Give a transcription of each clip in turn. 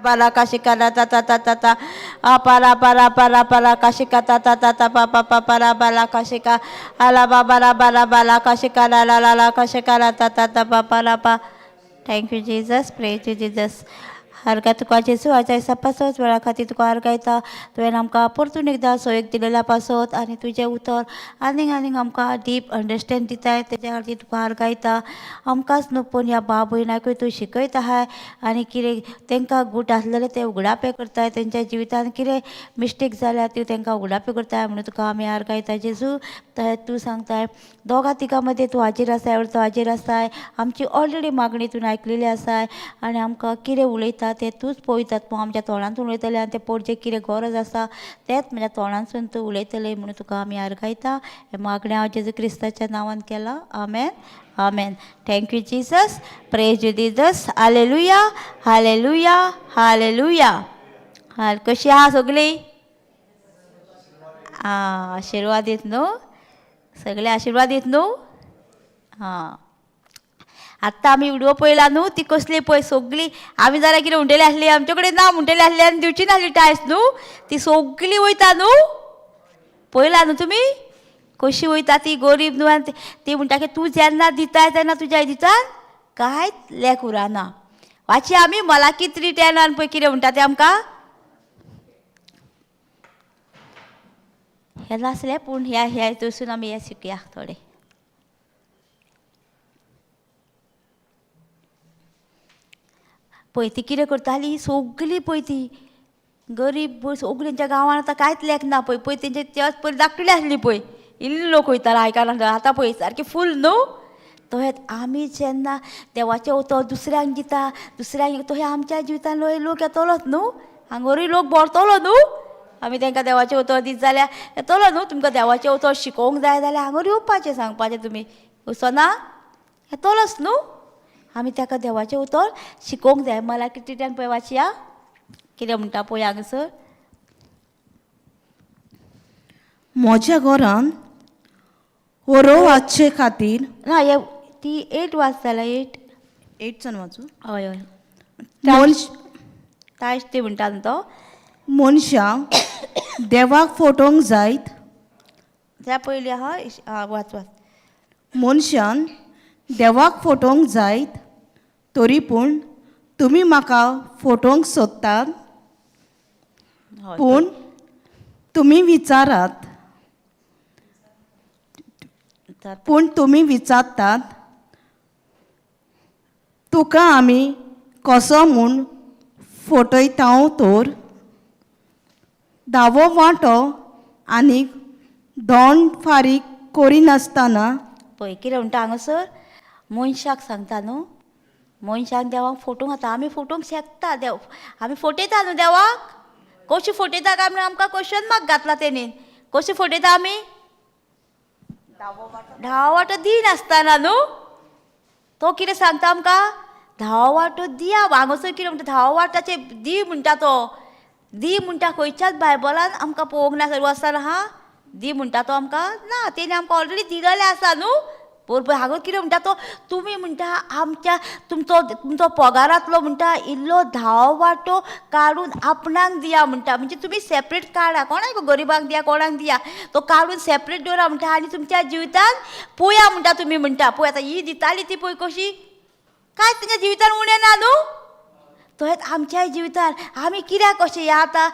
Bala kashika la ta ta ta ta ta apara para para para kashika ta ta ta ta pa pa pa para bala kashika ala ba bara bara bala kashika la la la la kashika la ta ta ta pa pa la pa. Thank you Jesus, praise you Jesus. हरगा तुका जेजू आयच्या दिसा पासत वेळा खातीर तुका आर्गायता. तुवें आमकां परतून एकदां सोयीक दिलेल्या पासत आनी तुजें उतर आनीक आनीक आमकां डीप अंडरस्टँड दिताय, तेज्या खातीर तुका आर्गायता. आमकांच न्हू पूण ह्या भाव भयणाकूय तूं शिकयत आहाय आनी कितें तांकां गूट आसलेलें तें उगडापें करताय, तेंच्या जिवितान कितें मिस्टेक जाल्या त्यो तांकां उगडापें करताय म्हणून तुका आमी आर्गायता जेजू. तूं सांगताय दोगां तिगां मदीं तूं हाजीर आसाय, तूं हाजीर आसाय. आमची ऑलरेडी मागणी तूं आयकलेली आसाय आनी आमकां कितें उलयता तें तूंच पळयतात, तूं आमच्या तोंडांतून उलयतलें आनी तें पोटचें कितें गरज आसा तेंच म्हज्या तोंडांतसून तूं उलयतलें म्हणून तुका आमी आर्गायता. हें मागणें हांव जेजू क्रिस्ताच्या नांवान केलां, आमेन आमेन. Thank you Jesus, praise you Jesus. Hallelujah hallelujah hallelujah. हाल कशी आहा सगळीं? आं, आशिर्वादीत न्हू? सगळे आशिर्वादीत न्हू? हां, आत्तां आमी विडियो पळयला न्हू, ती कसली पळय सगळी आमी जाल्यार कितें म्हणटली आसली, आमचे कडेन ना म्हणटली आसली आनी दिवची नासली टायस न्हू, ती सगळी वयता न्हू. पळयला न्हू तुमी कशी वयता ती गरीब न्हू, आनी ती म्हणटा की तूं जेन्ना दिताय तेन्ना तुज्या दितान कांयच लेख उरना. वाची आमी मलाकी 3:10 पळय कितें म्हणटा तें आमकां. हें नासलें पूण ह्या ह्या हितूसून आमी हें शिकया थोडें. पळय ती कितें करताली सगळी, पळय ती गरीब पळय सगळी तेंच्या गांवान आतां कांयच लेख ना पळय, पळय तेंचे चर्च पयलीं धाकटुली आसली पळय, इल्ले लोक वयताले आयकना, आतां पळय सारकी फूल न्हू. तशेंच आमी जेन्ना देवाचें उतर दुसऱ्यांक दिता, दुसऱ्यांक तशें आमच्या जिवितान लोक येतलोच न्हू, हांगोरूय लोक भरतलो न्हू. आमी तांकां देवाचें उतर दीत जाल्यार येतलो न्हू. तुमकां देवाचें उतर शिकोवंक जाय जाल्यार हांगोर येवपाचें सांगपाचें, तुमी वचना येतलोच न्हू. आमी ताका देवाचें उतर शिकोवंक जाय. मला कितें पळय वाचया कितें म्हणटा पळय हांगासर. म्हज्या घरान वरो वाचचे खातीर ना हे ती 8 वाज जाल्या, 8 8 वाचू. हय हय, तायश ती म्हणटा न्हू तो. मनशां देवाक फटोवंक जायत त्या पयलीं आहा वाच वाच. मनशान देवाक फटोवंक जायत तरी पूण तुमी म्हाका फटोवंक सोदतात, पूण तुमी विचारात, पूण तुमी विचारतात तुका आमी कसो म्हूण फटयता तर दावो वांटो आनी दोंड फारीक करिनासतना. पळय कितें म्हणटा हांगासर, मनशाक सांगता न्हू, मनशाक देवाक फटोवंक आतां आमी फटोवंक शकता देव, आमी फटयता न्हू देवाक. कशी फटयता काय म्हणून आमकां क्वेश्चन मार्क घातला तेणीन. कशी फटयता आमी? धावो वांटो दिनासतना न्हू. तो कितें सांगता आमकां, धावो वांटो दिया. हांगासर कितें म्हणटा, धावो वांट्याचे दी म्हणटा तो, दी म्हणटा. खंयच्याच बायबलान आमकां पळोवंक ना सर वचना हा दी म्हणटा तो आमकां ना, तेणी आमकां ऑलरेडी दिलेलें आसा न्हू. बरोबर हांगा कितें म्हणटा तो, तुमी म्हणटा आमच्या तुमचो तुमचो पगारांतलो म्हणटा इल्लो धावो वांटो काडून आपणाक दिया म्हणटा. म्हणजे तुमी सेपरेट काडा, कोणाक गरिबांक दिया, कोणाक दिया, तो काडून सेपरेट दवरा म्हणटा आनी तुमच्या जिवितान पळया म्हणटा तुमी. म्हणटा पळय आतां ही दिताली ती पळय कशी, कांयच तेंच्या जिवितान उणें ना न्हू. तशेंच आमच्याय जिवितान आमी कित्याक कशें ह्या आतां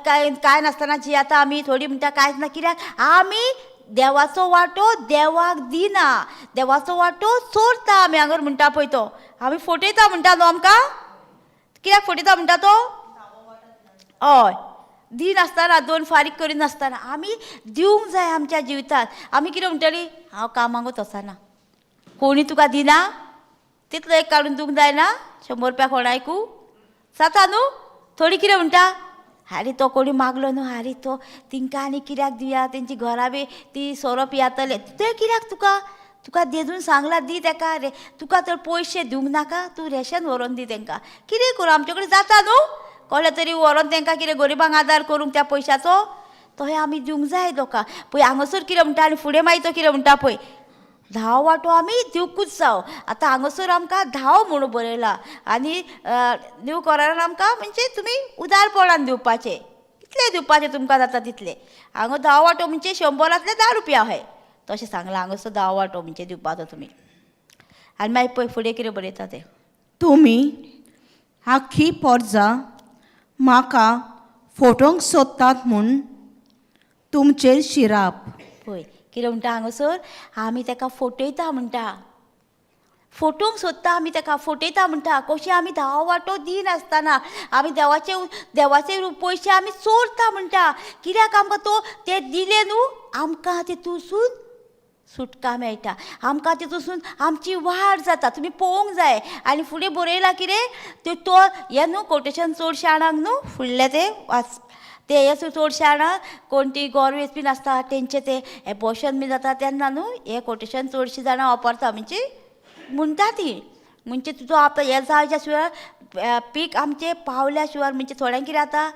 कांय कांय नासतना जियेता आमी, थोडीं म्हणटा कांयच ना, कित्याक आमी देवाचो वांटो देवाक दिना, देवाचो वांटो चोरता आमी. हांगर म्हणटा पळय तो आमी फटयता म्हणटा न्हू आमकां, कित्याक फटयता म्हणटा तो? हय, दिनासतना दोन फारीक करिनासतना आमी दिवंक जाय आमच्या जिवितान. आमी कितें म्हणटली, हांव कामाकूच वचना, कोणी तुका दिना तितलो एक काडून दिवंक जायना, 100 रुपया कोणायकू जाता न्हू. थोडी कितें म्हणटा, आरे तो कोणी मागलो न्हू, आरे तो तिंकां आनी कित्याक दिया, तेंची घरा बी ती सोरो पियातले, तें कित्याक तुका, तुका देजून सांगलां दी तेका रे, तुका तर पयशे दिवंक नाका, तूं रेशन व्हरोन दी तेंकां. कितें करूं आमचे कडेन जाता न्हू, कोणा तरी व्हरोन तेंकां कितें गरिबांक आदार करूंक त्या पयशाचो, तशें आमी दिवंक जाय लोकांक. पळय हांगासर कितें म्हणटा आनी फुडें मागीर तो कितें म्हणटा पळय, धाव वांटो आमी दिवकूच जाव. आतां हांगासर आमकां धांव म्हणून बरयला आनी न्यू करारान आमकां म्हणजे तुमी उदारपणान दिवपाचें, कितले दिवपाचें तुमकां जाता तितले. हांगा 10 वांटो म्हणजे 100 10 रुपया अशें तशें सांगलां. हांगासर 10 वांटो म्हणजे दिवपाचो तुमी. आनी मागीर पळय फुडें कितें बरयता तें. तुमी आख्खी पोरजा म्हाका फोटोंक सोदतात म्हूण तुमचेर शिराप. पळय कितें म्हणटा हांगासर, आमी ताका फटयता म्हणटा, फोटोंक सोदता आमी ताका फटयता म्हणटा. कशें आमी 10 वांटो दिनासतना आमी देवाचे देवाचे पयशे आमी चोरता म्हणटा. कित्याक आमकां तो ते दिले न्हू, आमकां तितूसून सुटका मेळटा, आमकां तितूसून आमची वाड जाता. तुमी पळोवंक जाय. आनी फुडें बरयलां कितें ते तो हें न्हू कोटेशन चडशे जाणांक न्हू फुडलें तें वाच ते हे चडशे जाणां कोण ती गोरवेज बीन आसता तेंचे ते एबॉर्शन बीन जाता तेन्ना न्हू हें कोटेशन चडशीं जाणां वापरता. म्हणजे म्हणटा ती म्हणजे तुजो आतां हें जावच्या शिवाय पीक आमचें पावल्या शिवाय म्हणजे थोड्यांक कितें जाता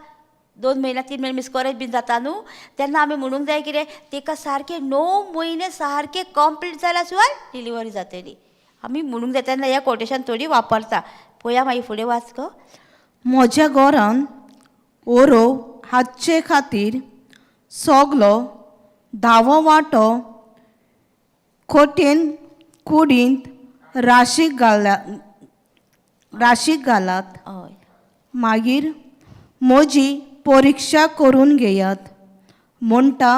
2 म्हयने 3 म्हयने मिसकॉरेज बीन जाता न्हू, तेन्ना आमी म्हणूंक जाय कितें तेका सारकें 9 म्हयने सारकें कंप्लीट जाल्या शिवाय डिलिव्हरी जातली. आमी म्हणूंक जाय तेन्ना हें कोटेशन थोडी वापरता. पळया मागीर फुडें वाच गो. म्हज्या घरान ओरो हातचे खातीर सगलो 10वो वांटो खोटेन कुडींत राशीक घाला राशीक घालात. हय. मागीर म्हजी परिक्षा करून घेयात म्हणटा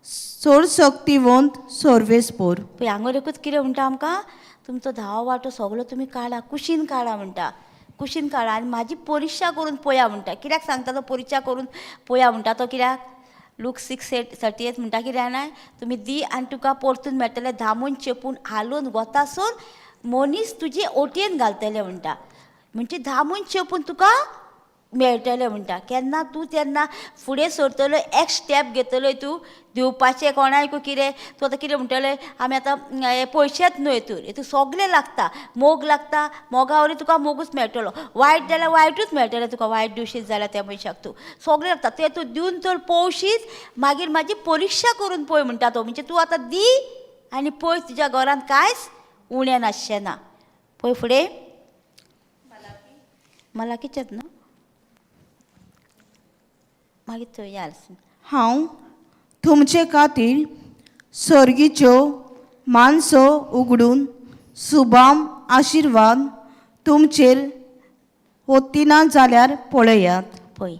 सोडशक्तिवंत सर्वेस्पोर. पळय हांगा एकूच कितें म्हणटा आमकां, तुमचो 10 वांटो सगलो तुमी काडा, कुशीन काडा म्हणटा, कुशीन काडा आनी म्हाजी परिक्षा करून पळया म्हणटा. कित्याक सांगता तो परिक्षा करून पळया म्हणटा तो कित्याक, लूक 6:38 म्हणटा कित्याक जाणा, तुमी दी आनी तुका परतून मेळटलें, धामून चेपून हालून वतासून मनीस तुजी ओटयेन घालतले म्हणटा. म्हणजे धामून चेपून तुका मेळटलें म्हणटा. केन्ना तूं तेन्ना फुडें सरतलो, एक स्टेप घेतलो तूं दिवपाचें कोणाकू कितें, तूं आतां कितें म्हणटलें आमी आतां हे पयशेच न्हय हितूर, हितूर सगलें लागता, मोग लागता, मोगा वरी तुका मोगूच मेळटलो, वायट जाल्यार वायटूच मेळटलें तुका, वायट दिवशीत जाल्यार त्या मनशाक तूं सगलें लागता. तें तूं दिवन तर पळोवशीत, मागीर म्हाजी परिक्षा करून पळय म्हणटा तो. म्हणजे तूं आतां दी आनी पळय तुज्या घरांत कांयच उणें नासचें ना. पळय फुडें मला किचत न्हू मागीर थंय या. हांव तुमचे खातीर सर्गीच्यो मानसो उगडून सुबाम आशिर्वाद तुमचेर ओतिना जाल्यार पळयात. पळय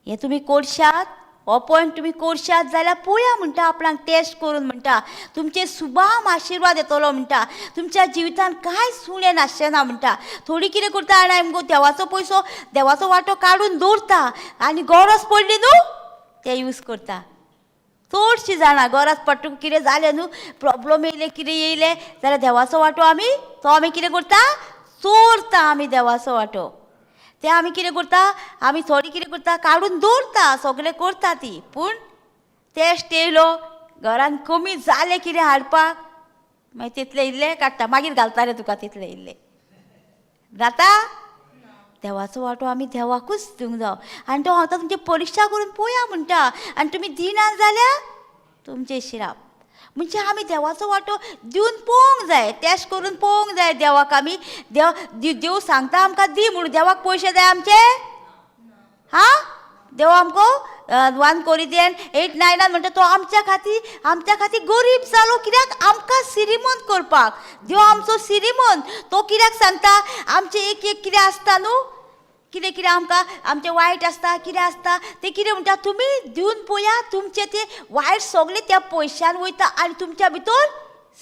हें तुमी कोरशात, हो पॉयंट तुमी कोरशात जाल्यार पळया म्हणटा, आपणाक टेस्ट करून म्हणटा तुमचे सुबाम आशिर्वाद येतलो म्हणटा, तुमच्या जिवितान कांय उणें नासचें ना म्हणटा. थोडी कितें करता जाणा मुगो, देवाचो पयसो देवाचो वांटो काडून दवरता आनी गरज पडली न्हू ते यूज करता. चडशीं जाणां गरज पडटा कितें जालें न्हू, प्रोब्लम येयले कितें येयलें जाल्यार देवाचो वांटो आमी तो आमी कितें करता, चोरता आमी देवाचो वांटो. ते आमी कितें करता, आमी थोडी कितें करता काडून दवरता, सगळें करता ती, पूण टेस्ट येयलो घरान कमी जालें कितें हाडपाक मागीर तितलें इल्लें काडटा, मागीर घालता रे तुका तितलें इल्लें जाता. देवाचो वांटो आमी देवाकूच दिवंक जावो. आनी तो हांव तुमची परिक्षा करून पळया म्हणटा, आनी तुमी दिना जाल्यार तुमचें शिराप. म्हणजे आमी देवाचो वांटो दिवन पळोवंक जाय, टेस्ट करून पळोवंक जाय देवाक. आमी देव देव सांगता आमकां दी म्हणून, देवाक पयशे जाय आमचे? हा, देव आमकां 1 Corinthians 8:9 म्हणटा तो आमच्या खातीर, आमच्या खातीर गरीब जालो कित्याक, आमकां श्रीमंत करपाक. देव आमचो श्रीमंत, तो कित्याक सांगता आमचें एक एक कितें आसता न्हू, कितें कितें आमकां आमचें वायट आसता कितें आसता तें कितें म्हणटा तुमी दिवन पळया, तुमचें तें वायट सगळें त्या पयशान वयता आनी तुमच्या भितर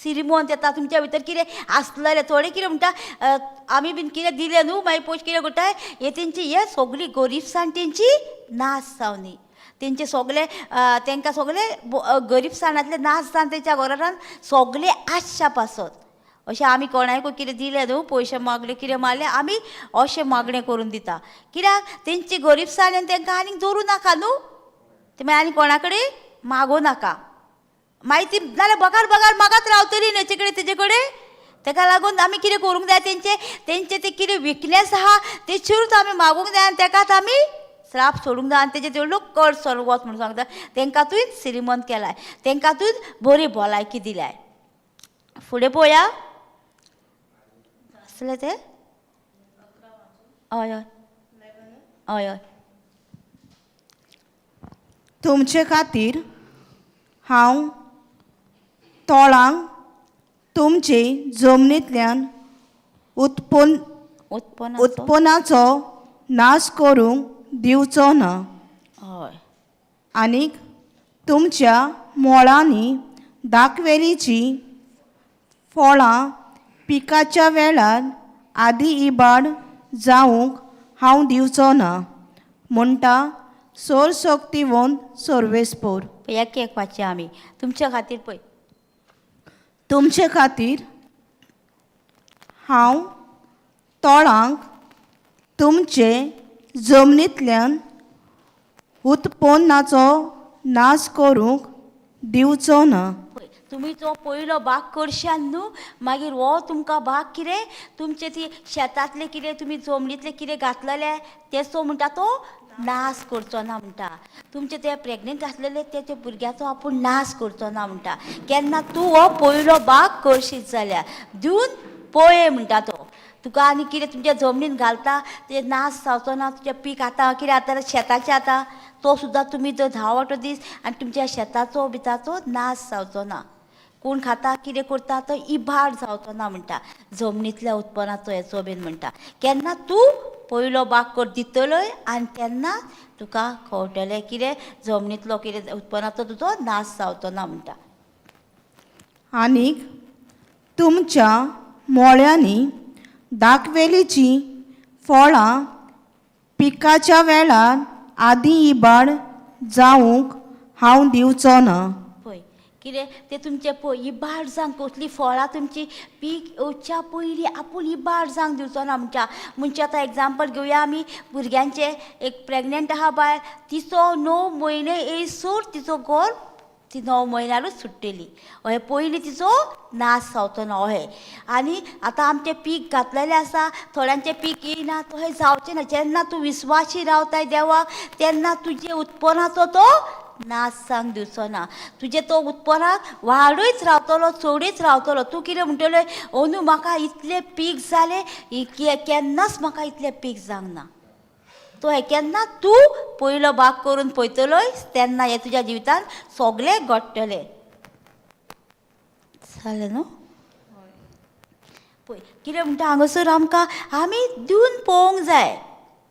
श्रीमंत येता. तुमच्या भितर कितें आसलेलें थोडें कितें म्हणटा आमी बीन कितें दिलें न्हू मागीर पयशे कितें करता हे तेंची हे सगळी गरीबसाण तेंची नाश जावनी, तेंचे सगळे तेंकां सगळे गरीबसाणांतले नाश जावन तेंच्या घरान सगळे आशा पासत. अशें आमी कोणाकूय कितें दिलें न्हू, पयशे मागले कितें मागले आमी अशें मागणें करून दिता, कित्याक तेंची गरीबसाण आनी तेंकां आनीक दवरूं नाका न्हू, ते मागीर आनी कोणा कडेन मागूं नाका, मागीर ती नाल्यार बगार बगार मागत रावतली न्हू हेचे कडेन तेजे कडेन. तेका लागून आमी कितें करूंक जाय, तेंचे तेंचे ते कितें विकनेस आहा तेचेरूच आमी मागूंक जाय आनी तेकाच आमी श्राप सोडूंक जाय आनी तेजे तेवढो कर सोडूंक वच म्हणून सांगता. तेंकां तुवें श्रीमंत केलाय, तेंकां तुवें बरी भलायकी दिल्याय. फुडें पळोवया आसलें तें. हय हय हय हय. तुमचे खातीर हांव तोळांक तुमचे जमनींतल्यान उत्पन्न उत्पन्न उत्पन्नाचो नाश करूंक दिवचो ना. हय. आनीक तुमच्या मोळांनी दाखवेलीची फळां पिकाच्या वेळार आदी इबाड जावंक हांव दिवचो ना म्हणटा सोरशक्तिवंत सर्वेस्पोर. पळय एक एक वाचया आमी तुमच्या खातीर पळय. तुमचे खातीर हांव तोळांक तुमचे जमनींतल्यान उत्पन्नाचो नाश करूंक दिवचो ना. पळय तुमी तो पयलो भाग करशात न्हू, मागीर हो तुमकां भाग कितें तुमचे ती शेतांतलें कितें तुमी जमनींतलें कितें घातलेलें तेचो म्हणटा तो नाश करचो ना म्हणटा. तुमचे ते प्रेगनेंट आसलेले ते भुरग्याचो आपूण नाश करचो ना म्हणटा. केन्ना तूं हो पयलो भाग करशीत जाल्यार दिवन पळय म्हणटा तो तुका. आनी कितें तुमच्या जमनीन घालता तें नाश जावचो ना. तुजें पीक आतां कितें आतां शेताचें आतां तो सुद्दां तुमी जर 10 वांटो दीस आनी तुमच्या शेताचो बिताचो नाश जावचो ना. कोण खाता कितें करता तो इबाड जावचो ना म्हणटा जमनींतल्या उत्पन्नाचो हेचो बीन म्हणटा. केन्ना तूं पयलो भाग कर दितलोय आनी तेन्ना तुका कळटलें कितें जमनींतलो कितें उत्पन्नाचो तुजो नाश जावचो ना म्हणटा. आनीक तुमच्या मोळ्यांनी दाखवेलीची फळां पिकाच्या वेळार आदी इबाड जावंक हांव दिवचो ना. पळय कितें तें तुमचें पळय इबाड जावंक कसलीं फळां तुमची पीक येवच्या पयलीं आपूण इबाड जावंक दिवचो ना म्हणच्या. म्हणजे आतां एग्जाम्पल घेवया आमी भुरग्यांचें. एक प्रेगनेंट आहा बायल, तिचो 9 म्हयने येयसर तिचो गोर ती 9 म्हयन्यारूच सुट्टली. अहें पयलीं तिचो नाश जावचो ना अहें. आनी आतां आमचें पीक घातलेलें आसा, थोड्यांचें पीक येयना, तशें जावचें ना. जेन्ना तूं विस्वाशी रावताय देवाक तेन्ना तुजे उत्पन्नाचो तो नाश जावंक दिवचो ना. तुजें तो उत्पन्नाक वाडूच रावतलो, चडूच रावतलो. तूं कितें म्हणटलें, अंदू म्हाका इतलें पीक जालें, केन्नाच म्हाका इतलें पीक जावंक ना. तो हें केन्ना तूं पयलो भाग करून पळयतलोय तेन्ना हें तुज्या जिवितान सगळें घडटलें. जालें न्हू? पळय कितें म्हणटा हांगासर आमकां आमी दिवन पळोवंक जाय.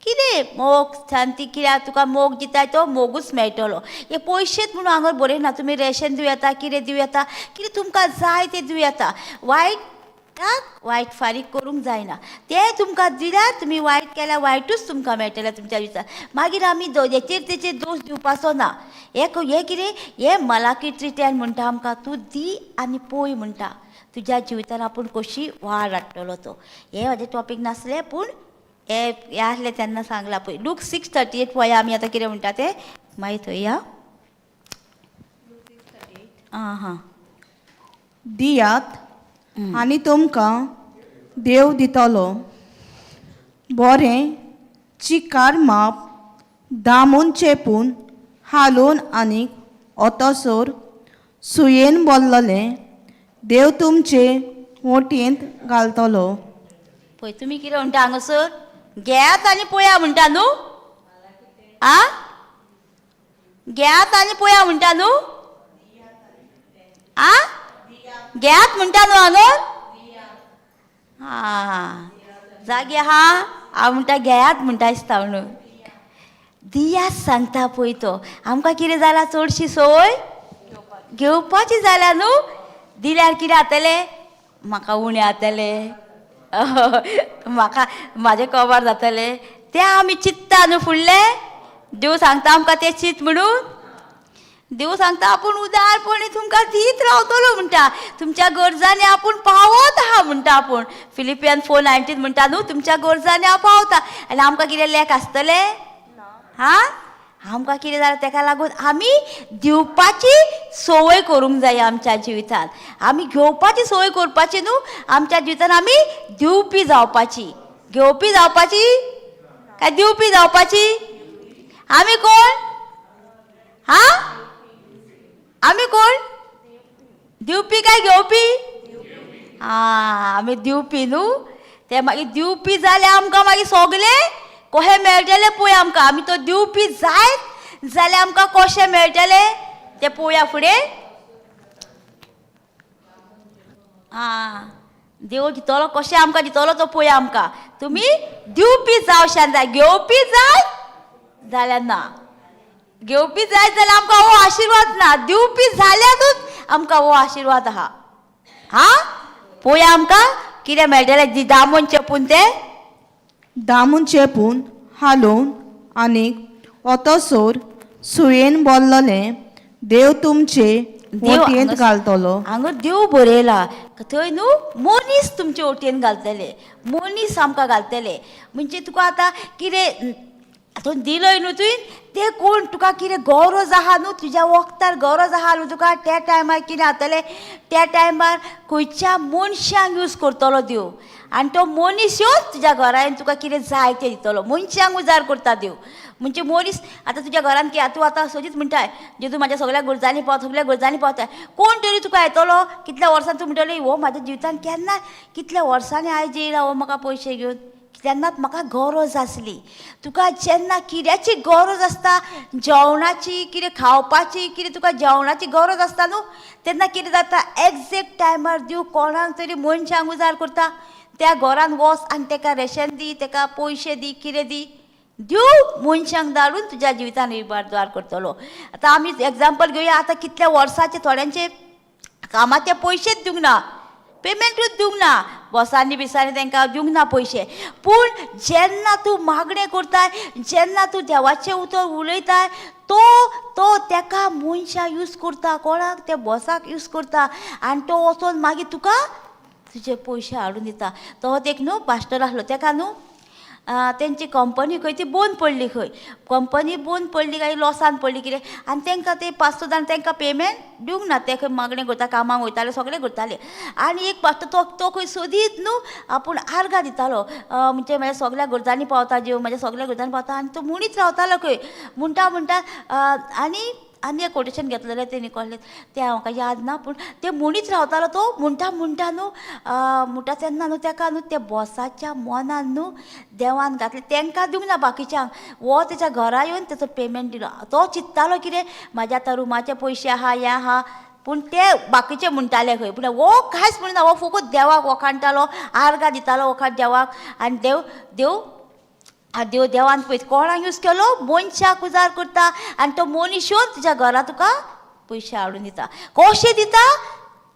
कितें मोग शांती कित्याक तुका मोग दिताय तो मोगूच मेळटलो. हे पयशेच म्हणून हांगा बरयना. तुमी रेशन दिवं येता, कितें दिवं येता, कितें तुमकां जाय तें दिवं येता. वायटाक वायट फारीक करूंक जायना. तें तुमकां दिल्यार तुमी वायट केल्यार वायटूच तुमकां मेळटलें तुमच्या जिवितांत. मागीर आमी हेचेर तेचेर दोश दिवपाचो ना. हें कितें हें मलाकी 3:10 म्हणटा आमकां, तूं दी आनी पळय म्हणटा तुज्या जिवितान आपूण कशी वाड हाडटलो तो. हें म्हाजें टॉपीक नासलें पूण हें आसलें तेन्ना सांगलां. पळय लूक 6:38 पळया आमी आतां कितें म्हणटा तें मागीर थंय या. आं हां. दियात आनी तुमकां देव दितलो. बरें चिकार माप दामून चेपून हालोवन आनीक ओतोसर सुयेन बोल्ललें देव तुमचे होटयेंत घालतलो. पळय तुमी कितें म्हणटा हांगासर घेयात आनी पळया म्हणटा न्हू. आ घेयात आनी पळया म्हणटा न्हू. आ घेयात म्हणटा न्हू हांगर. आं जागे आहा हांव म्हणटा घेयात म्हणटा दिसता म्हणून. दियात सांगता पळय तो. आमकां कितें जालां चडशी संवय घेवपाची जाल्या न्हू. दिल्यार कितें जातलें, म्हाका उणें जातलें, म्हाका म्हाजें कबार जातलें, तें आमी चिंत्ता न्हू फुडलें. देव सांगता आमकां तें चिंत म्हणून. देव सांगता आपूण उदारपणी तुमकां दीत रावतलो म्हणटा. तुमच्या गरजांनी आपूण पावत आहा म्हणटा आपूण. फिलिपियन 4:19 म्हणटा न्हू, तुमच्या गरजांनी हांव पावता. आनी आमकां कितें लेख आसतलें? हां आमकां कितें जालें तेका लागून आमी दिवपाची संवय करूंक जाय आमच्या जिवितांत. आमी घेवपाची संवय करपाची न्हू, आमच्या जिवितांत आमी दिवपी जावपाची. घेवपी जावपाची काय दिवपी जावपाची? आमी कोण? हां आमी कोण? दिवपी काय घेवपी? आं, आमी दिवपी न्हू. ते मागीर दिवपी जाल्यार आमकां मागीर सोगलें कशें मेळटलें पळय आमकां. आमी तो दिवपी जायत जाल्यार आमकां कशें मेळटलें तें पळोवया फुडें. आं, देव दितलो कशें आमकां दितलो तो पळोवया आमकां. तुमी दिवपी जावशान जाय, घेवपी जाय जाल्यार ना. घेवपी जाय जाल्यार आमकां हो आशिर्वाद ना, दिवपी जाल्यारूच आमकां हो आशिर्वाद आहा. हा, पळोवया आमकां कितें मेळटलें. दामून चेपून तें दामून चेपून हालोवन आनीक ओतोसोर सुयेन बोल्लोलें देव तुमचे देव वटयेंत घालतलो. हांगा देव बरयला थंय न्हू मनीस तुमचे वटेन घालतले, मनीस आमकां घालतले. म्हणजे तुका आतां कितें आतां दिलय न्हू तुवें, तें कोण तुका कितें गरज आहा न्हू, तुज्या वखदार गरज आहा न्हू तुका, त्या टायमार कितें जातलें, त्या टायमार खंयच्या मनशांक यूज करतलो देव, आनी तो मनीस येवन तुज्या घरा येवन तुका कितें जाय तें दितलो. मनशांक उजार करता देव. म्हणजे मनीस आतां तुज्या घरान कितें, तूं आतां सदींच म्हणटाय जेजू म्हाज्या सगळ्या गरजांनी पावता, सगळ्या गरजांनी पावता. कोण तरी तुका येतलो कितल्या वर्सां तूं म्हणटली हो म्हाज्या जिवितान केन्ना कितल्या वर्सांनी आयज येयला हो म्हाका पयशे घेवन, तेन्नाच म्हाका गरज आसली. तुका जेन्ना कित्याची गरज आसता, जेवणाची, कितें खावपाची, कितें तुका जेवणाची गरज आसता न्हू, तेन्ना कितें जाता, एग्जॅक्ट टायमार देव कोणाक तरी मनशांक उजार करता. त्या घरान वच आनी तेका रेशन दी, तेका पयशे दी, कितें दी, देव मनशांक धाडून तुज्या जिवितान उजार करतलो. आतां आमी एग्जाम्पल घेवया. आतां कितल्या वर्साचे थोड्यांचे कामाचे पयशेच दिवंक ना, पेमेंटूच दिवंक ना, बॉसांनी बिसांनी तांकां दिवंक ना पयशे. पूण जेन्ना तूं मागणें करताय, जेन्ना तूं देवाचें उतर उलयताय, तो तो तेका मनशां यूज करता, कोणाक, त्या बॉसाक यूज करता, आनी तो वचोन मागीर तुका तुजे पयशे हाडून दिता. तो एक न्हू पास्टर आसलो, तेका न्हू तेंची कंपनी खंय ती बंद पडली, खंय कंपनी बंद पडली काय लॉसान पडली कितें, आनी तांकां ते पांच स जाण तांकां पेमेंट दिवंक ना. ते खंय मागणें करता, कामाक वयताले, सगळें करताले. आनी एक पास्टर तो तो खंय सदींच न्हू आपूण आर्गां दितालो, म्हणजे म्हाज्या सगळ्या गरजांनी पावता जेव, म्हाज्या सगळ्या गरजांनी पावता. आनी तो म्हणीत रावतालो खंय, म्हणटा म्हणटा. आनी आनी एक कोटेशन घेतलेलें तेणी कसलें तें म्हाका याद ना, पूण तें म्हणीत रावतालो तो, म्हणटा म्हणटा न्हू, म्हणटा तेन्ना न्हू तेका न्हू त्या बॉसाच्या मनान न्हू देवान घातलें, तेंकां दिवंक ना बाकीच्यांक, हो तेच्या घरा येवन तेचो पेमेंट दिलो. तो चिंत्तालो कितें म्हाज्या आतां रुमाचे पयशे आहा, हें आहा, पूण ते बाकीचे म्हणटाले खंय, पूण हो कांयच म्हणना, हो फकत देवाक वखाणटालो, आर्गां दितालो वखाण देवाक. आनी देव देव देव देवान पळय कोणाक यूज केलो, मनशाक उजार करता, आनी तो मनीस येवन तुज्या घरा तुका पयशे हाडून दिता. कशें दिता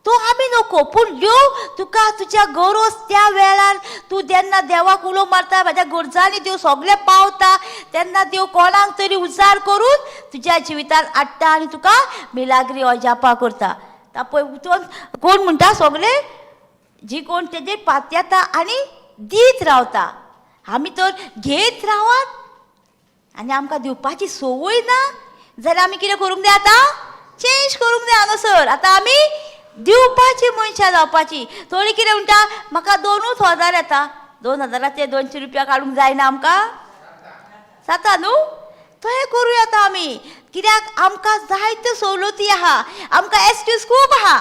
तो आमी नको, पूण देव तुका तुज्या गरज त्या वेळार तूं जेन्ना देवाक उलो मारता, म्हाज्या गरजांनी देव सगळें पावता, तेन्ना देव कोणाक तरी उजार करून तुज्या जिवितान हाडटा आनी तुका मिलाग्री अजापा करता. पळय उठून कोण म्हणटा सगळे जी कोण तेजेर पातयेता आनी दीत रावता. आमी तर घेत रावात आनी आमकां दिवपाची संवय ना जाल्यार आमी कितें करूंक जाय, आतां चेंज करूंक जाय हांगासर. आतां आमी दिवपाची मनशां जावपाची. थोडी कितें म्हणटा, म्हाका 2,000 येता, 2,000 200 रुपया काडूंक जायना आमकां, जाता न्हू, थंय करूं येता आमी. कित्याक आमकां जायत्यो सवलती आहा, आमकां एक्सक्यूज खूब आहा,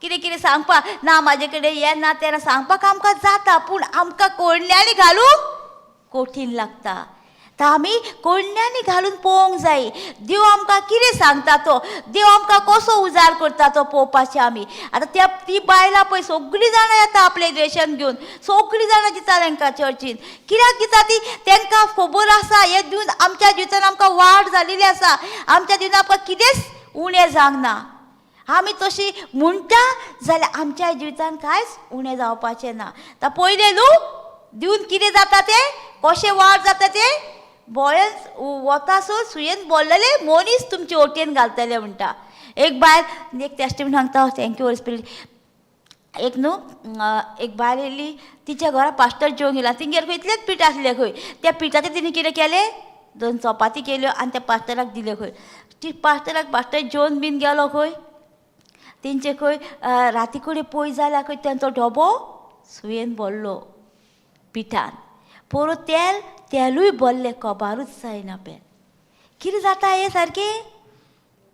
कितें कितें सांगपाक ना, म्हाजे कडेन हें ना तें ना सांगपाक आमकां जाता, पूण आमकां कोडण्यांनी घालूंक कठीण लागता. तर आमी कोडण्यांनी घालून पळोवंक जाय देव आमकां कितें सांगता तो, देव आमकां कसो उजार करता तो पळोवपाचें आमी. आतां त्या ती बायलां पळय सगळीं जाणां येता आपलें रेशन घेवन, सगळीं जाणां दिता तांकां चर्चीन. कित्याक दिता ती, तांकां खबर आसा हें दिवन आमच्या जिवितान आमकां वाड जालेली आसा, आमच्या जिवितान आमकां कितेंच उणें जावंक ना. आमी तशी म्हणटा जाल्यार आमच्या जिवितान कांयच उणें जावपाचें ना. आतां पयलें न्हू दिवन कितें जाता तें, कशें वाड जाता तें, बोळेन वतासो सुयेन बोल्लेले मनीस तुमचे वटेन घालतले म्हणटा. एक बायल एक टेस्टिमनी सांगता, thank you Holi spirit. एक न्हू एक बायल येयली, तिच्या घरा पास्टर जेवंक येयला, तिंगेर खंय इतलेंच पीठ आसलें खंय, त्या पिठाचें तिणें कितें केलें, 2 चपाती केल्यो आनी त्या पास्टराक दिल्यो खंय. ती पास्टराक पास्टर जेवन बीन गेलो खंय, तेंचे खंय राती कडेन पळय जाल्यार खंय तेंचो डबो सुयेन भरलो पिठान, परत तेल तेलूय भरलें, कबारूच जायना पेल. कितें जाता हें सारकें,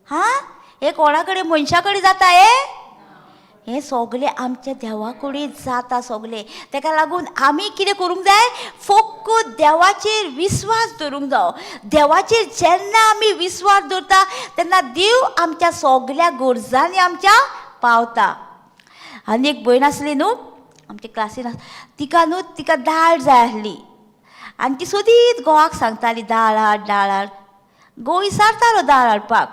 हां, हें कोणा कडेन मनशा कडेन जाता हें, हें सगलें आमच्या देवा कडेन जाता सगलें. तेका लागून आमी कितें करूंक जाय, फक्त देवाचेर विस्वास दवरूंक जावो. देवाचेर जेन्ना आमी विस्वास दवरता तेन्ना देव आमच्या सगल्या गरजांनी आमच्या पावता. आनी एक भयण आसली न्हू आमच्या क्लासीन, तिका न्हू तिका दाळ जाय आसली आनी ती सोदीत घोवाक सांगताली दाळ हाड दाळ हाड. घोव विसारतालो दाळ हाडपाक,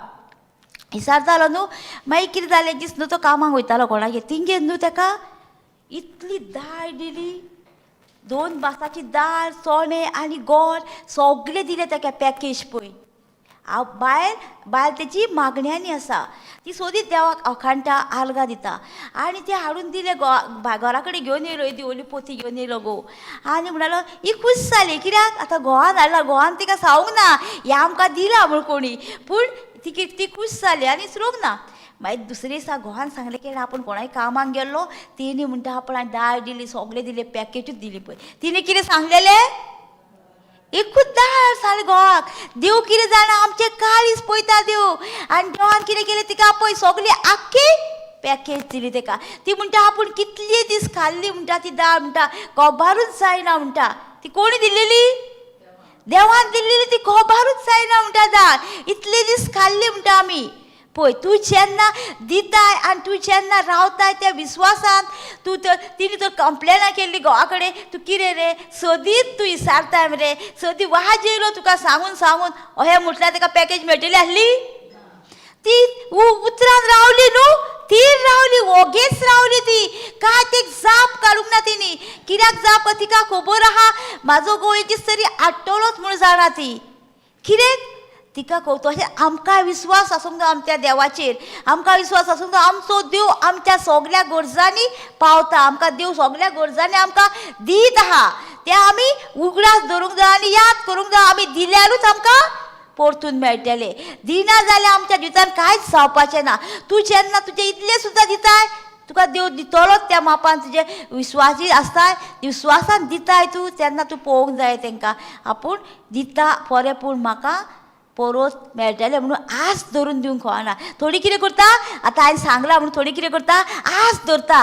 विसारतालो न्हू. मागीर कितें जालें दीस न्हू तो कामाक वयतालो कोणागेर, तिंगेर न्हू तेका इतली दाळ दिली, 2 बासाची दाळ, चणे आनी गोड सगळें दिलें तेका पॅकेज पळय. हांव बायल बायल तेजी मागण्यांनी आसा, ती सोदीत देवाक अखांटा आर्गां दिता आनी ती हाडून दिले घरा कडेन घेवन येयलो, येदी व्हडली पोती घेवन येयलो घोव. आनी म्हणालो ही खूश जाली कित्याक आतां घोवान हाडला, घोवान तिका सांगूंक ना हें आमकां दिलां म्हूण कोणी, पूण ती ती खूश जाली आनी विसरूंक ना. मागीर दुसरे दिसा घोवान सांगलें की आपूण कोणाय कामाक गेल्लो, तेणी म्हणटा आपण दाळ दिली सगळें दिलें पॅकेजूच दिली पळय. तिणें कितें सांगलेलें, एकूच दाळ सांगलें घोवाक. देव कितें जाणा आमचें काळीज पळयता देव. आनी देवान कितें केलें तिका पळय सगळी आख्खी पॅकेज दिली तेका. ती म्हणटा आपूण कितले दीस खाल्ली म्हणटा ती दाळ, म्हणटा कोबारूच जायना म्हणटा. ती कोणी दिल्लेली, देवान दिल्लेली, ती कोबारूच जायना म्हणटा दाळ, इतले दीस खाल्ली म्हणटा आमी. पळय तूं जेन्ना दिताय आनी तूं जेन्ना रावताय त्या विस्वासान, तूं तर तिणें तर कंप्लेनां केल्ली घोवा कडेन, तूं कितें रे सदींच तूं विसारताय मरे, सदीं वाज येयलो तुका सांगून सांगून, अहें म्हटल्यार ताका पॅकेज मेळटली आसली. ती उतरान रावली न्हू, ती रावली ओगीच रावली, ती काय ते जाप काडूंक ना तिणी. कित्याक जाप, तिका खबर आहा म्हाजो घोव एक दीस तरी आडटलोच म्हूण जाणा ती. कितें तिका तशें आमकां विस्वास आसूंक जाय आमच्या देवाचेर, आमकां विस्वास आसूंक जाय आमचो देव आमच्या सगल्या गरजांनी पावता, आमकां देव सगल्या गरजांनी आमकां दीत आहा. तें आमी उगडास दवरूंक जाय आनी याद करूंक जाय. आमी दिल्यारूच आमकां परतून मेळटलें, दिना जाल्यार आमच्या जिवितान कांयच जावपाचें ना. तूं जेन्ना तुजें इतलें सुद्दां दिताय तुका देव दितलोच त्या मापान, तुजे विस्वासी आसताय विस्वासान दिताय तूं, तेन्ना तूं पळोवंक जाय तांकां आपूण दिता बरें पूण म्हाका परत मेळटलें म्हणून आस धरून दिवंक कळना. थोडी कितें करता, आतां हांवें सांगलां म्हणून थोडी कितें करता, आस धरता,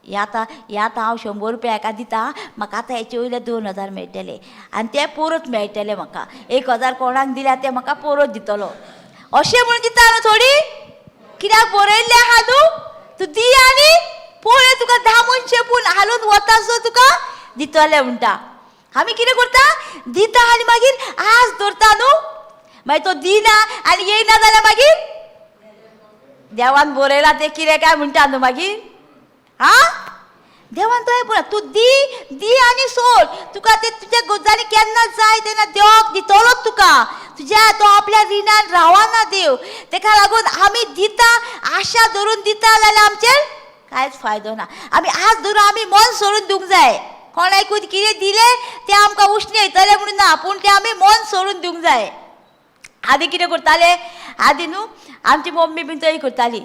हे आतां हे आतां हांव 100 रुपया हेका दिता, म्हाका आतां हेचे वयले 2000 मेळटले आनी ते परत मेळटले म्हाका, 1000 कोणाक दिल्यार ते म्हाका परत दितलो अशें म्हणून दिता न्हू थोडी. कित्याक बरयल्लें आहा न्हू, तूं दी आनी पळय तुका दामून चेपून हालून वता तुका दितले म्हणटा. आमी कितें करता, दिता आनी मागीर आस धरता न्हू, मागीर तो दिना आनी येयना जाल्यार मागीर देवान बरयलां तें कितें काय म्हणटा न्हू मागीर. हा देवान तो पळय तूं दी दी आनी सोड, तुका ते तुज्या गजाली केन्ना जाय तेन्ना देवाक दितलोच तुका, तुज्या तो आपल्या रिणान रावना देव. तेका लागून आमी दिता आशा धरून दिता जाल्यार आमचेर कांयच फायदो ना. आमी आज धरून आमी मन सोडून दिवंक जाय, कोणाकूय कितें दिलें तें आमकां उश्णें येतलें म्हणून ना, पूण तें आमी मन सोडून दिवंक जाय. आदी कितें करताले, आदी न्हू आमची मम्मी बीन तरी करताली,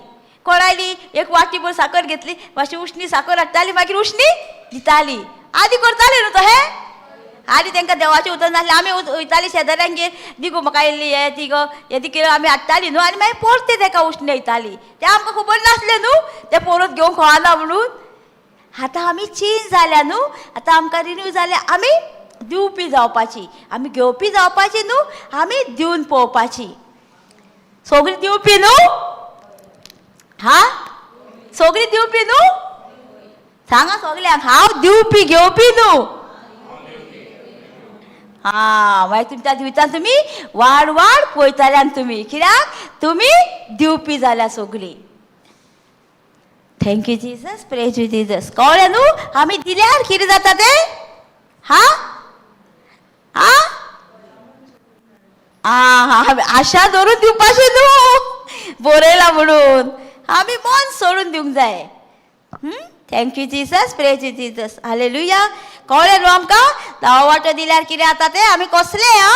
कोणाली एक वाटी भर साकर घेतली, मातशी उश्णी साकर हाडटाली, मागीर उश्णी दिताली. आदी करताली न्हू तशें, आदी तांकां देवाचें उतर नासलें. आमी वयताली शेजाऱ्यांगेर, दी गो म्हाका इल्ली हें ती गो हें ती कितें आमी हाडटाली न्हू, आनी मागीर परतें ताका उश्णें दिताली. तें आमकां खबर नासलें न्हू तें परत घेवंक कळना म्हणून. आतां आमी चेंज जाल्या न्हू, आतां आमकां रिन्यू जाल्या, आमी दिवपी जावपाची, आमी घेवपी जावपाची न्हू, आमी दिवन पळोवपाची. सगळीं दिवपी न्हू, हा सगळीं दिवपी न्हू, सांगा सगल्यांक हांव दिवपी घेवपी न्हू. हा मागीर तुमच्या जिवितान तुमी वाड वाड पळयताल्यान तुमी, कित्याक तुमी दिवपी जाल्या सगळीं. Thank you Jesus, praise you Jesus. कळ्ळें न्हू आमी दिल्यार कितें जाता तें? हा हा आ आशा धरून दिवपाचें न्हू बरयलां म्हणून, आमी मन सोडून दिवंक जाय. Thank you Jesus, praise you Jesus, hallelujah. कळ्ळें न्हू आमकां 10 वांटो दिल्यार कितें जाता तें? आमी कसले हा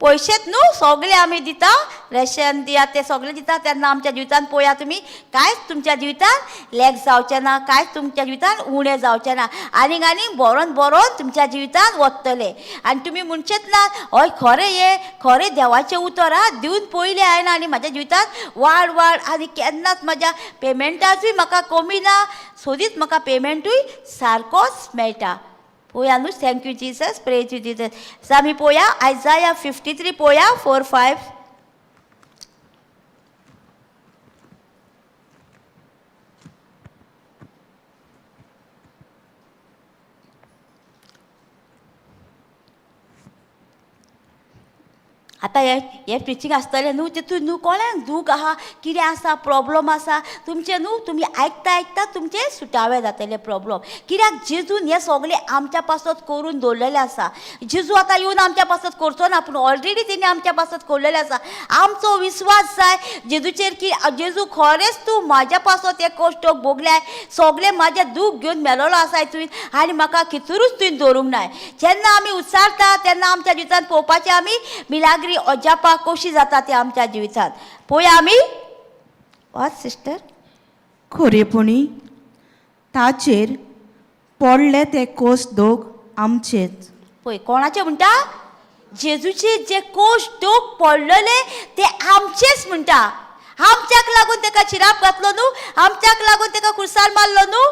पयशेच न्हू सगळे आमी दिता, रेशन दिया ते सगळे दिता. तेन्ना आमच्या जिवितान पळया तुमी, कांयच तुमच्या जिवितान लॅक जावचें ना, कांयच तुमच्या जिवितान उणें जावचें ना, आनीक आनीक बरोन बरोन तुमच्या जिवितान वतले. आनी तुमी म्हणचेच ना, हय खरें हें खरें देवाचें उतर आहा, दिवन पयलें हांवें आनी म्हाज्या जिवितान वाड वाड, आनी केन्नाच म्हाज्या पेमेंटाचूय म्हाका कमी ना, सोदीत म्हाका पेमेंटूय सारकोच मेळटा. पळोवया न्हू. Thank you Jesus, praise you Jesus. So आमी पळोवया आयजाया 53 पळोवया 4-5. आतां हे हे प्रिचींग आसतलें न्हू, तितून न्हू कोणाक दूख आहा, कितें आसा प्रॉब्लम आसा तुमचें न्हू, तुमी आयकता आयकता तुमचें सुटावे जातले प्रॉब्लम. कित्याक जेजून हें सगळें आमच्या पासत करून दवरलेलें आसा. जेजू आतां येवन आमच्या पासत करचो ना, पूण ऑलरेडी तेणी आमच्या पासत कोरलेलें आसा. आमचो विस्वास जाय जेजूचेर की जेजू खरेंच तूं म्हाज्या पासत हे कश्ट भोगल्याय, सगळें म्हाजें दूख घेवन मेलोलो आसाय तुवें, आनी म्हाका कितूरूच तुवें दवरूंक नाय. जेन्ना आमी उच्चारता तेन्ना आमच्या जिवितांत पळोवपाचें आमी मिलाग्री अजापा कशी जाता ते आमच्या जिवितांत पळोवया आमी. वाच सिस्टर. खरेपणी ताचेर पडले ते कोस दोग आमचेच. पळय कोणाचे म्हणटा, जेजूचे जे कोश दोग पडलेले ते आमचेच म्हणटा. आमच्याक लागून तेका शिराप घातलो न्हू, आमच्याक लागून तेका खुर्सार मारलो न्हू,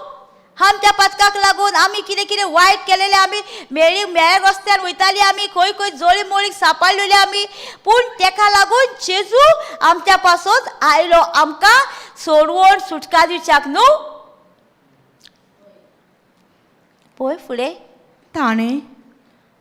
आमच्या पातकाक लागून आमी कितें कितें वायट केलेलें, आमी मेळी मेळ्या रस्त्यार वयताली, आमी खंय खंय जोळी मोळीक सांपडलेली आमी, पूण तेका लागून जेजू आमच्या पासून आयलो आमकां सोडवण सुटका दिवच्याक न्हू. पळय फुडें. ताणें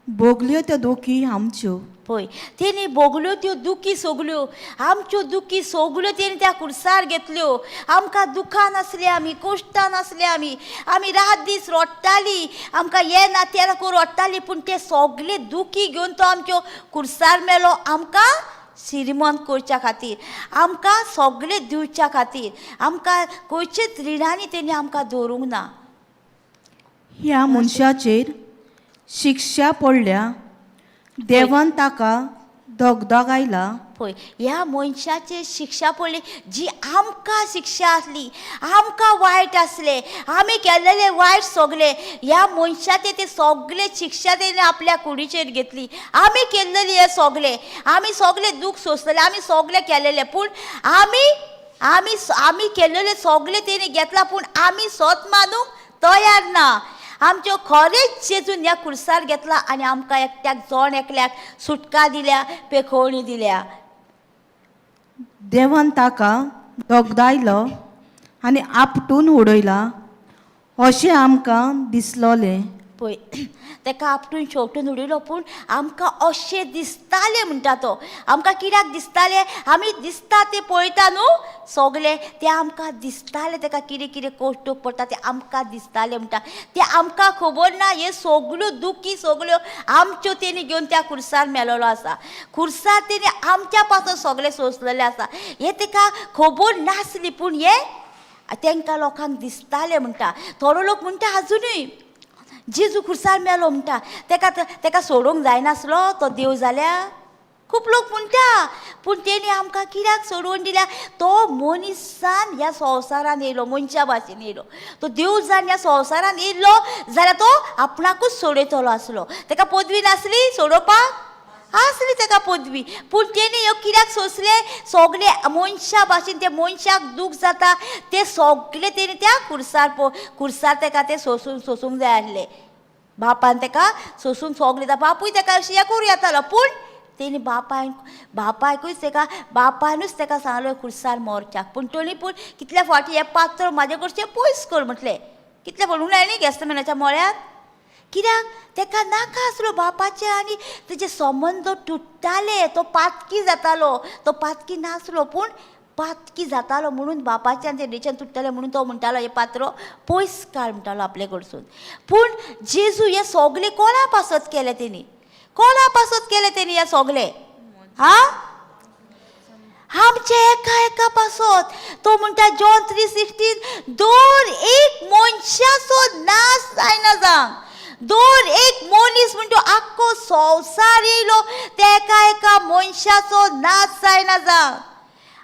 भोगल्यो त्यो दुखी आमच्यो. पळय तेणी भोगल्यो त्यो दुखी सगल्यो, आमच्यो दुखी सगल्यो तेणी त्या खुर्सार घेतल्यो. आमकां दुखान आसले आमी, कोश्टान आसले आमी, आमी रात दीस रडटाली, आमकां ये ना ते ना करून रडटाली, पूण ते सगळे दुखी घेवन तो आमच्यो खुर्सार मेलो आमकां श्रीमंत करच्या खातीर, आमकां सगळे दिवच्या खातीर, आमकां खंयचेच रिणांनी तेणी आमकां दवरूंक ना. ह्या मनशाचेर शिक्षा पडल्या, देवान ताका दगदगायला. पळय ह्या मनशाचेर शिक्षा पडली, जी आमकां शिक्षा आसली, आमकां वायट आसलें, आमी केल्लेले वायट सगळे ह्या मनशाचे ते सगळे शिक्षा तेणे आपल्या कुडीचेर घेतली. आमी केल्लेली हे सगळे, आमी सगळे दूख सोंसलेले, आमी सगळे केलेले, पूण आमी आमी आमी केल्लेले सगळे तेणी घेतला, पूण आमी सोत मानूंक तयार ना. आमच्यो खरेंच जेजून ह्या खुर्सार घेतला आनी आमकां एकट्याक जण एकल्याक सुटका दिल्या, पेखोवणी दिल्या. देवान ताका दगदायलो आनी आपटून उडयला अशें आमकां दिसलोलें. पळय तेका आपटून शेवटून उडयलो, पूण आमकां अशें दिसतालें म्हणटा तो. आमकां कित्याक दिसतालें, आमी दिसता तें पळयता न्हू सगलें, तें आमकां दिसतालें. तेका कितें कितें कश्ट पडटा तें आमकां दिसतालें म्हणटा, तें आमकां खबर ना. हे सगल्यो दुखी सगल्यो आमच्यो तेणी घेवन त्या खुर्सार मेलोलो आसा. खुर्सार तेणी आमच्या पासून सगळें सोंसलेलें आसा, हें तेका खबर नासली, पूण हें तेंकां लोकांक दिसतालें म्हणटा. थोडो लोक म्हणटा आजुनूय जेजू खुर्सार मेलो म्हणटा, तेका तेका सोडूंक जायनासलो तो देव जाल्यार, खूब लोक म्हणटा, पूण तेणी आमकां कित्याक सोडून दिल्या? तो मनीसान ह्या संवसारान येयलो, मनशा भाशेन येयलो, तो देव जावन ह्या संवसारान येयलो जाल्यार तो आपणाकूच सोडयतलो आसलो. तेका पदवी नासली सोडोवपाक, आसली तेका पदवी, पूण तेणी ह्यो कित्याक सोंसले? सगळे मनशा भाशेन ते मनशाक दूख जाता ते सगळे तेणी त्या खुर्सार खुर्सार तेका ते सोंसून सोंसूंक जाय आसले. बापान तेका सोंसून सगळें, बापूय तेका अशें हें करूं येतालो, पूण तेणी बापायन बापायकूच तेका बापायनूच तेका सांगलो खुर्सार मोरच्याक. पूण तेणी पूण कितल्या फावटी हें पात्र म्हाजे कडचें पयस कर म्हटलें, कितले म्हणूंक जाय न्ही गेस्तमेनाच्या मोळ्यांत, कित्याक तेका नाका आसलो बापाचें आनी तेजे संबंद तुट्टाले, तो पातकी जातालो, तो पातकी नासलो पूण पातकी जातालो म्हणून बापाचें आनी तें रिलेशन तुट्टालें म्हणून तो म्हणटालो हें पात्र पयस काड म्हणटालो आपले कडसून. पूण जेजू हें सगळें कोणा पासत केलें तेणी? कोणा पासत केलें तेणी हें सगळें? हा, आमचे एका एका पासत. तो म्हणटा जॉन 3:16, दर एक मनशाचो नाश जायना जावंक, दर एक मनीस म्हणटा आख्खो संवसार येयलो ते एका एका मनशाचो नाच जायना जा.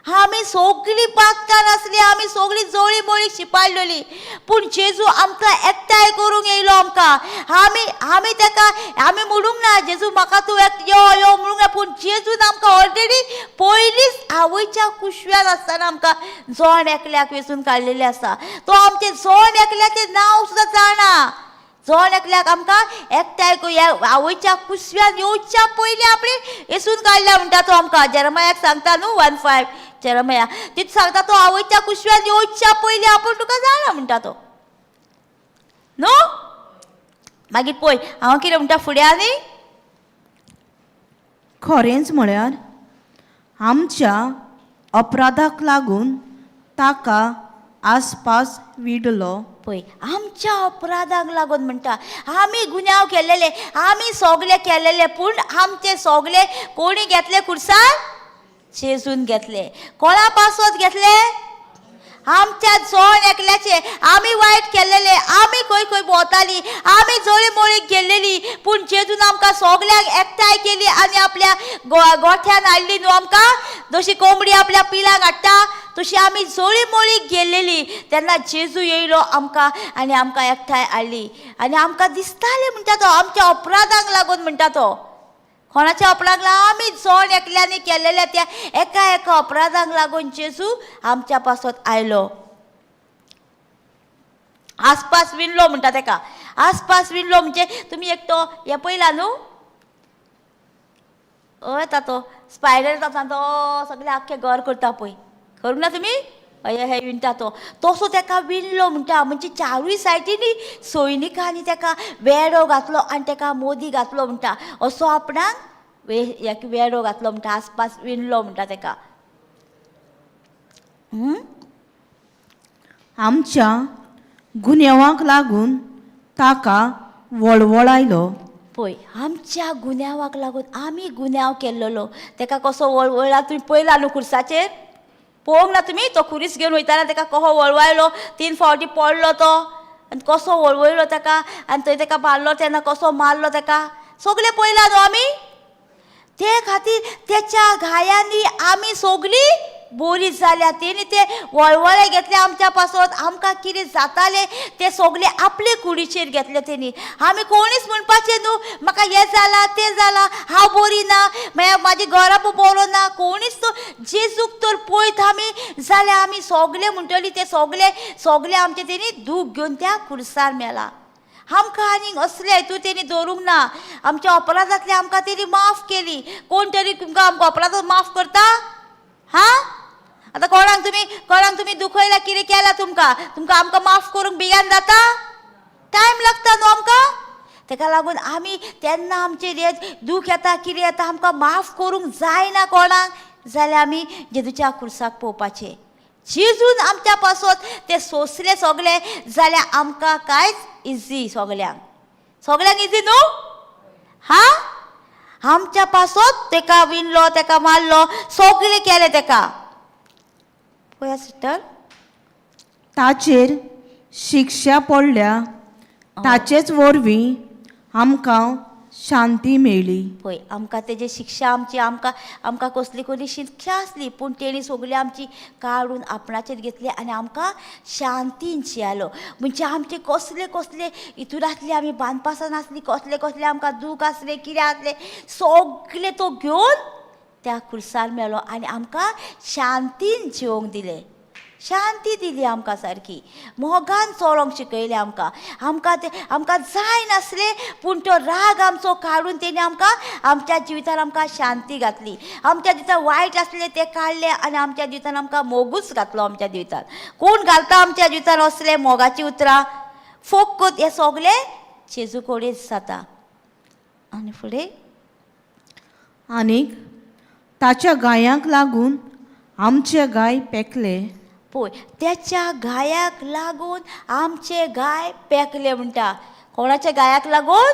आमी सगळीं पातकान आसली, आमी सगळीं जळी मळी शिपाडलेली, पूण जेजू आमकां एकठांय करूंक येयलो आमकां. आमी आमी तेका आमी म्हणूंक ना जेजू म्हाका तूं यो यो म्हणूंक ना, पूण जेजून आमकां ऑलरेडी पयलींच आवयच्या कुशव्यान आसतना आमकां जण एकल्याक वेंचून काडलेलें आसा. तो आमचें जण एकल्याचें नांव सुद्दां जाणा. जण एकल्याक आमकां एकठांय आवयच्या कुसव्यान येवच्या पयलीं आपणे वेंचून काडल्या म्हणटा तो आमकां. जेरमायाक सांगता न्हू 1:5 जेरमाया तितून सांगता तो आवयच्या कुसव्यान येवच्या पयलीं आपूण तुका जाणा म्हणटा तो न्हू. मागीर पळय हांव कितें म्हणटा फुडें आनी खरेंच म्हळ्यार आमच्या अपराधाक लागून ताका आसपास विडलो. पळय आमच्या अपराधांक लागून म्हणटा आमी गुन्यांव केलेले, आमी सगळे केलेले, पूण आमचे सगळे कोणी घेतले खुर्सान? जेजून घेतले. कोणा पासत घेतले? आमच्या जण एकल्याचे. आमी वायट केलेले, आमी खंय खंय भोंवताली, आमी जळी मळीक गेल्लेली, पूण जेजून आमकां सगल्यांक एकठांय केली आनी आपल्या गोठ्यान हाडली न्हू आमकां. जशी कोंबडी आपल्या पिलांक हाडटा तशी आमी जळी मळीक गेल्लेली तेन्ना जेजू येयलो आमकां आनी आमकां एकठांय हाडली. आनी आमकां दिसतालें म्हणटा तो आमच्या अपराधांक लागून म्हणटा तो. कोणाच्या अपराधांक लागून? आमी जण एकल्यांनी केलेल्या त्या एका एका अपराधांक लागून जेजू आमच्या पासत आयलो. आसपास विणलो म्हणटा तेका. आसपास विणलो म्हणजे तुमी एक तो हें पळयला न्हू, हय येता तो स्पायडर येता तो सगळें आख्खें घर करता पळय, करूंक ना तुमी? हय हे विणटा तो तसो तेका विणलो म्हणटा. म्हणजे चारूय सायडींनी सैनिकांनी तेका वेडो घातलो आनी तेका मोदी घातलो म्हणटा. असो आपणाक वेडो घातलो म्हणटा, आसपास विणलो म्हणटा तेका. आमच्या गुन्यांवाक लागून ताका वळवळायलो. पळय आमच्या गुन्यांवाक लागून आमी गुन्यांव केल्लो तेका कसो वळवळला तुमी पळयला न्हू खुर्साचेर? पळोवंक ना तुमी? तो खुरीस घेवन वयताना तेका कसो वळवळलो, 3 फावटी पडलो तो आनी कसो वळवळलो तेका, आनी थंय तेका मारलो तेन्ना कसो मारलो तेका, सगळें पळयला न्हू आमी. ते खातीर तेच्या घायांनी आमी सगळीं बरी जाल्या. तेणी ते वळवळे घेतले आमच्या पासत. आमकां कितें जातालें तें सगळें आपले कुडीचेर घेतलें तेणी. आमी कोणीच म्हणपाचें न्हू म्हाका हें जालां तें जालां, हांव बरी ना, म्हाजी घरा बरो ना, कोणीच तो जेजूक तर पळयत आमी जाल्यार आमी सगळे म्हणटली ते सगळे सगळे आमचे तेणी दूख घेवन त्या खुर्सार मेला. आमकां आनीक असले हितून तेणी दवरूंक ना. आमच्या अपराधांतले आमकां तेणी माफ केली. कोण तरी तुमकां आमकां अपराध माफ करता? हा आतां कोणाक तुमी दुखयला कितें केलां तुमकां, तुमकां आमकां माफ करूंक बेगान जाता? टायम लागता न्हू आमकां. तेका लागून आमी तेन्ना आमचेर हें दूख येता कितें येता आमकां माफ करूंक जायना कोणाक जाल्यार आमी जेजूच्या खुर्साक पळोवपाचें. जेजून आमच्या पासत ते सोंसले सगळे जाल्यार आमकां कांयच इजी, सगल्यांक सगल्यांक इजी न्हू. हा आमच्या पासत तेका विणलो, तेका मारलो, सगळें केलें तेका. पळया सिस्टर, ताचेर शिक्षा पडल्या ताचेच वरवीं आमकां शांती मेळ्ळी. पळय आमकां तेजी शिक्षा आमची आमकां आमकां कसली कसली शिक्षा आसली, पूण तेणी सगळी आमची काडून आपणाचेर घेतली आनी आमकां शांतीन शियालो. म्हणजे आमचे कसले कसले हितून आसले, आमी बांदपासान आसली, कसले कसले आमकां दूख आसले कितें आसलें सगळें तो घेवन त्या खुर्सार मेलो आनी आमकां शांतीन जिवोंक दिलें. शांती दिली आमकां सारकी, मोगान चलोंक शिकयलें आमकां. आमकां तें आमकां जाय नासलें पूण तो राग आमचो काडून तेणी आमकां आमच्या जिवितान आमकां शांती घातली. आमच्या जिवितान वायट आसलें तें काडलें आनी आमच्या जिवितान आमकां मोगूच घातलो. आमच्या जिवितान कोण घालता आमच्या जिवितान असलें मोगाचीं उतरां? फकत हें सगलें जेजू कडेन जाता. आनी फुडें आनीक ताच्या गायांक लागून आमचे गाय पेकले. पळय त्याच्या गायाक लागून आमचे गाय पेकले म्हणटा. कोणाच्या गायाक लागून?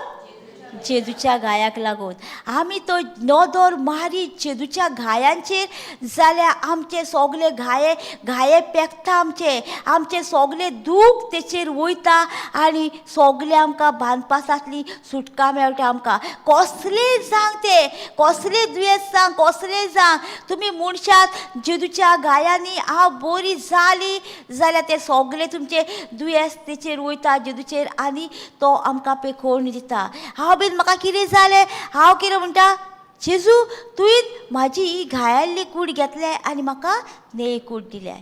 जेजूच्या घायाक लागून. आमी तो नदर मारी जेजूच्या घायांचेर जाल्यार आमचे सगळे घाये घाये पेकता, आमचे आमचे सगळे दूख तेचेर वयता आनी सगळे आमकां बांदपासांतली सुटका मेळटा आमकां. कसलें जावं तें, कसलें दुयेंस जावं, कसलें जावं, तुमी मनशात जेजूच्या घायांनी हांव बरी जाली जाल्यार ते सगळे तुमचे दुयेंस तेचेर वयता जेजूचेर आनी तो आमकां पेखोवन दिता. हांव बीन म्हाका कितें जालें, हांव कितें म्हणटा, जेजू तुवें म्हाजी ही घायाल्ली कूड घेतले आनी म्हाका नेय कूड दिल्या.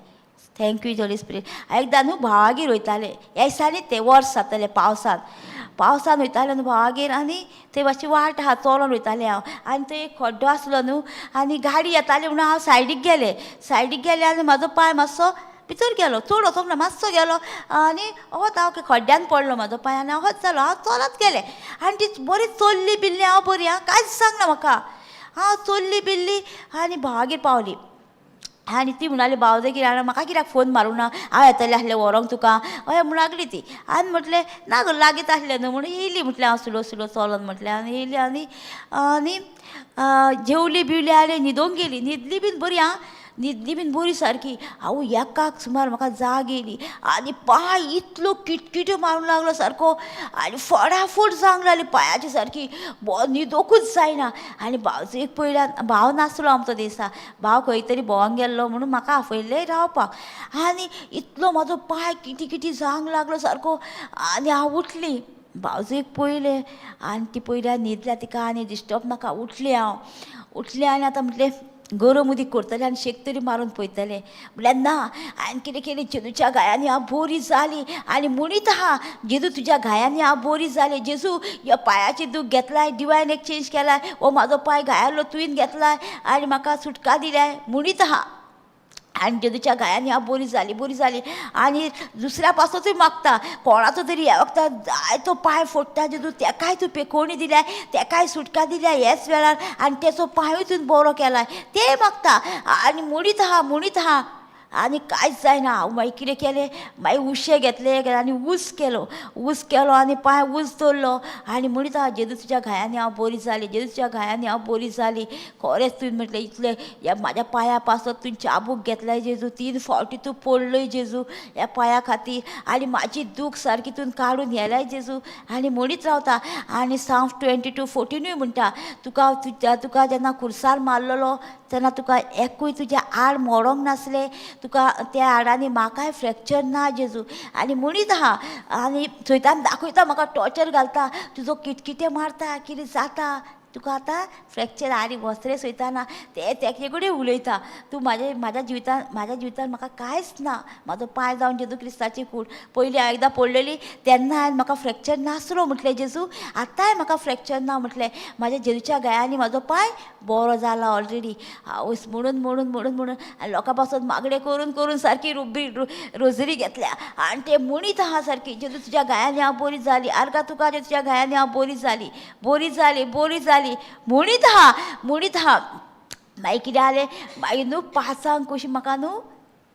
Thank you Holi Spirit. एकदां न्हू भावागेर वयतालें, ह्या दिसांनी तें वर्स जातलें, पावसान पावसान वयतालें न्हू भावागेर आनी थंय मातशी वाट आहा, चलोन वयतालें हांव आनी थंय एक खड्डो आसलो न्हू आनी गाडी येताली म्हणून हांव सायडीक गेलें. सायडीक गेलें आनी म्हाजो पांय मातसो भितर गेलो, चड वचोंक ना, मातसो गेलो आनी होच हांव खड्ड्यान पडलो म्हाजो पांय आनी होच जालो. हांव चलत गेलें आनी ती बरी चल्ली बिल्ली हांव बरी आं, कांयच सांगना म्हाका. हांव चल्ली बिल्ली आनी भावागेर पावली आनी ती म्हणाली, भावजगीर आनी म्हाका कित्याक फोन मारूं ना, हांव येतलें आसलें व्हरोंक तुका, अशें म्हूण लागली ती. आनी म्हटलें ना गो, लागींच आसलें न्हू म्हणून येयली म्हटलें हांव स्लो स्लो चलोन म्हटलें आनी येयली आनी आनी जेवली बिवली आनी न्हिदोंक गेली. न्हिदली बीन बरी आं, न्हिदली बीन बरी सारकी. हांव एकाक सुमार म्हाका जाग येयली आनी पांय इतलो किटकिट्यो मारूंक लागलो सारको आनी फटाफट जावंक लागली पांयाची सारकी, न्हिदोकूच जायना. आनी भावजयेक पयल्यार भाव नासलो आमचो दिसा, भाव खंय तरी भोंवंक गेल्लो म्हणून म्हाका आफयल्लें रावपाक. आनी इतलो म्हाजो पांय किटी किटी जावंक लागलो सारको आनी हांव उठली, भावजयेक पयलें आनी ती पयल्यार न्हिदल्या तिका आनी डिस्टर्ब नाका. उठली हांव, उठलें आनी आतां म्हटलें गरम उदीक करतलें आनी शेक तरी मारून पळयतलें. म्हळ्यार ना, हांवें कितें केलें, जेजूच्या घायांनी हांव बरी जाली आनी म्हणीत आहा, जेजू तुज्या घायांनी हांव बरी जाली, जेजू ह्या पांयाची दूख घेतलाय, डिवायन एक्सचेंज केलाय, हो म्हाजो पांय घायालो तुवें घेतलाय आनी म्हाका सुटका दिल्याय म्हणीत आहा. आनी जेजूच्या घायांनी हांव बरी जाली, बरी जाली. आनी दुसऱ्या पासतूय मागता, कोणाचो तरी ह्या वखदार जायतो पांय फोडटा, जेजू तेकाय तूं पेकोवणी दिल्या, तेकाय सुटका दिल्या ह्याच वेळार आनी तेचो पांयूय तुवें बरो केलाय, तें मागता आनी म्हणीत आहा, म्हणीत आहा आनी कांयच जायना. हांव मागीर कितें केलें, मागीर उशें घेतलें आनी ऊस केलो, ऊस केलो आनी पांय ऊस दवरलो आनी म्हणीत आहा, जेजू तुज्या घायांनी हांव बरी जाली, जेजू तुज्या घायांनी हांव बरी जाली. खरेंच तुवें म्हटलें इतलें ह्या म्हाज्या पांया पासत तुवें चाबूक घेतलाय जेजू, 3 फावटी तूं पडलोय जेजू ह्या पांया खातीर आनी म्हाजी दूख सारकी तुवें काडून व्हेलाय जेजू. आनी म्हणीत रावता. आनी साम 22:14 म्हणटा, तुका तुका जेन्ना खुर्सार मारलेलो तेन्ना तुका एकूय तुज्या आड मोडोंक नासलें, तुका त्या हाडांनी म्हाकाय फ्रॅक्चर ना जेजू. आनी म्हणीत आहा आनी थंयच्यान दाखयता म्हाका, टॉर्चर घालता, तुजो किटकिटे मारता, कितें जाता तुका आतां फ्रॅक्चर आनी वसरे सोयताना ते तेचे कडेन उलयता, तूं म्हाजे म्हाज्या जिवितान म्हाज्या जिवितान म्हाका कांयच ना, म्हाजो पांय जावन जेजू क्रिस्ताची कूड. पयलीं हांव एकदां पडलेली तेन्ना हांवें म्हाका फ्रॅक्चर नासलो म्हटलें जेजू, आतांय म्हाका फ्रॅक्चर ना म्हटलें, म्हाज्या जेजूच्या घायांनी म्हाजो पांय बरो जाला ऑलरेडी. हांव म्हणून म्हणून म्हणून म्हणून आनी लोकां पासून मागणें करून करून सारकी रुबी रोजरी घेतल्या आनी ते म्हणीत आहा सारकी, जेजू तुज्या घायांनी हांव बरी जाली, आर्गां तुका तुज्या घायांनी हांव बरी जाली, बरी जाली, बरी जाली म्हणीत आहा, म्हणीत आहा. मागीर कितें जालें, मागीर न्हू 5 कशी म्हाका न्हू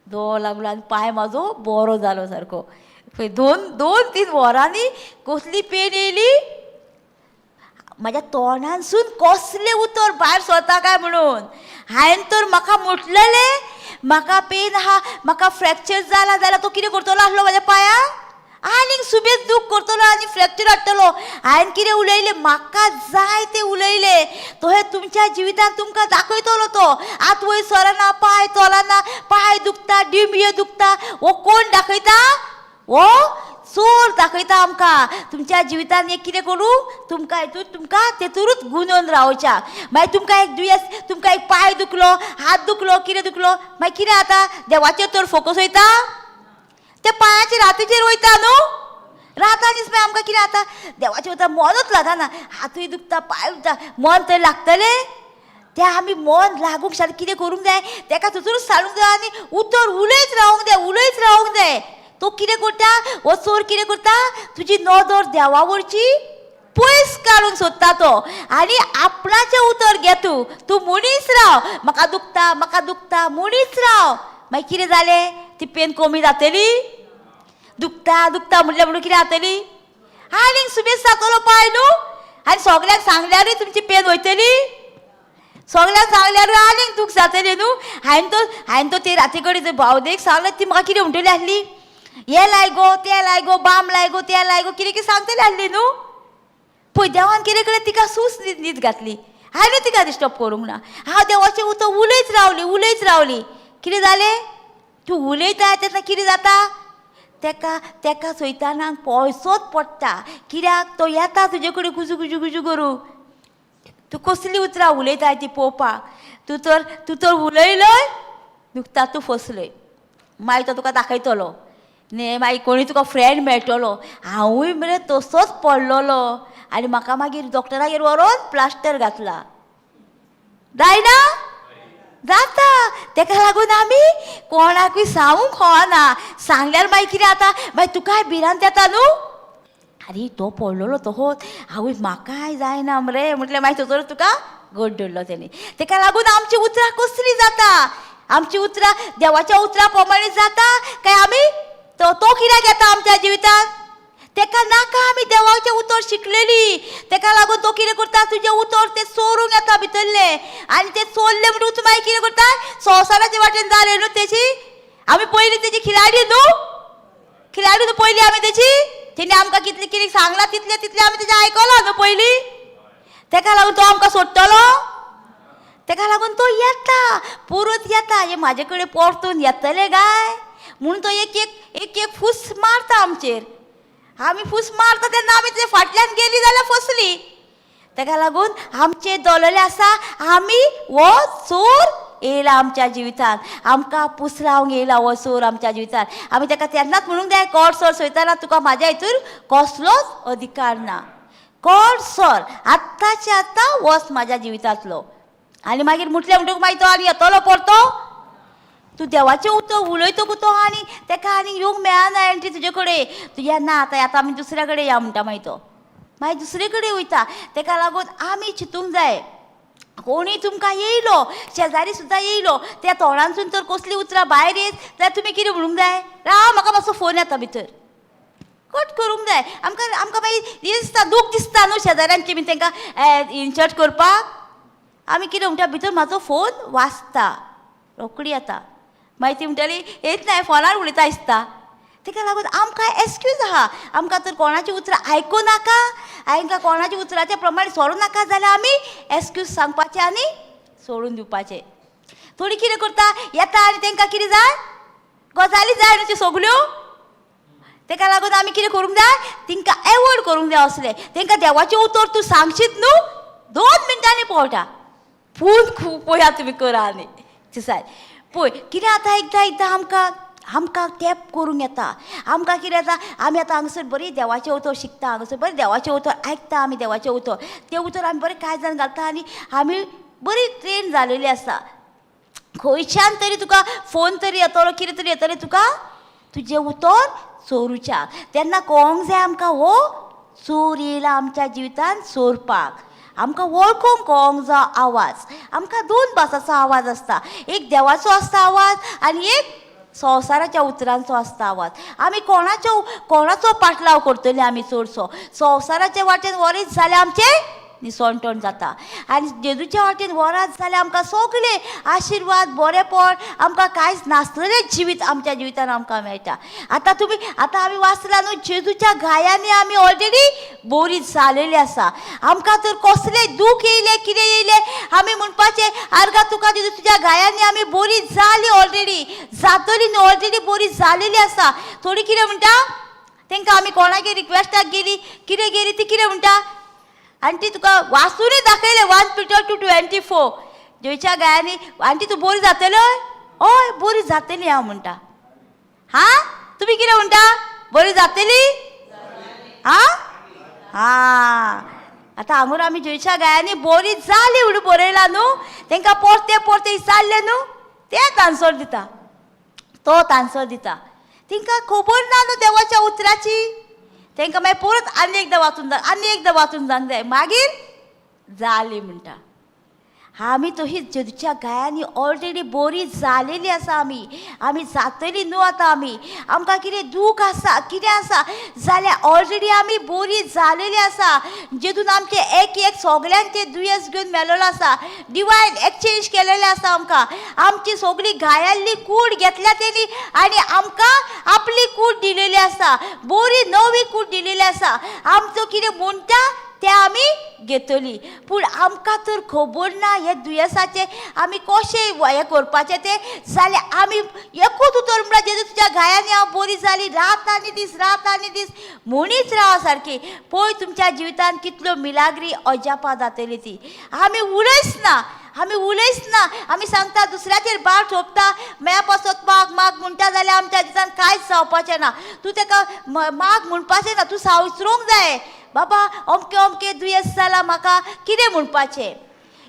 दोळो लागलो आनी पांय म्हाजो बरो जालो सारको. पळय 2-3 वरांनी कसली पेन येयली म्हाज्या तोंडानसून, कसलें उतर भायर सरता काय म्हणून. हांवें तर म्हाका म्हटलेलें म्हाका पेन आहा, म्हाका फ्रॅक्चर जाला जाल्यार तो कितें करतलो आसलो म्हाज्या पांयाक, आनीक सुबेज दूख करतलो आनी फ्रॅक्चर हाडटलो. हांवें कितें उलयलें, म्हाका जाय तें उलयलें, तो हे तुमच्या जिवितांत तुमकां दाखयतलो तो. आत वयर सरना, पांय चलना, पांय दुखता, डिंबियो दुखता, हो कोण दाखयता, हो चोर दाखयता आमकां. तुमच्या जिवितांत एक कितें करूं तुमकां हितून तुमकां तेतूरूच गुंजोवन रावच्या. मागीर तुमकां एक दुयेंस, तुमकां एक पांय दुखलो, हात दुखलो, कितें दुखलो, मागीर कितें जाता, देवाचेर तर फोकस वयता, त्या पांयाचेर हातीचेर वयता न्हू. राता दीस मागीर आमकां कितें जाता, देवाचेर वता मनूच लागना, हातूय दुखता, पांय दुखता, मन थंय लागतलें. त्या आमी मन लागूंक शकता, कितें करूंक जाय, तेका थंयसरूच साडूंक जाय आनी उतर उलयत रावंक जाय, उलयत रावंक जाय. तो कितें करता, हो चोर कितें करता, तुजी नदर देवा वरची पयस काडूंक सोदता तो आनी आपणाचें उतर घे तूं, तूं म्हणीच राव म्हाका दुखता, म्हाका दुखता म्हणीच राव. मागीर कितें जालें, ती पेन कमी जातली, दुखता दुखता म्हटल्यार म्हणून कितें जातली, आनीक सुबेज जातलो पांय न्हू. आनी सगल्यांक सांगल्यारूय तुमची पेन वयतली, सगल्यांक सांगल्यारूय आनीक दूख जातलें न्हू. हांवें तो ते राती कडेन भावदेक सांगलें, ती म्हाका कितें म्हणटली आसली, हें लाय गो तें लाय गो, बाम लाय गो तें लाय गो, कितें कितें सांगतली आसली न्हू. पळय देवान कितें केलें, तिका सूस न्हीद घातली. हांवें तिका डिस्टर्ब करूंक ना. हांव देवाचें उतर उलयत रावली, उलयत रावली. कितें जालें, तूं उलयता तेन्ना कितें जाता, तेका तेका सैतानाक पयसोच पडटा. कित्याक तो येता तुजे कडेन कुजू कुजू कुजू करूं, तूं कसलीं उतरां उलयताय ती पळोवपाक. तूं तर उलयलय दुखता, तूं फसलय, मागीर तो तुका दाखयतलो न्ही, मागीर कोणी तुका फ्रेंड मेळटलो. हांवूय मरे तसोच पडलेलो आनी म्हाका मागीर डॉक्टरागेर व्हरोन प्लास्टर घातला. जायना जाता. तेका लागून आमी कोणाकूय सांगूंक कळना. सांगल्यार मागीर कितें जाता, मागीर तुकाय भिरांत येता न्हू, आरे तो पडलेलो तसोच, आवय म्हाकाय जायना मरे म्हटल्यार मागीर थंयसर तुका गट धरलो तेणी. तेका लागून आमची उतरां कसलीं जाता, आमची उतरां देवाच्या उतरां प्रमाणे जाता काय आमी तो कित्याक येता आमच्या जिवितांत, तेका नाका आमी देवाचें उतर शिकलेली. तेका लागून तो कितें करता, तुजें उतर तें चोरूंक येता भितरलें, आनी तें चोरलें म्हणटकूच तूं मागीर कितें करता, संवसाराचे वाटेन जालें न्हू तेची. आमी पयलीं तेजी खिलाडी न्हू, खिलाडी न्हू पयलीं आमी तेची, तेणी आमकां कितलें कितें सांगलां तितलें तितलें आमी तेजें आयकलां न्हू पयलीं. तेका लागून तो आमकां सोडटलो, तेका लागून तो येता, परत येता, हे म्हाजे कडेन परतून येतले काय म्हणून तो एक एक एक एक फूस मारता आमचेर. आमी फूस मारता तेन्ना आमी तेजे फाटल्यान गेली जाल्यार फसली. तेका लागून आमचे दोलले आसा, आमी हो चोर येयला आमच्या जिवितान, आमकां पुसलावंक येयला हो चोर आमच्या जिवितान. आमी तेका तेन्नाच म्हणूंक जाय, कोड सर सैताना तुका म्हाज्या हितूर कसलोच अधिकार ना, कोड सर आत्ताचे आत्तां वच म्हाज्या जिवितांतलो. आनी मागीर म्हटलें म्हणटकूच मागीर तो आनी येतलो परतो. तूं देवाचें उतर उलयतकूच तो आनी तेका आनी येवंक मेळना एंट्री तुजे कडेन. तूं येना आतां, आतां आमी दुसऱ्या कडेन या म्हणटा, मागीर तो मागीर दुसरे कडेन वयता. तेका लागून आमी चिंतूंक जाय, कोणी तुमकां येयलो, शेजारी सुद्दां येयलो, त्या तोंडांतसून तर कसलीं उतरां भायर येत जाल्यार तुमी कितें म्हणूंक जाय, राव म्हाका मातसो फोन येता भितर, कट करूंक जाय. आमकां मागीर दिसता, दूख दिसता न्हू शेजाऱ्यांची बीन तांकां इन्सल्ट करपाक. आमी कितें म्हणटा, भितर म्हाजो फोन वाजता, रोखडी येता. मागीर ती म्हणटली येत ना, फोनार उलयता दिसता. तेका लागून आमकां एक्सक्यूज आहा, आमकां तर कोणाची उतरां आयकूं नाका, आमकां कोणाच्या उतराच्या प्रमाणे सोडूं नाका जाल्यार आमी एक्सक्यूज सांगपाचें आनी सोडून दिवपाचें. थोडीं कितें करता, येता आनी तांकां कितें जाय, गजाली जाय न्हू त्यो सगल्यो. तेका लागून आमी कितें करूंक जाय, तांकां एवॉयड करूंक जाय असलें. तांकां देवाचें उतर तूं सांगशीत न्हू, 2 मिनटांनी पळटा. पूण खूब पळया तुमी करा आनी दिसाय पळय कितें आतां. एकदां एकदां आमकां टॅप करूंक येता. आमकां कितें जाता, आमी आतां हांगासर बरी देवाचें उतर शिकता, हांगासर बरें देवाचें उतर आयकता आमी, देवाचें उतर तें उतर आमी बरें काळजान घालता आनी आमी बरी ट्रेन जालेली आसा. खंयच्यान तरी तुका फोन तरी येतलो, कितें तरी येतलें तुका तुजें उतर चोरुच्याक. तेन्ना कळोंक जाय आमकां हो चोर येयला आमच्या जिवितान चोरपाक. आमकां वळखूंक कळोंक जाय आवाज. आमकां 2 भासाचो आवाज आसता, एक देवाचो आसता आवाज आनी एक संवसाराच्या उतरांचो आसता आवाज. आमी कोणाचो पाटलाव करतले आमी चडसो संवसाराच्या वाटेन वरीत जाल्यार आमचें निसणटण जाता, आनी जेजूच्या वाटेन वरात जाल्यार आमकां सगळे आशिर्वाद, बरेपण, आमकां कांयच नासलेलें जिवीत आमच्या जिवितान आमकां मेळटा. आतां तुमी आतां आमी वाचला न्हू, जेजूच्या घायांनी आमी ऑलरेडी बरी जालेली आसा. आमकां तर कसलें दूख येयलें, कितें येयलें, आमी म्हणपाचें आर्गा तुका जेजू, तुज्या घायांनी आमी बरी जाली, ऑलरेडी जातली न्हू, ऑलरेडी बरी जालेली आसा. थोडी कितें म्हणटा तांकां, आमी कोणागेर रिक्वेस्टाक गेली, कितें गेली, ती कितें म्हणटा, आनी ती तुका वाचूनय दाखयलें 1 Peter 2:24, जेच्या गायांनी आनी तूं बरी जातलो, हय बरी जातली हांव म्हणटा. हा तुमी कितें म्हणटा, बरी जातली? हा हा आतां हांगूर आमी जेच्या गायांनी बरी जाली म्हणून बरयलां न्हू, तांकां परते परते विचारलें न्हू, तेच आन्सर दिता, तोच आन्सर दिता. तांकां खबर ना न्हू देवाच्या उतराची, तांकां मागीर परत आनी एकदां वाचून जाय, आनी एकदां वाचून जावंक जाय, मागीर जाली म्हणटा. आमी तशी जेजूच्या गायांनी ऑलरेडी बरी जालेली आसा. आमी आमी जातली न्हू आतां. आमी आमकां कितें दूख आसा, कितें आसा जाल्यार ऑलरेडी आमी बरी जालेली आसा. जेतून आमचें एक एक सगल्यांचे दुयेंस घेवन मेलोलो आसा, डिवायन एक्सचेंज केलेलें आसा. आमकां आमची सगळी घायाल्ली कूड घेतल्या तेणी आनी आमकां आपली कूड दिलेली आसा, बरी नवी कूड दिलेली आसा. आमचो कितें म्हणटा तें आमी घेतली, पूण आमकां तर खबर ना हे दुयेंसाचें आमी कशें हें करपाचें तें. जाल्यार आमी एकूच उतर म्हळ्यार जेजू तुज्या घायांनी हांव बरी जाली, रात आनी दीस, रात आनी दीस म्हणीत राव सारकी. पळय तुमच्या जिवितान कितल्यो मिलाग्री अजापां जातली ती. आमी उलयच ना, आमी उलयच ना. आमी सांगता दुसऱ्याचेर भार सोंपता, म्या पासत माग माग म्हणटा जाल्यार आमच्या जिवितान कांयच जावपाचें ना. तूं तेका माग म्हणपाचें ना, तूं सावचरूंक जाय, बाबा अमकें अमकें दुयेंस जालां, म्हाका कितें म्हणपाचें.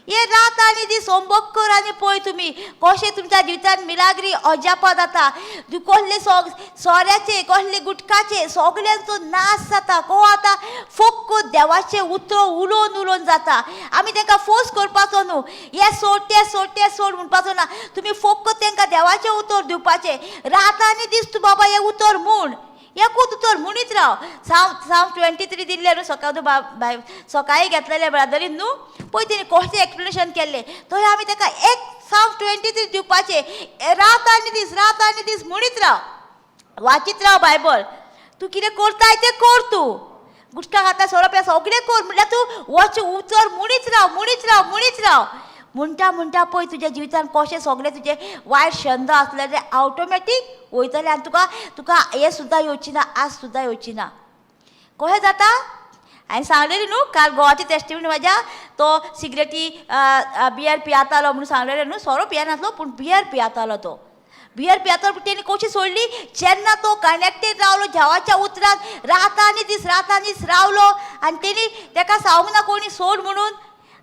हे रात आनी दीस होमवर्क कर आनी पळय तुमी कशें तुमच्या जिवितान मिलाग्री अजापां जाता. कसले सोऱ्याचे, कसले गुटकाचे, सगल्यांचो नाश जाता. को आतां फक्त देवाचें उतर उलोवन उलोवन जाता. आमी तांकां फोर्स करपाचो न्हू, हें सोड तें सोड तें सोड म्हणपाचो ना. तुमी फक्त तांकां देवाचें उतर दिवपाचें, रात आनी दीस तूं बाबा हें उतर म्हूण, एकूच उतर म्हणीत राव. साम 23 दिल्लें न्हू सकाळ बाय सकाळीं घेतलेलें ब्रादरीन न्हू, पळय तेणी कशें एक्सप्लेनेशन केल्लें. थंय आमी ताका एक साम 23 दिवपाचें, रात आनी दीस, रात आनी दीस म्हणीत राव, वाचीत राव बायबल. तूं कितें करताय तें कर, तूं गुटखा खाता, सोरो पिता, सगळें कर, म्हणल्यार तूं वच उतर म्हणीत राव, म्हणीत राव, म्हणीत राव. म्हणटा म्हणटा पळय तुज्या जिवितान कशें सगळें तुजें वायट छंद आसले ते ऑटोमॅटीक वयतले आनी तुका हें सुद्दां येवची ना, आज सुद्दां येवची ना. कशें जाता हांवें सांगलेली न्हू काल गोवाची टेस्टिमनी म्हाज्या, तो सिगरेटी बियर पियातालो म्हणून सांगलेलें न्हू. सोरो पियानासलो पूण बियर पियातालो. तो बियर पियातालो, पूण तेणी कशी सोडली? जेन्ना तो कनेक्टेड रावलो देवाच्या उतरान, रात आनी दीस, रात आनी दीस रावलो आनी तेणी तेका सांगूंक ना कोणी सोड म्हणून,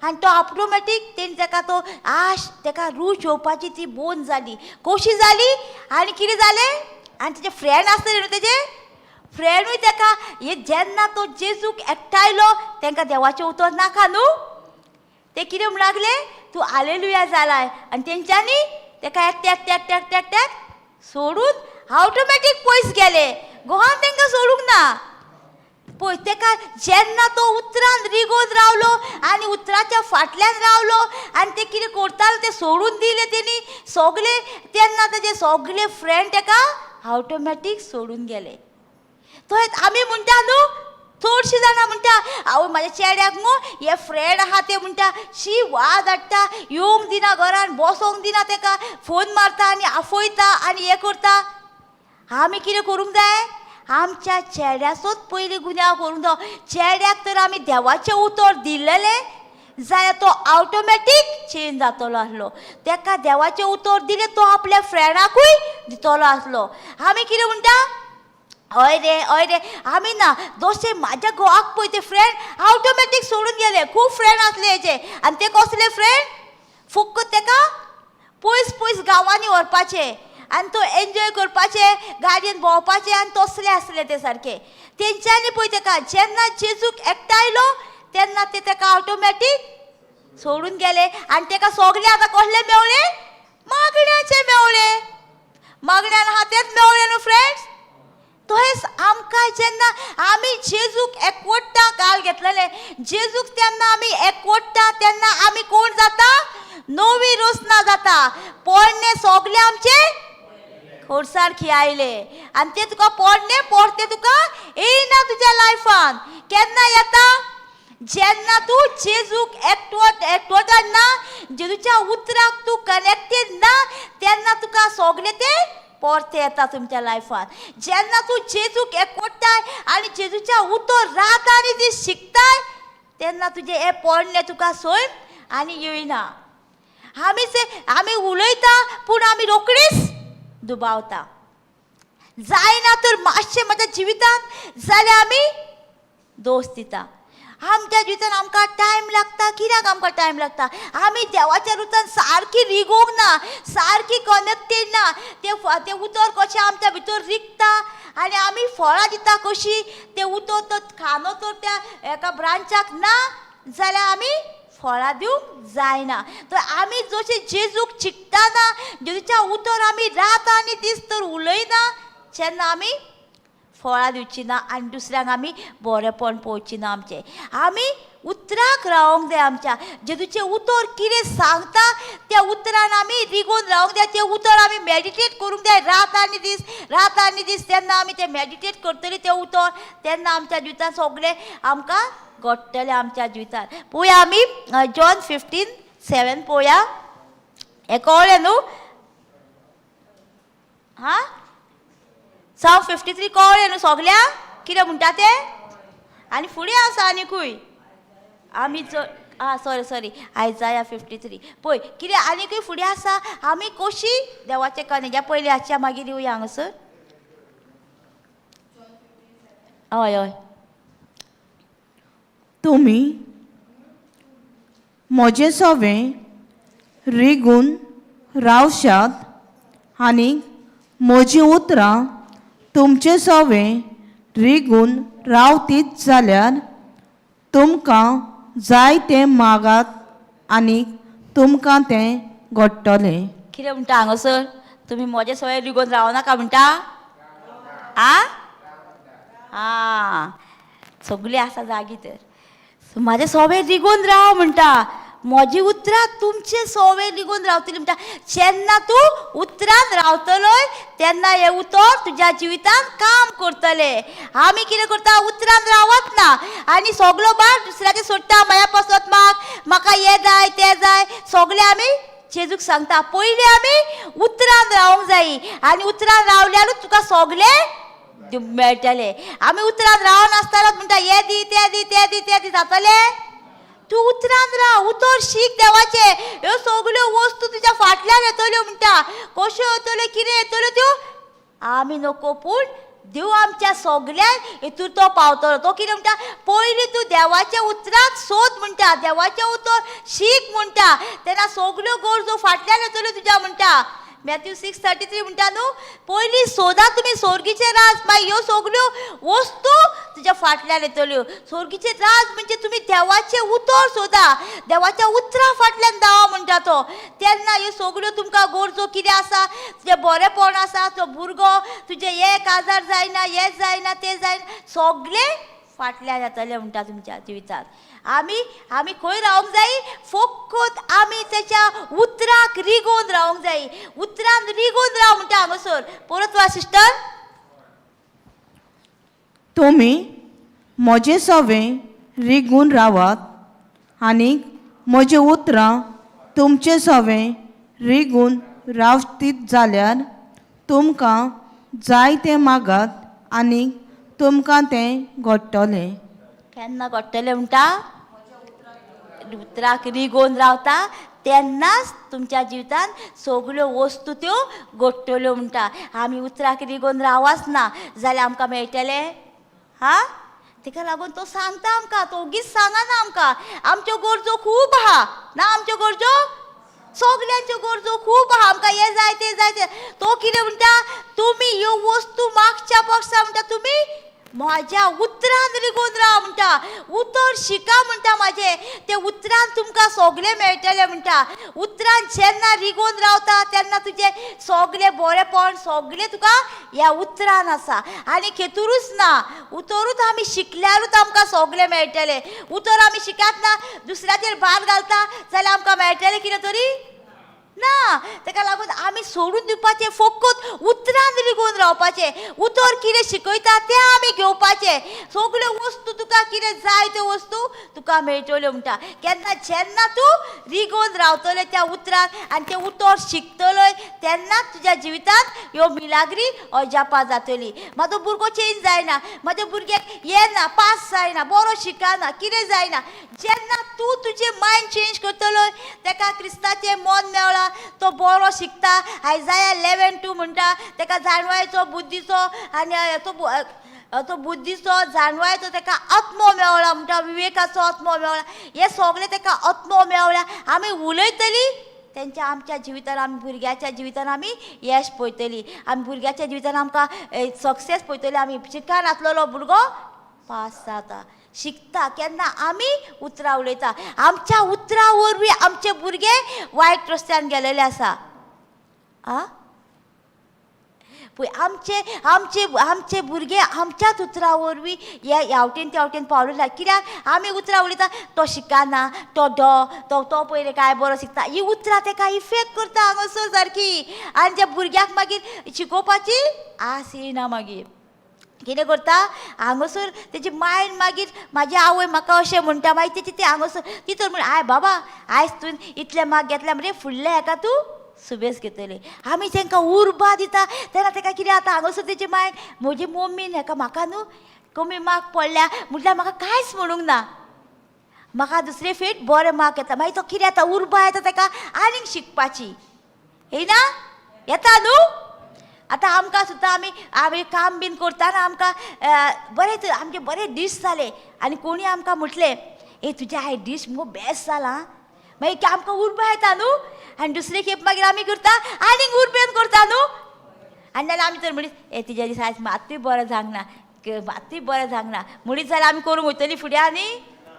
आनी तो ऑटोमॅटीक तेणी तेका तो आश तेका रूच येवपाची ती बोन जाली. कशी जाली आनी कितें जालें? आनी तेजे फ्रेंड आसतले न्हू, तेजे फ्रेंडूय तेका हे जेन्ना तो जेजूक एकठांयलो तेंकां देवाचें उतर नाका न्हू, ते कितें म्हणूंक लागले, तूं आलेलुया जालाय. आनी तेंच्यांनी तेका एकट्याक एकट्याक एकट्याक एकट्याक सोडून ऑटोमॅटीक पयस गेले. गोवान तेंकां सोडूंक ना. पळय तेका जेन्ना तो उतरान रिगोन रावलो आनी उतराच्या फाटल्यान रावलो आनी ते कितें करताले ते सोडून दिले तेणी सगळे, तेन्ना तेजे सगळे फ्रेंड तेका ऑटोमॅटीक सोडून गेले. थंय आमी म्हणटा न्हू, चडशीं जाणां म्हणटा, आवय म्हाज्या चेड्याक मुगो हे फ्रेंड आहा ते म्हणटा शी वाज हाडटा, येवंक दिना, घरान बसोंक दिना, तेका फोन मारता आनी आफयता आनी हें करता. आमी कितें करूंक जाय? आमच्या चेड्याचोच पयलीं गुन्यांव करूंक जावो. चेड्याक तर आमी देवाचें उतर दिलेलें जाल्यार तो ऑटोमॅटीक चेंज जातलो आसलो. तेका देवाचें उतर दिलें तो आपल्या फ्रेंडाकूय दितलो आसलो. आमी कितें म्हणटा, हय रे हय रे, आमी ना दोसे म्हाज्या घोवाक पळय ते फ्रेंड ऑटोमॅटीक सोडून गेले. खूब फ्रेंड आसले हेजे, आनी ते कसले फ्रेंड, फक्त तेका पयस पयस गांवांनी व्हरपाचे आनी तो एन्जॉय करपाचे, गाडयेन भोंवपाचे आनी तसले आसले ते सारके. तेंच्यांनी पळय तेका जेन्ना जेजूक एकठांयलो तेन्ना ते तेका ऑटोमॅटीक सोडून गेले आनी तेका सगळे आतां कसले मेवले, मागण्याचे मेवले. मागण्यान आहा तेच मेवले न्हू फ्रेंड्स. तहेंच आमकां जेन्ना आमी जेजूक एकवटता, काल घेतलेले जेजूक तेन्ना आमी एकवटता तेन्ना आमी कोण जाता, नवी रचना जाता. पोरणे सगळे आमचे खोडसार खियायले आनी ते तुका पोरणे पोरते तुका येयना तुज्या लायफान. केन्ना येता? जेन्ना तूं जेजूक एकवट एकवटान ना, जेजूच्या उतराक तूं कनेक्टेड ना, तेन्ना तुका सगळे ते परते येता तुमच्या लायफान. जेन्ना तूं जेजूक एकवटताय आनी जेजूच्या उतर रात आनी दीस शिकताय तेन्ना तुजें हें पोरणें तुका सैम आनी येयना. आमी उलयता पूण आमी रोखडीच दुबावता. जायना तर मातशें म्हज्या जिवितांत जाल्यार आमी दोश दिता. आमच्या जिवितान आमकां टायम लागता. कित्याक आमकां टायम लागता? आमी देवाच्या रुतान सारकी रिगोवंक ना, सारकी कनेक्टेड ना. ते उतर कशें आमच्या भितर रिगता आनी आमी फळां दिता कशी, ते उतर तर खानो तर त्या एका ब्रांचाक ना जाल्यार आमी फळां दिवंक जायना. तर आमी जशें जेजूक चिकताना, जेजूच्या उतर आमी रात आनी दीस तर उलयना, तेन्ना आमी फळां दिवची ना आनी दुसऱ्यांक आमी बरेंपण पळोवची ना. आमचें आमी उतराक रावोंक जाय. आमच्या जेजूचें उतर कितें सांगता त्या उतरान आमी रिगोवन रावंक जाय. तें उतर आमी मॅडिटेट करूंक जाय रात आनी दीस, रात आनी दीस. तेन्ना आमी तें मॅडिटेट करतलीं तें उतर, तेन्ना आमच्या जिवितांत सगळें आमकां घडटलें आमच्या जिवितांत. पळोवया आमी जॉन 15:7 पळोवया. हें कळ्ळें न्हू? हां, साम 53 कळ्ळें न्हू सगल्यांक कितें म्हणटा तें? आनी फुडें आसा आनीकूय आमी चड. आं, सॉरी सॉरी, आयजाया 53. पळय कितें आनीकूय फुडें आसा. आमी कशी देवाचें कन्या पयलीं आसच्या, मागीर येवया हांगासर. हय हय. तुमी म्हजें सवें रिगून रावशात आनी म्हजीं उतरां तुमचे सवें रिगून रावतीत जाल्यार तुमकां जाय तें मागात आनी तुमकां तें घडटलें. कितें म्हणटा हांगासर? तुमी म्हजे सवय रिगोवन रावनाका नाका म्हणटा? आ आं, सगळीं आसा जागी तर. म्हाजे सोवे रिगोवन राव म्हणटा, म्हजी उतरां तुमचे सोवे रिगोवन रावतली म्हणटा. जेन्ना तूं उतरान रावतलोय तेन्ना हें उतर तुज्या जिवितांत काम करतलें. आमी कितें करता? उतरान रावत ना आनी सगलो भार दुसऱ्याचेर सोडटा. म्हाया पासत माग, म्हाका हें जाय तें जाय, सगळें आमी जेजूक सांगता. पयलीं आमी उतरान रावंक जायी आनी उतरान रावल्यारूच तुका सगळें मेळटलें. आमी उतरान रावनासतना म्हणटा हें दी तें दी तें दी तें दी, जातलें? तूं उतरान राव, उतर शीक देवाचें, ह्यो सगल्यो वस्तू तुज्या फाटल्यान येतल्यो म्हणटा. कश्यो येतल्यो, कितें येतल्यो त्यो आमी नको, पूण देव आमच्या सगल्यांक हितूर तो पावतलो. तो कितें म्हणटा? पयलीं तूं देवाच्या उतराक सोद म्हणटा, देवाचें उतर शीक म्हणटा, तेन्ना सगल्यो गरजो फाटल्यान येतल्यो तुज्या म्हणटा. मॅथ्यू 6:33 म्हणटा न्हू, पयलीं सोदा तुमी सोर्गीचें राज, मागीर ह्यो सगल्यो वस्तू तुज्या फाटल्यान येतल्यो. सोर्गीचें राज म्हणजे तुमी देवाचें उतर सोदा, देवाच्या उतरा फाटल्यान धांवा म्हणटा तो. तेन्ना ह्यो सगल्यो तुमकां गरजो कितें आसा, तुजें बरेंपण आसा, तो भुरगो तुजें हें काजार जायना, हें जायना, तें जायना, सगळें फाटल्यान येतलें म्हणटा तुमच्या जिवितांत. आमी आमी खंय रावंक जाय? फकत आमी तेच्या उतराक रिगोवन रावंक जाय. उतरान रिगोवन राव म्हणटा हांगासर. परत वा सिस्टर. तुमी म्हजें सवें रिगून रावात आनी म्हजीं उतरां तुमचे सवें रिगून रावतीत जाल्यार तुमकां जाय तें मागात आनी तुमकां तें घडटलें. केन्ना घडटलें म्हणटा? उतराक रिगोवन रावता तेन्नाच तुमच्या जिवितांत सगल्यो वस्तू त्यो घडटल्यो म्हणटा. आमी उतराक रिगोवन रावच ना जाल्यार आमकां मेळटलें? हा, तेका लागून तो सांगता आमकां, तो ओगीच सांगना आमकां. आमच्यो गरजो खूब आहा ना, आमच्यो गरजो सगल्यांच्यो गरजो खूब आहा, आमकां हें जाय तें जाय तें. तो कितें म्हणटा? तुमी ह्यो वस्तू मागच्या पक्षा म्हणटा तुमी म्हाज्या उतरान रिगोवन राव म्हणटा, उतर शिका म्हणटा म्हाजें, तें उतरान तुमकां सगळें मेळटलें म्हणटा. उतरान जेन्ना रिगोवन रावता तेन्ना तुजें सगळें बरेंपण सगळें तुका ह्या उतरान आसा. आनी खेतुरूच ना, उतरूच आमी शिकल्यारूच आमकां सगळें मेळटलें. उतर आमी शिकात ना, दुसऱ्याचेर भार घालता जाल्यार आमकां मेळटलें कितें तरी ना. तेका लागून आमी सोडून दिवपाचें, फकत उतरान रिगोवन रावपाचें. उतर कितें शिकयता तें आमी घेवपाचें. सगल्यो वस्तू तुका कितें जाय त्यो वस्तू तुका मेळटल्यो म्हणटा. केन्ना? जेन्ना तूं रिगोवन रावतलें त्या उतरान आनी तें उतर शिकतलोय तेन्ना तुज्या जिवितांत ह्यो मिलाग्री अजापां जातली. म्हाजो भुरगो चेंज जायना, म्हाज्या भुरग्याक येना, पास जायना, बरो शिकना, कितें जायना, जेन्ना तूं तुजें मायंड चेंज करतलोय, तेका क्रिस्ताचें मन मेवळा, तो बरो शिकता. आयजाया 11:2 म्हणटा तेका जाणवायचो बुद्धीचो आनी तो तो बुद्धीचो जाणवायचो तेका आत्मो मेवळा म्हणटा, विवेकाचो आत्मो मेवळा. हे सगळे तेका आत्मो मेवळा. आमी उलयतली तेंच्या आमच्या जिवितान, आमी भुरग्याच्या जिवितान आमी यश पळयतली, आमी भुरग्याच्या जिवितान आमकां सक्सेस पळयतली. आमी शिकान आसलेलो भुरगो पास जाता. शिकता केन्ना आमी उतरां उलयता. आमच्या उतरां वरवीं आमचे भुरगे वायट रस्त्यान गेलेले आसा. आ पळय आमचे आमचे आमचे भुरगे आमच्याच उतरां वरवीं ह्या ह्या वटेन त्या वटेन पावलेले आसा. कित्याक आमी उतरां उलयता, तो शिकना, तो डो तो तो पयले काय बरो शिकता, ही उतरां तेका इफेक्ट करता हांगासर सारकी. आनी त्या भुरग्याक मागीर शिकोवपाची आस येयना. मागीर कितें करता हांगासर तेजी मायंड मागीर म्हाजी आवय म्हाका अशें म्हणटा, मागीर तेजी ती हांगासर ती तर म्हण I बाबा आयज तुवें इतले मार्क घेतले म्हणजे फुडले हेका तूं सुबेज घेतले. आमी तांकां उर्बा दिता तेन्ना तेका कितें जाता हांगासर तेजी मायंड म्हजी मम्मीन हेका म्हाका न्हू कमी मार्क पडल्या म्हटल्यार म्हाका कांयच म्हणूंक ना, म्हाका दुसरे फेट बरे मार्क येता. मागीर तो कितें जाता उर्बा येता तेका आनीक शिकपाची. येयना येता न्हू. आतां आमकां सुद्दां आमी आमी काम बीन करतना आमकां बरें आमचे बरे दीस जाले आनी कोणी आमकां म्हटलें ए तुज्या आयज दीस मुगो बेस्ट जाला, मागीर आमकां उर्बा येता न्हू. आनी दुसरे खेप मागीर आमी करता आनीक उर्बेन करता न्हू. आनी नाल्यार आमी तर म्हणीत ए तिज्या दीस आयज मात्तूय बरें जावंक ना, मात्तूय बरें जावंक ना म्हणीत जाल्यार आमी करूंक वयतली फुडें आनी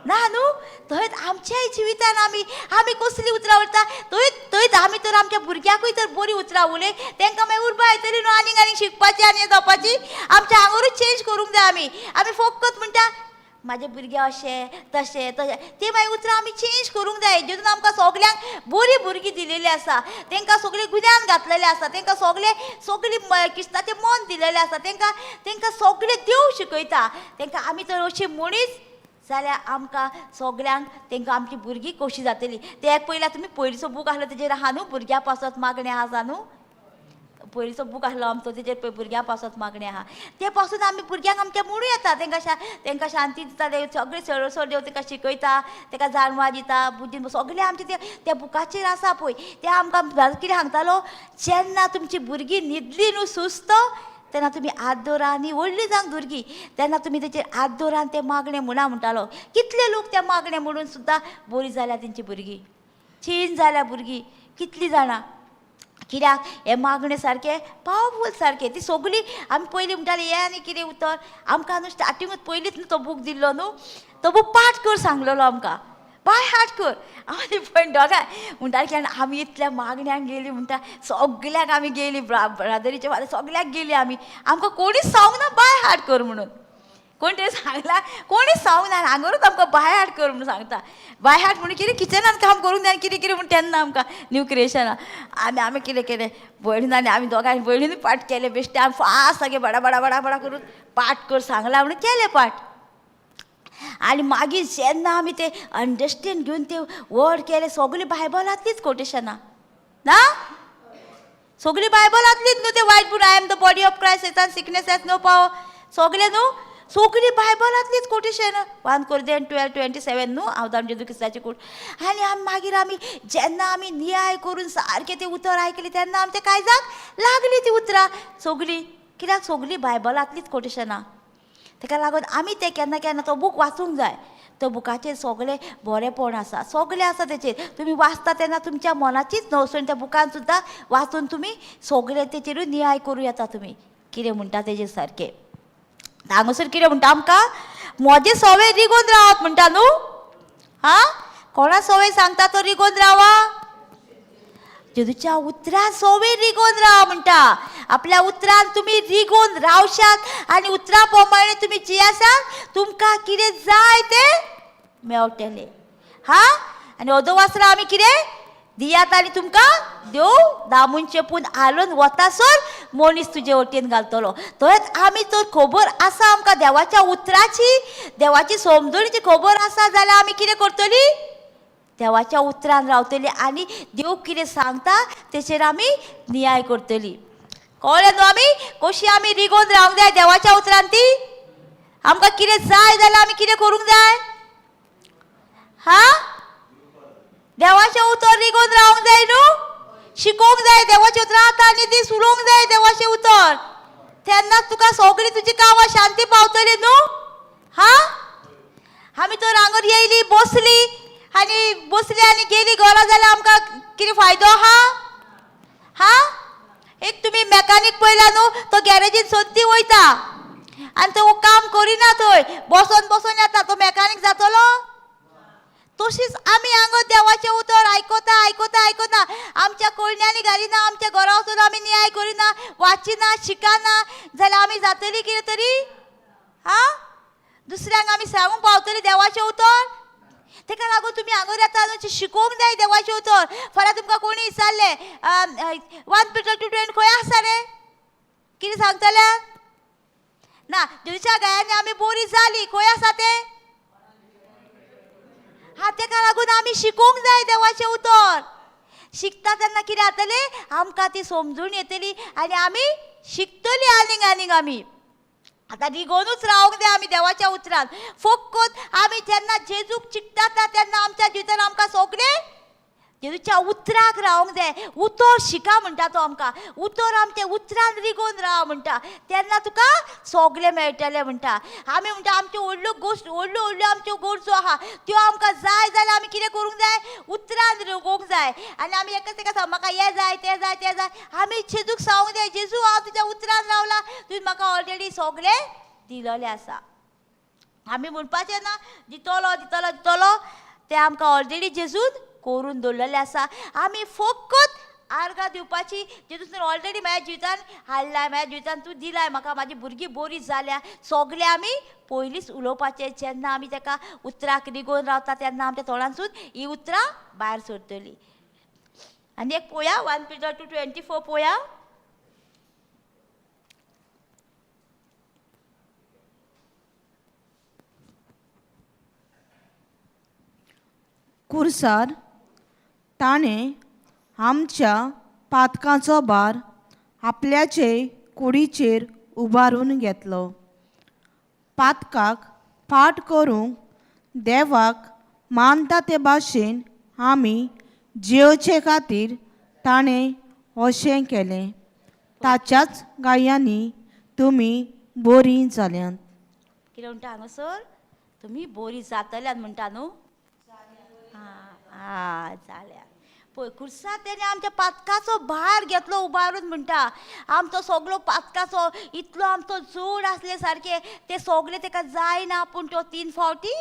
ना न्हू. थंयच आमच्याय जिवितान आमी आमी कसलीं उतरां उरता थंयच थंयच आमी तर आमच्या भुरग्याकूय तर बरीं उतरां उलय तांकां मागीर उर्बा येतली न्हू आनीक आनीक शिकपाची आनी जावपाची. आमच्या आंगारूच चेंज करूंक जाय. आमी आमी फकत म्हणटा म्हाजे भुरगे अशें तशें तशें, ती मागीर उतरां आमी चेंज करूंक जाय. जेतून आमकां सगल्यांक बरीं भुरगीं दिलेलीं आसा, तांकां सगळें गुन्यान घातलेलें आसा, तांकां सगळें सगळीं क्रिस्ताचें मन दिलेलें आसा, तांकां तांकां सगळें देव शिकयता. तांकां आमी तर अशी म्हणीच जाल्यार आमकां सगल्यांक तांकां आमची भुरगीं कशी जातली. ते एक पयलीं तुमी पयलींचो बूक आसलो तेजेर आहा न्हू भुरग्यां पासत मागणें आसा न्हू, पयलींचो बूक आसलो आमचो तेजेर पळय भुरग्यां पासत मागणें आहा, ते पासून आमी भुरग्यांक आमच्या म्हणूं येता. तांकां तांकां शांती दिता, ते सगळें सरळ देव तांकां शिकयता, ताका जाणवा दिता, बुद्दी सगळें आमचें ते त्या बुकाचेर आसा पळय. ते आमकां कितें सांगतालो, जेन्ना तुमची भुरगीं न्हिदली न्हू सुस्त तेन्ना तुमी हात दवरा आनी व्हडली जावंक भुरगीं तेन्ना तुमी तेचेर हात दवरा आनी तें मागणें म्हणा म्हणटालो. कितले लोक त्या मागणें म्हणून सुद्दां बरी जाल्या तेंची भुरगीं, चेंज जाल्या भुरगीं कितलीं जाणां. कित्याक हें मागणें सारकें पावरफूल सारकें. ती सगळीं आमी पयलीं म्हणटाली हें आनी कितें उतर आमकां न्हू स्टार्टिंगूच पयलींच न्हू तो बूक दिल्लो न्हू, तो बूक पाठ कर सांगलेलो आमकां, बाय हार्ट कर. आनी पण दोगांय म्हणटाली की आमी इतल्या मागण्यांक गेली म्हणटा सगल्याक आमी गेली, ब्रादरीच्या वाड्यार सगल्याक गेली आमी, आमकां कोणीच सांगूंक ना बाय हार्ट कर म्हणून. कोण तरी सांगला कोणीच सांगूंक ना, हांगारूच आमकां बाय हार्ट कर म्हणून सांगता. बाय हार्ट म्हणून कितें किचनान काम करूंक जाय कितें कितें म्हूण तेन्ना आमकां न्यू क्रिएशनां आमी आमी कितें केलें भयणीन आनी आमी दोगांय भयणीन पाठ केलें बेश्टें आमी फास्ट सगळें बडा बडा बडा बडा करून पाठ कर सांगलां म्हणून केलें पाठ. आनी मागीर जेन्ना आमी ते अंडरस्टेंड घेवन ते वर्ड केले सगळीं बायबलांतलीच कोटेशनां ना, सगळीं बायबलांतलीच न्हू ते वायट पूण I am the body of Christ Satan sickness has no power सगळें न्हू सगळीं बायबलांतलीच कोटेशन 1 Corinthians 12:27 न्हू हांव आमच्या क्रिस्ताची कोट. आनी आमी मागीर आमी जेन्ना आमी नियाळ करून सारकें तें उतर आयकलें तेन्ना आमच्या काळजाक लागलीं तीं उतरां सगळीं, कित्याक सगळीं बायबलांतलीच कोटेशनां. ताका लागून आमी तें केन्ना केन्ना तो बूक वाचूंक जाय. तो बुकाचेर सगळें बरेंपण आसा, सगळें आसा तेचेर. तुमी वाचता तेन्ना तुमच्या मनाचीच नवसण त्या बुकान सुद्दां वाचून तुमी सगळें तेचेरूय नियाळ करूं येता. तुमी कितें म्हणटा तेजेर सारकें हांगासर कितें म्हणटा आमकां, म्हजें सवय रिगोन रावात म्हणटा न्हू. हा कोणा सवय सांगता तो रिगोन रावा, जेजूच्या उतरान सवय रिगोन रावा म्हणटा. आपल्या उतरान तुमी रिगोन रावशात आनी उतरां प्रमाणे तुमी जियासात तुमकां कितें जाय तें मेळटलें. हा आनी अदो वासरा आमी कितें दियात आनी तुमकां देव दामून चेपून हालून वतासर मनीस तुजे वटेन घालतलो. थंयच आमी तर खबर आसा आमकां देवाच्या उतराची, देवाची समजणीची खबर आसा जाल्यार आमी कितें करतली, देवाच्या उतरान रावतली आनी देव कितें सांगता तेचेर आमी नियाळ करतली. कळ्ळें न्हू आमी कशी आमी रिगोन रावंक जाय देवाच्या उतरान. ती आमकां कितें जाय जाल्यार आमी कितें करूंक जाय, हा देवाचें उतर रिगोन रावंक जाय न्हू, शिकोवंक जाय देवाचें उतर आतां आनी दीस उलोवंक जाय देवाचें उतर, तेन्नाच तुका सगळीं तुजी कामां शांती पावतली न्हू. हा आमी तर हांगर येयली बसली आनी बसली आनी गेली घरा जाल्यार आमकां कितें फायदो आहा? हा एक तुमी मेकानीक पळयला न्हू, तो गॅरेजीन सद्दी वयता, आनी तो काम करिना, थंय बसोन बसोन येता, तो मेकानीक जातलो? तशीच आमी हांगा देवाचें उतर आयकता आयकता आयकता, आमच्या कोळण्यांनी घालिना, आमच्या घरा वचून आमी न्याय करिना, वाचिना, शिकना जाल्यार आमी जातली कितें तरी? हा, दुसऱ्यांक आमी सांगूंक पावतली देवाचें उतर? तेका लागून तुमी हांगा येता न्हू, शिकोवंक जाय देवाचें उतर. फाल्यां तुमकां कोणी विचारलें 1 Peter 2:20 खंय आसा रे, कितें सांगतले? ना, जेजूच्या गायांनी आमी बोरी जाली, खंय आसा तें? हा, तेका लागून आमी शिकोवंक जाय देवाचें उतर. शिकता तेन्ना कितें जातलें, आमकां ती समजून येतली आनी आमी शिकतली आनीक आनीक. आमी आतां रिगोनूच रावंक जाय आमी देवाच्या उतरान. फकत आमी जेन्ना जेजूक चिकतात तेन्ना आमच्या जिवितान आमकां सगळें जेजूच्या उतराक रावंक जाय. उतर शिका म्हणटा तो आमकां, उतर आमच्या उतरान रिगोवन राव म्हणटा, तेन्ना तुका सगळें मेळटलें म्हणटा. आमी म्हणटा आमच्यो व्हडल्यो गोश्ट, व्हडल्यो व्हडल्यो आमच्यो गरजो आहा त्यो आमकां जाय जाल्यार आमी कितें करूंक जाय, उतरान रिगोवंक जाय. आनी आमी एकच एका सांग म्हाका हें जाय, तें जाय, तें जाय, आमी जेजूक सांगूंक जाय, जेजू हांव तुज्या उतरान रावला, तुवें म्हाका ऑलरेडी सगळें दिलेलें आसा. आमी म्हणपाचें ना दितलो दितलो दितलो, तें आमकां ऑलरेडी जेजून करून दवरलेलें आसा. आमी फकत आर्गां दिवपाची, जेजून ऑलरेडी म्हाज्या जिवितान हाडलाय, म्हाज्या जिवितान तूं दिलाय म्हाका, म्हाजी भुरगीं बरी जाल्या, सगळें आमी पयलींच उलोवपाचें. जेन्ना आमी तेका उतराक रिगोवन रावता तेन्ना आमच्या तोंडांतसून ही उतरां भायर सरतलीं. आनी एक पळोवया 1 Peter 2:24 पळोवया. कुर्सार ताणें आमच्या पातकांचो भार आपल्याचे कुडीचेर उबारून घेतलो. पातकाक फाट करूंक देवाक मानता ते भाशेन आमी जियोचे खातीर ताणें अशें केलें. ताच्याच गायांनी तुमी बरीं जाल्यांत. कितें म्हणटा हांगासर, तुमी बरी जातल्यात म्हणटा न्हू? आं, जाल्या. पळय खुर्सा तेणें आमच्या पातकाचो भार घेतलो उबारून म्हणटा. आमचो सगलो पातकाचो इतलो आमचो जोड आसले सारकें तें सगलें तेका जायना, पूण तो 3 फावटी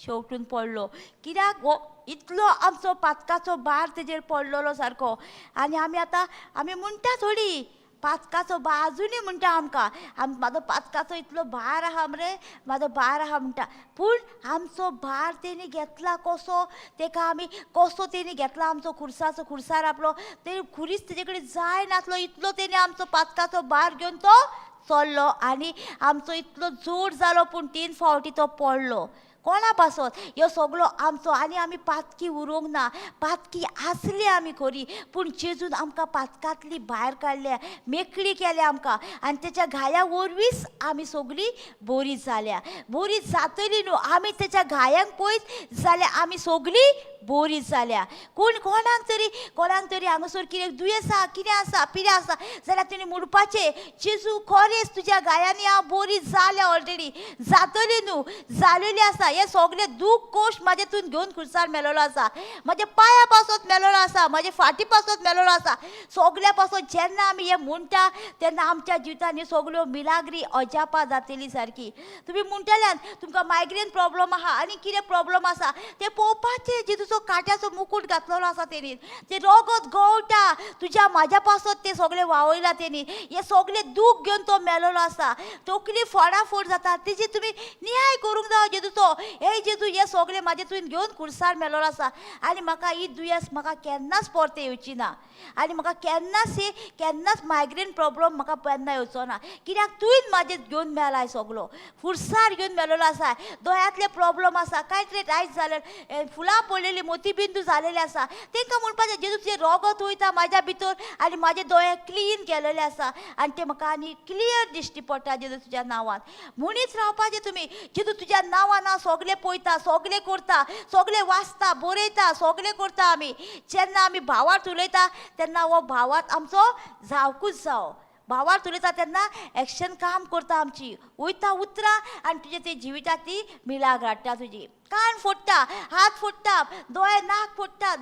शेवटून पडलो. कित्याक हो इतलो आमचो पातकाचो भार तेजेर पडलेलो सारको. आनी आमी आतां आमी म्हणटा थोडी पातकाचो भार आजुनूय म्हणटा आमकां, म्हाजो पातकाचो इतलो भार आहा मरे, म्हाजो भार आहा म्हणटा. पूण आमचो भार तेणी घेतला कसो, तेका आमी कसो तेणी घेतला आमचो खुर्साचो, खुर्सार आपलो ते खुरीस तेजे कडेन जाय नासलो, इतलो तेणी आमचो पातकाचो भार घेवन तो चल्लो आनी आमचो इतलो जोड जालो, पूण 3 फावटी तो पडलो. कोणा पासत ह्यो सगलो आमचो. आनी आमी पातकी उरोंक ना, पातकी आसली आमी खरी, पूण जेजून आमकां पातकांतली भायर काडल्या, मेकळी केल्या आमकां. आनी तेच्या घाया वरवींच आमी सगळीं बरी जाल्या. बरी जातली न्हू आमी तेच्या घायांक पळयत जाल्यार आमी सगळीं बरी जाल्या. कोण कोणाक तरी, कोणाक तरी हांगासर कितें दुयेंस आसा, कितें आसा, पिड्या आसा जाल्यार तेणी म्हणपाचें, जेजू खरेंच तुज्या घायांनी हांव बरी जाल्या, ऑलरेडी जातली न्हू, जालेली आसा. हे सगळे दूख कोश म्हाजे तूं घेवन खुर्सार मेलोलो आसा, म्हाज्या पांया पासत मेलोलो आसा, म्हाजे फाटी पासत मेलोलो आसा, सगल्या पासत. जेन्ना आमी हें म्हणटा तेन्ना आमच्या जिवितान ह्यो सगळ्यो मिलाग्री अजापां जातली सारकी. तुमी म्हणटल्यान तुमकां मायग्रेन प्रॉब्लम आहा आनी कितें प्रॉब्लम आसा तें पळोवपाचें, जेजूचो कांट्याचो मुकूट घातलेलो आसा तेणी, तें रगत गवटा तुज्या म्हाज्या पासत तें सगळें व्हांवयलां तेणी. हें सगळें दूख घेवन तो मेलोलो आसा. तकली फोडाफोड जाता तेजी तुमी न्याय करूंक जावो जेजूचो, हे जेजू हें सगळें म्हाजें तुवें घेवन खुर्सार मेलोलो आसा आनी म्हाका ही दुयेंस म्हाका केन्नाच परतें येवची ना आनी म्हाका केन्नाच हे केन्नाच मायग्रेन प्रॉब्लम म्हाका केन्ना येवचो ना, कित्याक तुवें म्हाजें घेवन मेलाय, सगलो खुर्सार घेवन मेलोलो आसा. दोळ्यांतले प्रॉब्लम आसा, कांय तरी रायट जालें, फुलां पडलेली मोतीबिंदू जालेले आसा, तांकां म्हणपाचें जेजू तुजें रगत वयता म्हाज्या भितर आनी म्हाजे दोळे क्लीन केलेले आसा आनी ते म्हाका आनी क्लियर दिश्टी पडटा जेजू तुज्या नांवान. म्हणीत रावपाचें तुमी, जेजू तुज्या नांवान हांव सगलें पळयता, सगलें करता, सगलें वाचता, बरयता, सगलें करता. आमी जेन्ना आमी भावार्थ उलयता तेन्ना हो भावार्थ आमचो जावकूच जावो. भावार्थ उलयता तेन्ना एक्शन काम करता आमची, वयता उतरां आनी तुजे ते जिवितांत ती मिलाग्र हाडटा. तुजी कान फोडटा, हात फोडटा, दोळे नाक फोडटा,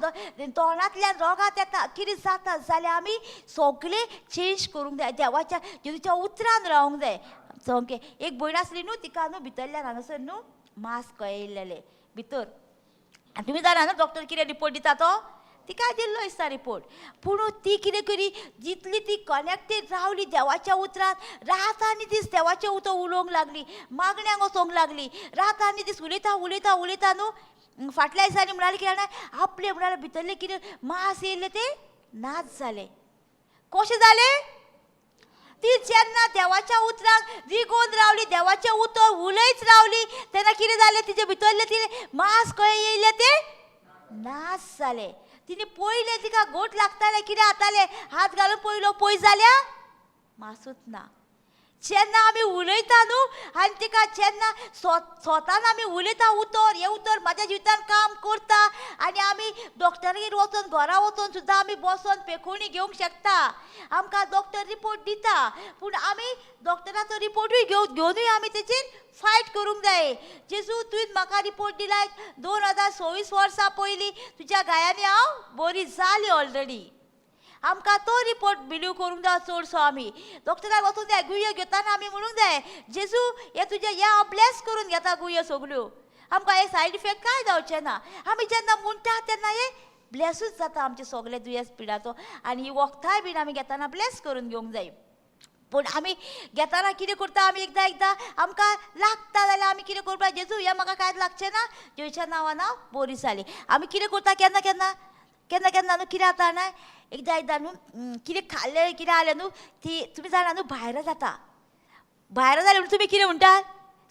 तोंडांतल्यान रोगात येता, कितें जाता जाल्यार आमी सगळें चेंज करूंक जाय. देवाच्या जेजूच्या उतरान रावंक जाय. सामकें एक भयण आसली न्हू, तिका न्हू भितरल्यान हांगासर न्हू मास्क येयल्लेलें भितर. आनी तुमी जाणा न्हू डॉक्टर कितें रिपोर्ट दिता तो, तिका दिल्लो दिसता रिपोर्ट. पूण ती कितें करी, जितली ती कनेक्टेड रावली देवाच्या उतरान, रात आनी दीस देवाचें उतर उलोवंक लागली, मागण्यांक वचोंक लागली, रात आनी दीस उलयता उलयता उलयता न्हू. फाटल्या दिसांनी म्हणाले कितें जाणा, आपले म्हणाले भितरलें कितें मास येयल्लें तें नाच जालें. कशें जालें? ती जेन्ना देवाच्या उतराक रिगोवन रावली, देवाचें उतर उलयत रावली, तेन्ना कितें जालें, तिजे भितरलें तिणें मास खंय येयलें तें नाच जालें. तिणें पयलें तिका गोट लागतालें, कितें जातालें, हात घालून पयलो पळय जाल्यार मासूच ना. जेन्ना आमी उलयता न्हू आनी तिका जेन्ना स्वतान आमी उलयता उतर, हें उतर म्हाज्या जिवितान काम करता, आनी आमी डॉक्टरागेर वचोन घरा वचोन सुद्दां आमी बसोन पेखोणी घेवंक शकता. आमकां डॉक्टर रिपोर्ट दिता, पूण आमी डॉक्टराचो रिपोर्टूय घेवनूय आमी तेचेर फायट करूंक जाय. जेजू तुवें म्हाका रिपोर्ट दिलाय 2026 वर्सां पयलीं, तुज्या गायांनी हांव बरी जाली ऑलरेडी. आमकां तो रिपोर्ट बिलीव करूंक जाय चडसो. आमी डॉक्टराक वचूंक जाय, गुळयो घेताना आमी म्हणूंक जाय, जेजू हे तुजें हें हांव ब्लेस करून घेता गुळयो सगल्यो, आमकां हे सायड इफेक्ट कांय जावचें ना. आमी जेन्ना म्हणटा तेन्ना हे ब्लेसूच जाता आमचे सगळे दुयेंस पिडाचो. आनी ही वखदांय बीन आमी घेताना ब्लेस करून घेवंक जाय. पूण आमी घेताना कितें करता, आमी एकदां एकदां आमकां लागता जाल्यार आमी कितें करपाक, जेजू हें म्हाका कांयच लागचें ना, जेजूच्या नांवान हांव बरी जाली. आमी कितें करता केन्ना केन्ना केन्ना केन्ना न्हू कितें जाता ना, एकदां एकदां न्हू कितें खाल्लें कितें जालें न्हू, ती तुमी जाणा न्हू भायर जाता. भायर जालें म्हणून तुमी कितें म्हणटा,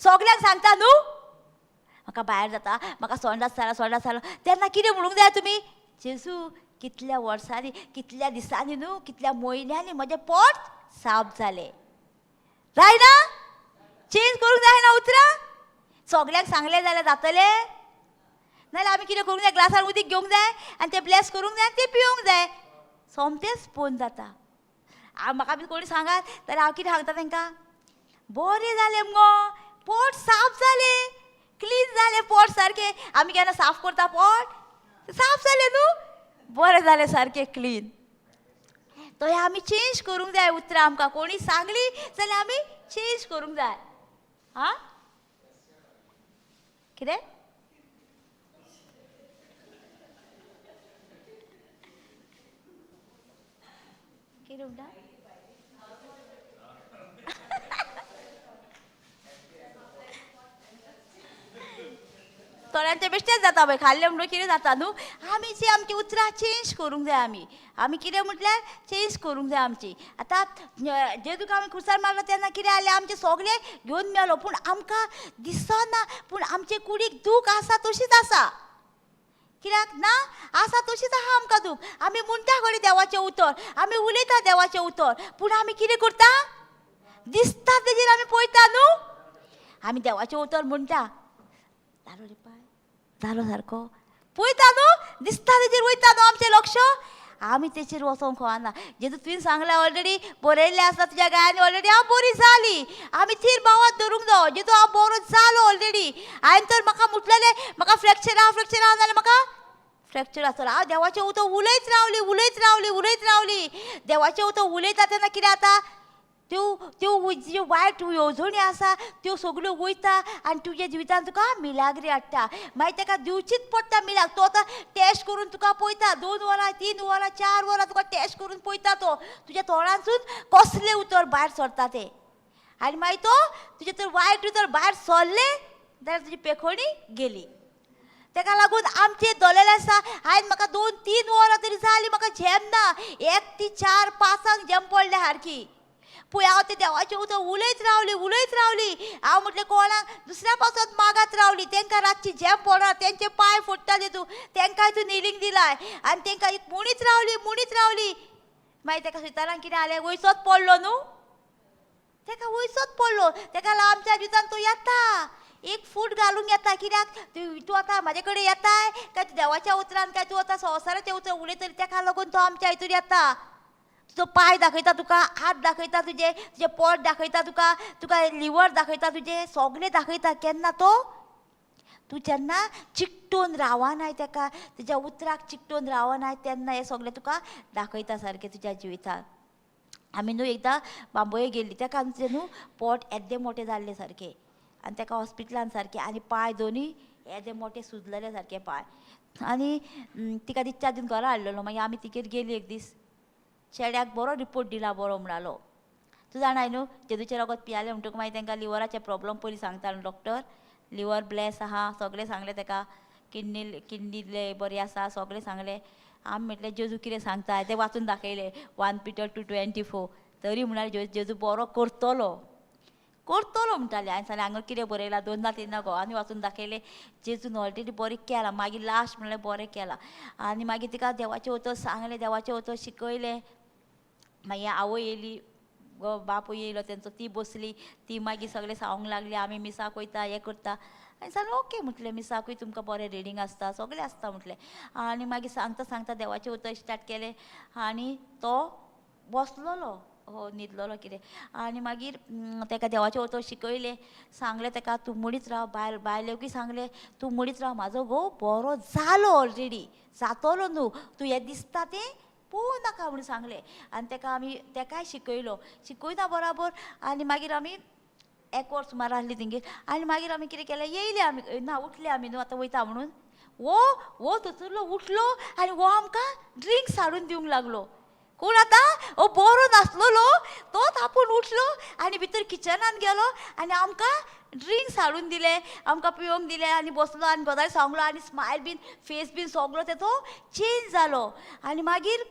सगल्यांक सांगता न्हू म्हाका भायर जाता, म्हाका सोंडास जाला सोंडास जाला. तेन्ना कितें म्हणूंक जाय तुमी, जेजू कितल्या वर्सांनी कितल्या दिसांनी न्हू कितल्या म्हयन्यांनी म्हजें पोट साफ जालें. जायना चेंज करूंक जायना उतरां, सगल्यांक सांगलें जाल्यार जातलें. नाजाल्यार आमी कितें करूंक जाय, ग्लासान उदीक घेवंक जाय आनी तें ब्लेस करूंक जाय आनी तें पिवंक जाय, सोमतेंच बंद जाता. म्हाका बी कोणी सांगात जाल्यार हांव कितें सांगता तांकां, बरें जालें मुगो, पोट साफ जालें, क्लीन जालें पोट सारकें. आमी केन्ना साफ करता पोट, साफ जालें न्हू, बरें जालें सारकें क्लीन. तो हें आमी चेंज करूंक जाय उतरां. आमकां कोणी सांगली जाल्यार आमी चेंज करूंक जाय. आं कितें कितें म्हणटा? थोड्यांचें बेश्टेंच जाता पळय, खाल्लें म्हणून कितें जाता न्हू. आमी जी आमची उतरां चेंज करूंक जाय. आमी आमी कितें म्हटल्यार चेंज करूंक जाय आमची. आतां जेजूक आमी खुर्सार मारलो तेन्ना कितें जालें, आमचें सगळें घेवन मेलो, पूण आमकां दिसना, पूण आमचे कुडीक दूख आसा तशीच आसा. कित्याक ना आसा तशीच आहा आमकां दूख. आमी म्हणटा खरें देवाचें उतर, आमी उलयता देवाचें उतर, पूण आमी कितें करता, दिसता तेजेर आमी पळयता न्हू. आमी देवाचें उतर म्हणटा, जालो रे पाय जालो सारको पळयता न्हू, दिसता तेजेर वयता न्हू आमचें लक्ष, आमी तेचेर वचोंक खवाना. जेजू तुवें सांगलें ऑलरेडी, बरयल्लें आसा तुज्या गायांनी ऑलरेडी, हांव बरी जाली. आमी थीर भावात धरूंक जावो, जेजू हांव बरो जालो ऑलरेडी. हांवें तर म्हाका म्हटलेलें म्हाका फ्रॅक्चर आहा, फ्रॅक्चर आहा, जाल्यार म्हाका फ्रॅक्चर आसतलो. हांव देवाचें उतर उलयत रावली, उलयत रावली, उलयत रावली. देवाचें उतर उलयता तेन्ना कितें जाता, त्यो त्यो ज्यो वायट येवजण्यो आसा त्यो सगल्यो वयता आनी तुज्या जिवितान तुका मिलाग्री हाडटा. मागीर ताका दिवचीच पडटा मिलाग. तो आतां टेस्ट करून तुका पळयता, 2 वरां 3 वरां 4 वरां तुका टेस्ट करून पळयता तो, तुज्या तोंडांतसून कसलें उतर भायर सरता तें. आनी मागीर तो तुजें तर वायट उतर भायर सरलें जाल्यार तुजी पेखोणी गेली. ताका लागून आमचे दोलेले आसा, हांवें म्हाका 2-3 वरां तरी जालीं म्हाका झेम ना, 1 ती 4 5 झेम पडल्या सारकी. पळय हांव तें देवाचें उतर उलयत रावली, उलयत रावली. हांव म्हटलें कोणाक दुसऱ्या पावसांत मागात रावली, तांकां रातची झेम पडना, तेंचे पांय फोडटा ते तूं, तांकांय तूं निलींग दिलाय. आनी तांकां एक म्हणीत रावली, म्हणीत रावली. मागीर ताका सुतारान कितें जालें, वयसोच पडलो न्हू, ताका वयसोच पडलो. ताका लागून आमच्या जिवितान तो येता, 1 फूट घालूंक येता. कित्याक तूं आतां म्हाजे कडेन येताय काय तूं देवाच्या उतरान काय तूं आतां संवसाराचें उतर उलयतली, ताका लागून तो आमच्या हितूर येता. तुजो पांय दाखयता तुका, हात दाखयता तुजे, तुजें पोट दाखयता तुका, तुका लिवर दाखयता तुजें, सगळें दाखयता. केन्ना तो तूं जेन्ना चिकटून रावनाय ताका, तुज्या उतराक चिकटून रावनाय, तेन्ना हें सगळें तुका दाखयता सारकें तुज्या जिवितांत. आमी न्हू एकदां बांबोळे गेल्ली, तेका आमचें न्हू पोट येद्दें मोटें जाल्लें सारकें, आनी तेका हॉस्पिटलान सारकें, आनी पांय दोनी येदे मोटे सुजलेले सारके पांय. आनी तिका डिस्चार्ज दिवन घरा हाडलेलो. मागीर आमी तिगेर गेली एक दीस, चेड्याक बरो रिपोर्ट दिला बरो म्हणालो. तूं जाणाय न्हू जेजूचें रगत पियालें म्हणटकूच मागीर तांकां लिवराचे प्रॉब्लम पयलीं सांगता न्हू डॉक्टर, लिवर ब्लॅस आहा सगळें सांगलें तेका, किडनी बरी आसा सगळें सांगलें. आमी म्हटलें जेजू कितें सांगता तें वाचून दाखयलें 1 Peter 2:24. तरी म्हणाले जेजू बरो करतलो करतलो म्हणटाले. हांवें सांगलें हांगा कितें बरयलां 2 ना 3 ना घोवांनी वाचून दाखयलें, जेजून ऑलरेडी बरें केलां. मागीर लास्ट म्हणल्यार बरें केलां. आनी मागीर तिका देवाचें उतर सांगलें, देवाचें उतर शिकयलें. मागीर आवय येयली, बापूय येयलो तेंचो, ती बसली, ती मागीर सगळें सांगूंक लागली आमी मिसाक वयता हें करता. आनी सांगलें ओके म्हटलें, मिसाकूय तुमकां बरें रिडींग आसता सगळें आसता म्हटलें. आनी मागीर सांगता सांगता देवाचें उतर स्टार्ट केलें आनी तो बसलोलो हो न्हिदलोलो कितें. आनी मागीर तेका देवाचें उतर शिकयलें, सांगलें तेका तूं म्हणीत राव, बायलेकूय सांगलें तूं म्हणीत राव, म्हाजो घोव बरो जालो ऑलरेडी, जातलो न्हू, तूं हें दिसता तें पळोवं नाका म्हणून सांगलें. आनी तेका आमी तेकाय शिकयलो, शिकयता बराबर. आनी मागीर आमी एक वर सुमार आसली तेंगेर. आनी मागीर आमी कितें केलें, येयले आमी ना उठले आमी न्हू आतां वयता म्हणून. वो वो थंयसरलो उठलो आनी वो आमकां ड्रिंक्स हाडून दिवंक लागलो. कोण आतां हो बरो नासलेलो तोच आपूण उठलो आनी भितर किचनान गेलो आनी आमकां ड्रिंक्स हाडून दिले, आमकां पिवंक दिले. आनी बसलो आनी गजाली सांगलो आनी स्मायल बीन फेस बीन सगलो तेचो चेंज जालो. आनी मागीर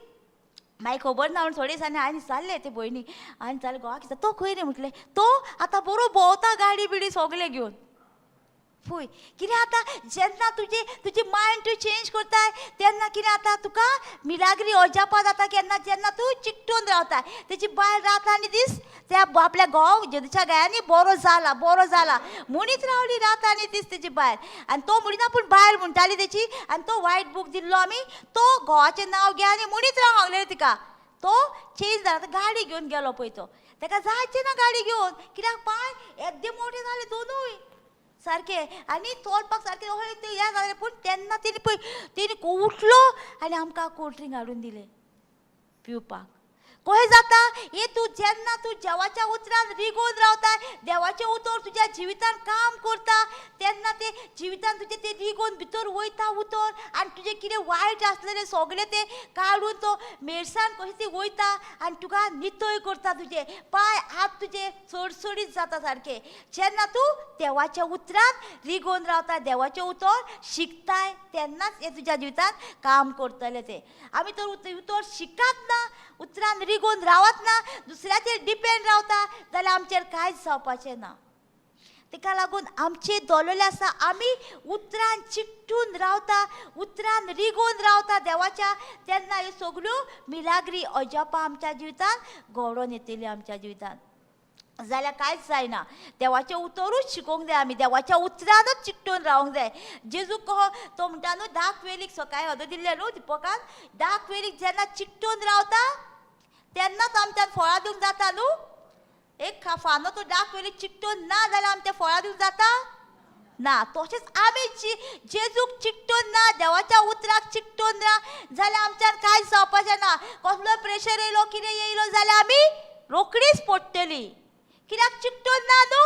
मागीर खबर ना म्हण थोडे दिसांनी हांवें विचारलें ते भयणी, आनी जालें घोवाक विचार तो खंय रे म्हटलें, तो आतां बरो भोंवता गाडी बिडी सगलें घेवन. पळय कितें आतां जेन्ना तुजें तुजें मायंड तूं चेंज करताय तेन्ना कितें आतां तुका मिलाग्री अजापा जाता. केन्ना जेन्ना तूं चिकटून रावता तेजी बायल रात आनी दीस त्या आपल्या घोव जेजूच्या गायांनी बरो जाला बरो जाला म्हणीत रावली रात आनी दीस तेजी बायल. आनी तो म्हणिना पूण बायल म्हणटाली तेची. आनी तो वायट बूक दिल्लो आमी, तो घोवाचें नांव घे आनी म्हणीत राव सांगलेलें तिका. तो चेंज जाला, आतां गाडी घेवन गेलो पळय तो, तेका जायचें ना गाडी घेवन, कित्याक पांय येद्दे मोठे जाले दोनूय सारके आनी चलपाक सारकें हय तें हें जालें. पूण तेन्ना तेणी पळय तेणी उठलो आनी आमकां कोल्ड ड्रिंक हाडून दिलें पिवपाक. कशें जाता हें, तूं जेन्ना तूं देवाच्या उतरान रिगोवन रावता, देवाचें उतर तुज्या जिवितान काम करता, तेन्ना तें जिवितान तुजें तें रिगोवन भितर वयता उतर आनी तुजें कितें वायट आसलेलें सगळें तें काडून तो मेरसान कशें तें वयता आनी तुका नितळ करता. तुजे पांय हात तुजे चडचडीत जाता सारकें जेन्ना तूं देवाच्या उतरान रिगोवन रावता, देवाचें उतर शिकताय तेन्नाच हें तुज्या जिवितान काम करतलें तें. आमी तर उतर शिकात ना, उतरान रिगोवन रावत ना, दुसऱ्याचेर डिपेंड रावता जाल्यार आमचेर कांयच जावपाचें ना. तेका लागून आमचे दोलोले आसा आमी उतरान चिकटून रावता, उतरान रिगोवन रावता देवाच्या, तेन्ना ह्यो सगल्यो मिलाग्री अजापां आमच्या जिवितान घडोवन येतली आमच्या जिवितान. जाल्यार कांयच जायना. देवाचें उतरूच शिकोवंक जाय आमी, देवाच्या उतरानूच चिकटून रावंक जाय. जेजू कहो तो म्हणटा न्हू 10 वेलीक सकाळीं हद दिल्लें न्हू दिपकान, 10 वेलीक जेन्ना चिकटून रावता तेन्नाच आमच्यान फळां दिवंक जाता न्हू. एक फांदो तो 10 वेलीक चिकटून ना जाल्यार आमच्या फळां दिवंक जाता ना. तशेंच आमी जेजूक चिकटून ना, देवाच्या उतराक चिकटून ना जाल्यार आमच्यान कांयच जावपाचें ना. कसलो प्रेशर येयलो कितें येयलो जाल्यार आमी रोखडीच पडटली, कित्याक चिकटून ना न्हू.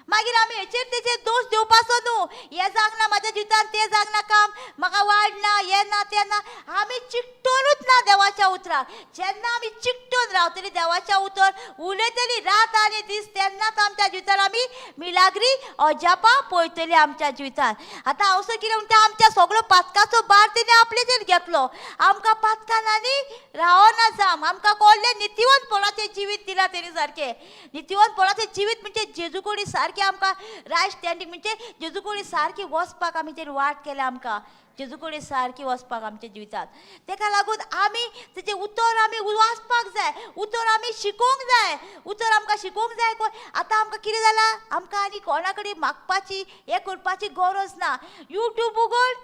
मागीर आमी हेचेर तेचेर दोश दिवपाचो न्हू, हें जागना म्हाज्या जिवितान, तें जागना काम, म्हाका वाड ना, हें ना तें ना. आमी चिकटूनूच ना देवाच्या उतराक. जेन्ना आमी चिकटून रावतली देवाच्या उतर उलयतली रात आनी दीस, तेन्नाच आमच्या जिवितान आमी मिलाग्री अजापां पळयतली आमच्या जिवितान. आतां हांव कितें म्हणटा, आमच्या सगळो पातकाचो भार तेणी आपलेचेर घेतलो. आमकां पातकान आनी रावना जाम, आमकां कोल्लें नितिवंतपणाचें जिवीत दिलां तेणी सारकें. नितिवंतपणाचें जिवीत म्हणजे जेजू कडेन सारकें आमकां रायट स्टँडींग म्हणजे जेजू कडेन सारकी वचपाक आमी तेणी वाट केल्या आमकां, जेजू कडेन सारकी वचपाक आमच्या जिवितांत. तेका लागून आमी तेजें उतर आमी वाचपाक जाय, उतर आमी शिकोवंक जाय, उतर आमकां शिकोवंक जाय. आतां आमकां कितें जालां, आमकां आनी कोणा कडेन मागपाची हें करपाची गरज ना. यूट्यूब उगड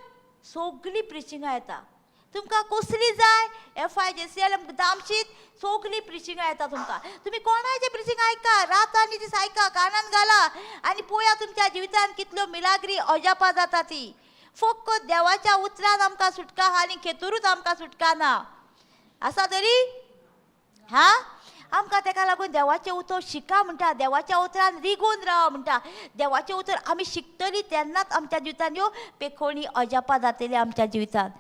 सगळीं प्रिचिंगां येता तुमकां, कसली जाय FIJCL दामशीत सगळीं प्रिचिंगां येता तुमकां. तुमी कोणाचें प्रिचिंग आयका, रात आनी दीस आयका, कानान घाला आनी पळया तुमच्या जिवितान कितल्यो मिलाग्री अजापां जाता ती. फक्त देवाच्या उतरान आमकां सुटका आहा आनी खेतुरूच आमकां सुटका ना. आसा तरी हा आमकां तेका लागून देवाचें उतर शिका म्हणटा, देवाच्या उतरान रिगून राव म्हणटा. देवाचें उतर आमी शिकतलीं तेन्नाच आमच्या जिवितान ह्यो पेखोणी अजापां जातली आमच्या जिवितान.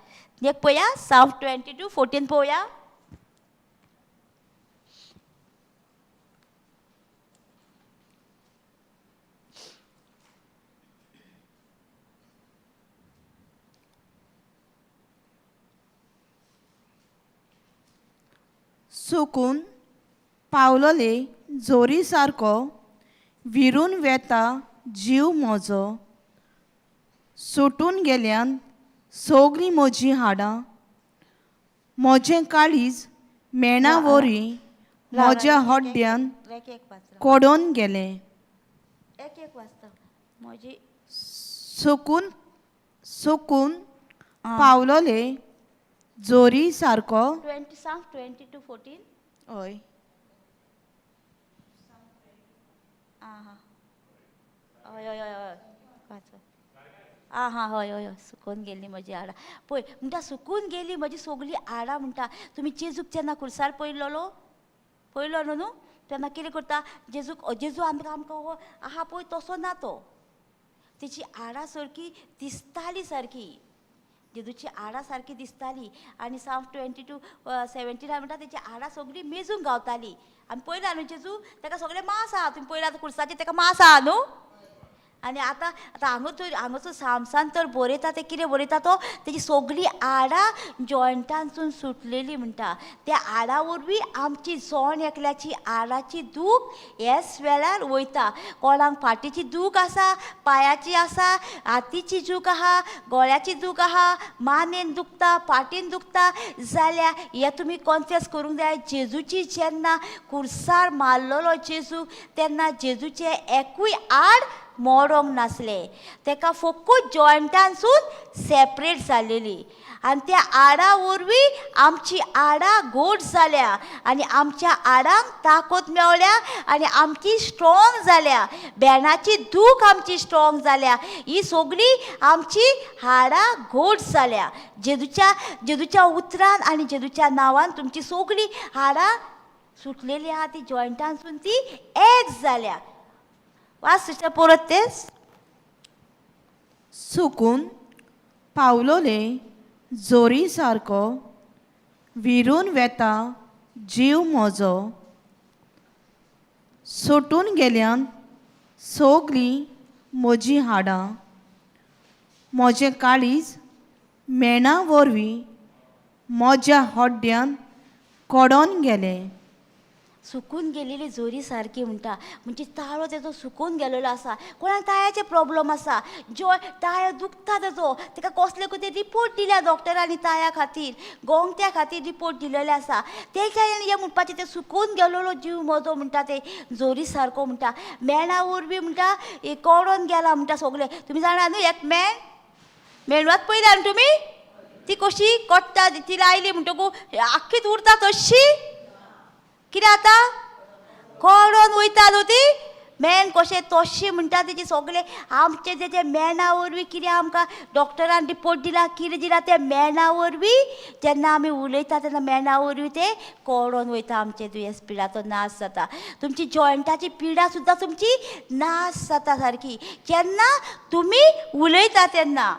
एक पळया साम 22:14 पळोवया. सुकून पावलोले जोरी सारको विरून वेता जीव म्हजो, सुटून गेल्यान सगळीं म्हजीं हाडां, म्हजें काळीज मेणा वरी म्हज्या हड्ड्यान एक एक वाचता, कोडोन गेलें. एक एक वाचता म्हजी. सुकून सुकून पावलोले जोरी सारको. 20 साम 22:14. हय. आं हां, हय हय हय हय, वाच. आं हां, हय हय हय. सुकून गेल्ली म्हजी हाडां पळय म्हणटा, सुकून गेली म्हजी सगळीं हाडां म्हणटा. तुमी जेजूक जेन्ना खुर्सार पळयल्लो, पळयलो न्हू, तेन्ना कितें करता जेजूक? जेजू आमकां आमकां हो आहा पळय तसो ना तो, तेची हाडां सारकी दिसताली सारकी, जेजूची हाडां सारकी दिसताली. आनी साम 22:17 म्हणटा तेची हाडां सगळीं मेजूंक गावताली. आमी पळयला न्हू जेजू, ताका सगळें मांस आहा, तुमी पळयला खुर्साचेर ताका मांस आहा न्हू. आनी आतां आतां हांगा हांगासर सामसान तर बरयता, ते कितें बरयता तो, तेजी सगळीं हाडां जॉयंटानसून सुटलेली म्हणटा. त्या हाडां वरवीं आमची जोण एकल्याची हाडाची दूख ह्याच वेळार वयता. कोणाक फाटीची दूख आसा, पांयाची आसा, हातीची दूख आहा, गळ्याची दूख आहा, मानेन दुखता, फाटीन दुखता जाल्यार हें तुमी कॉन्फेस करूंक जाय. जेजूची जेन्ना खुर्सार मारलेलो जेजू, तेन्ना जेजूचें एकूय हाड मोडोंक नासलें, तेका फकत जॉयंटानसून सेपरेट जालेली. आनी त्या हाडां वरवीं आमची हाडां घट जाल्या आनी आमच्या हाडांक ताकद मेवल्या आनी आमची स्ट्रॉंग जाल्या, भेणाची दूख आमची स्ट्रॉंग जाल्या, ही सगळी आमची हाडां घट जाल्या. जेजूच्या जेजूच्या उतरान आनी जेजूच्या नांवान तुमची सगळी हाडां सुटलेली आहा, ती जॉयंटानसून ती एक जाल्या. वाच सिस्टर परत तेच. सुकून पावलोले जोरी सारको विरून वेता जीव म्हजो, सुटून गेल्यान सगळीं म्हजीं हाडां, म्हजें काळीज मेणा वरवीं म्हज्या हड्ड्यान कोडोन गेलें. सुकून गेलेली जोरी सारकी म्हणटा, म्हणजे ताळो तेजो सुकून गेलेलो आसा. कोणाक ताळ्याचे प्रॉब्लम आसा, जो ताळो दुखता तेजो, तेका कसले कितें रिपोर्ट दिल्या डॉक्टरांनी, ताळ्या खातीर गोंगट्या खातीर रिपोर्ट दिलेले आसा. तेच्या हें म्हणपाचें तें सुकून गेलेलो जीव म्हजो म्हणटा, ते जोरी सारको म्हणटा, मेणा वरवीं म्हणटा कोडोन गेला म्हणटा सगळें. तुमी जाणा न्हू, एक मेण मेणवात पळयल्या न्हू तुमी, ती कशी कोट्टा, ती लायली म्हणटकू आख्खीच उरता तशी, कितें आतां कोडोन वयता न्हू ती मेण कशें तशें म्हणटा. तेजे सगळे आमचे तेजे मेणा वरवीं कितें आमकां डॉक्टरान रिपोर्ट दिला, कितें दिला, त्या मेणा वरवीं जेन्ना आमी उलयता तेन्ना मेणा वरवीं ते कोडोन वयता, आमचे दुयेंस पिडा तो नाश जाता, तुमची जॉयंटाची पिडा सुद्दां तुमची नाश जाता सारकी जेन्ना तुमी उलयता तेन्ना.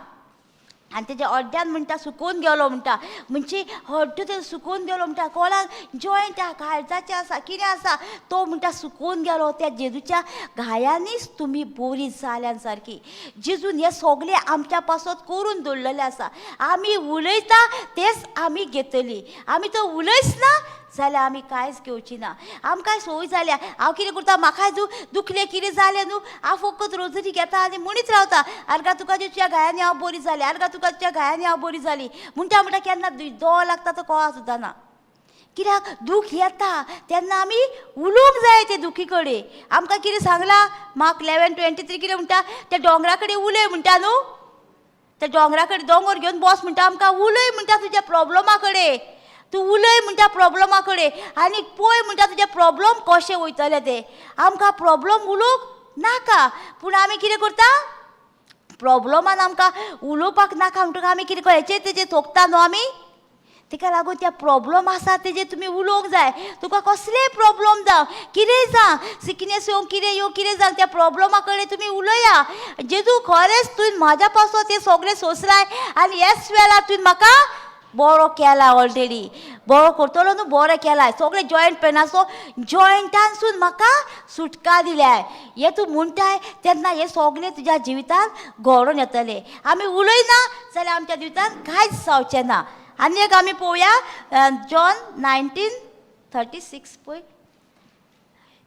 आनी तेज्या अड्ड्यान म्हणटा सुकून गेलो म्हणटा, म्हणजे हड्डो तेजो सुकून गेलो म्हणटा. कोणाक जॉयंट आहा, काळजाचें आसा, कितें आसा, तो म्हणटा सुकून गेलो. त्या जेजूच्या घायांनीच तुमी बरी जाल्यान सारकी. जेजून हें सगळें आमच्या पासत करून दवरलेलें आसा. आमी उलयता तेच आमी घेतली, आमी तो उलयच ना जाल्यार आमी कांयच घेवची ना. आमकां संवय जाल्या, हांव कितें करता, म्हाका दुखलें कितें जालें न्हू, हांव फकत रोजरी घेता आनी म्हणीत रावता, आरगा तुका तुज्या घायांनी हांव बरी जाली, आरगा तुका तुज्या घायांनी हांव बरी जाली म्हणटा म्हणटा केन्ना दो लागता तो कळा सुद्दां ना. कित्याक दूख येता तेन्ना आमी उलोवंक जाय ते दुखी कडेन. आमकां कितें सांगलां, मार्क 11:23 कितें म्हणटा, त्या दोंगरा कडेन उलय म्हणटा न्हू, त्या दोंगरा कडेन दोंगर घेवन बस म्हणटा, आमकां उलय म्हणटा तुज्या प्रॉब्लमा कडेन, तूं उलय म्हणटा प्रॉब्लमा कडेन आनी पळय म्हणटा तुजे प्रॉब्लम कशे वयतले ते. आमकां प्रॉब्लम उलोवंक नाका, पूण आमी कितें करता, प्रॉब्लमान आमकां उलोवपाक नाका म्हणटकच आमी कितें हेचेर तेजेर थोकता न्हू आमी, तेका लागून त्या प्रॉब्लम आसा तेजेर तुमी उलोवंक जाय. तुका कसलेय प्रॉब्लम जावं, कितेंय जावं, सिकनेस येवं, कितें येवं, कितें जावं, त्या प्रॉब्लमा कडेन तुमी उलया. जेजू खरेंच तुवें म्हाज्या पासून तें सगळें सोंसलाय आनी ह्याच वेळार तुवें म्हाका बरो केला ऑलरेडी. बरो करतलो न्हू, बरो केलाय. सगळे जॉयंट पेनाचो जॉयंटानसून म्हाका सुटका दिल्याय. हें तूं म्हणटाय तेन्ना हें सगळें तुज्या जिवितांत घडोवन येतलें. आमी उलयना जाल्यार आमच्या जिवितांत कांयच जावचें ना. आनी एक आमी पळोवया जॉन 19:36 पळय.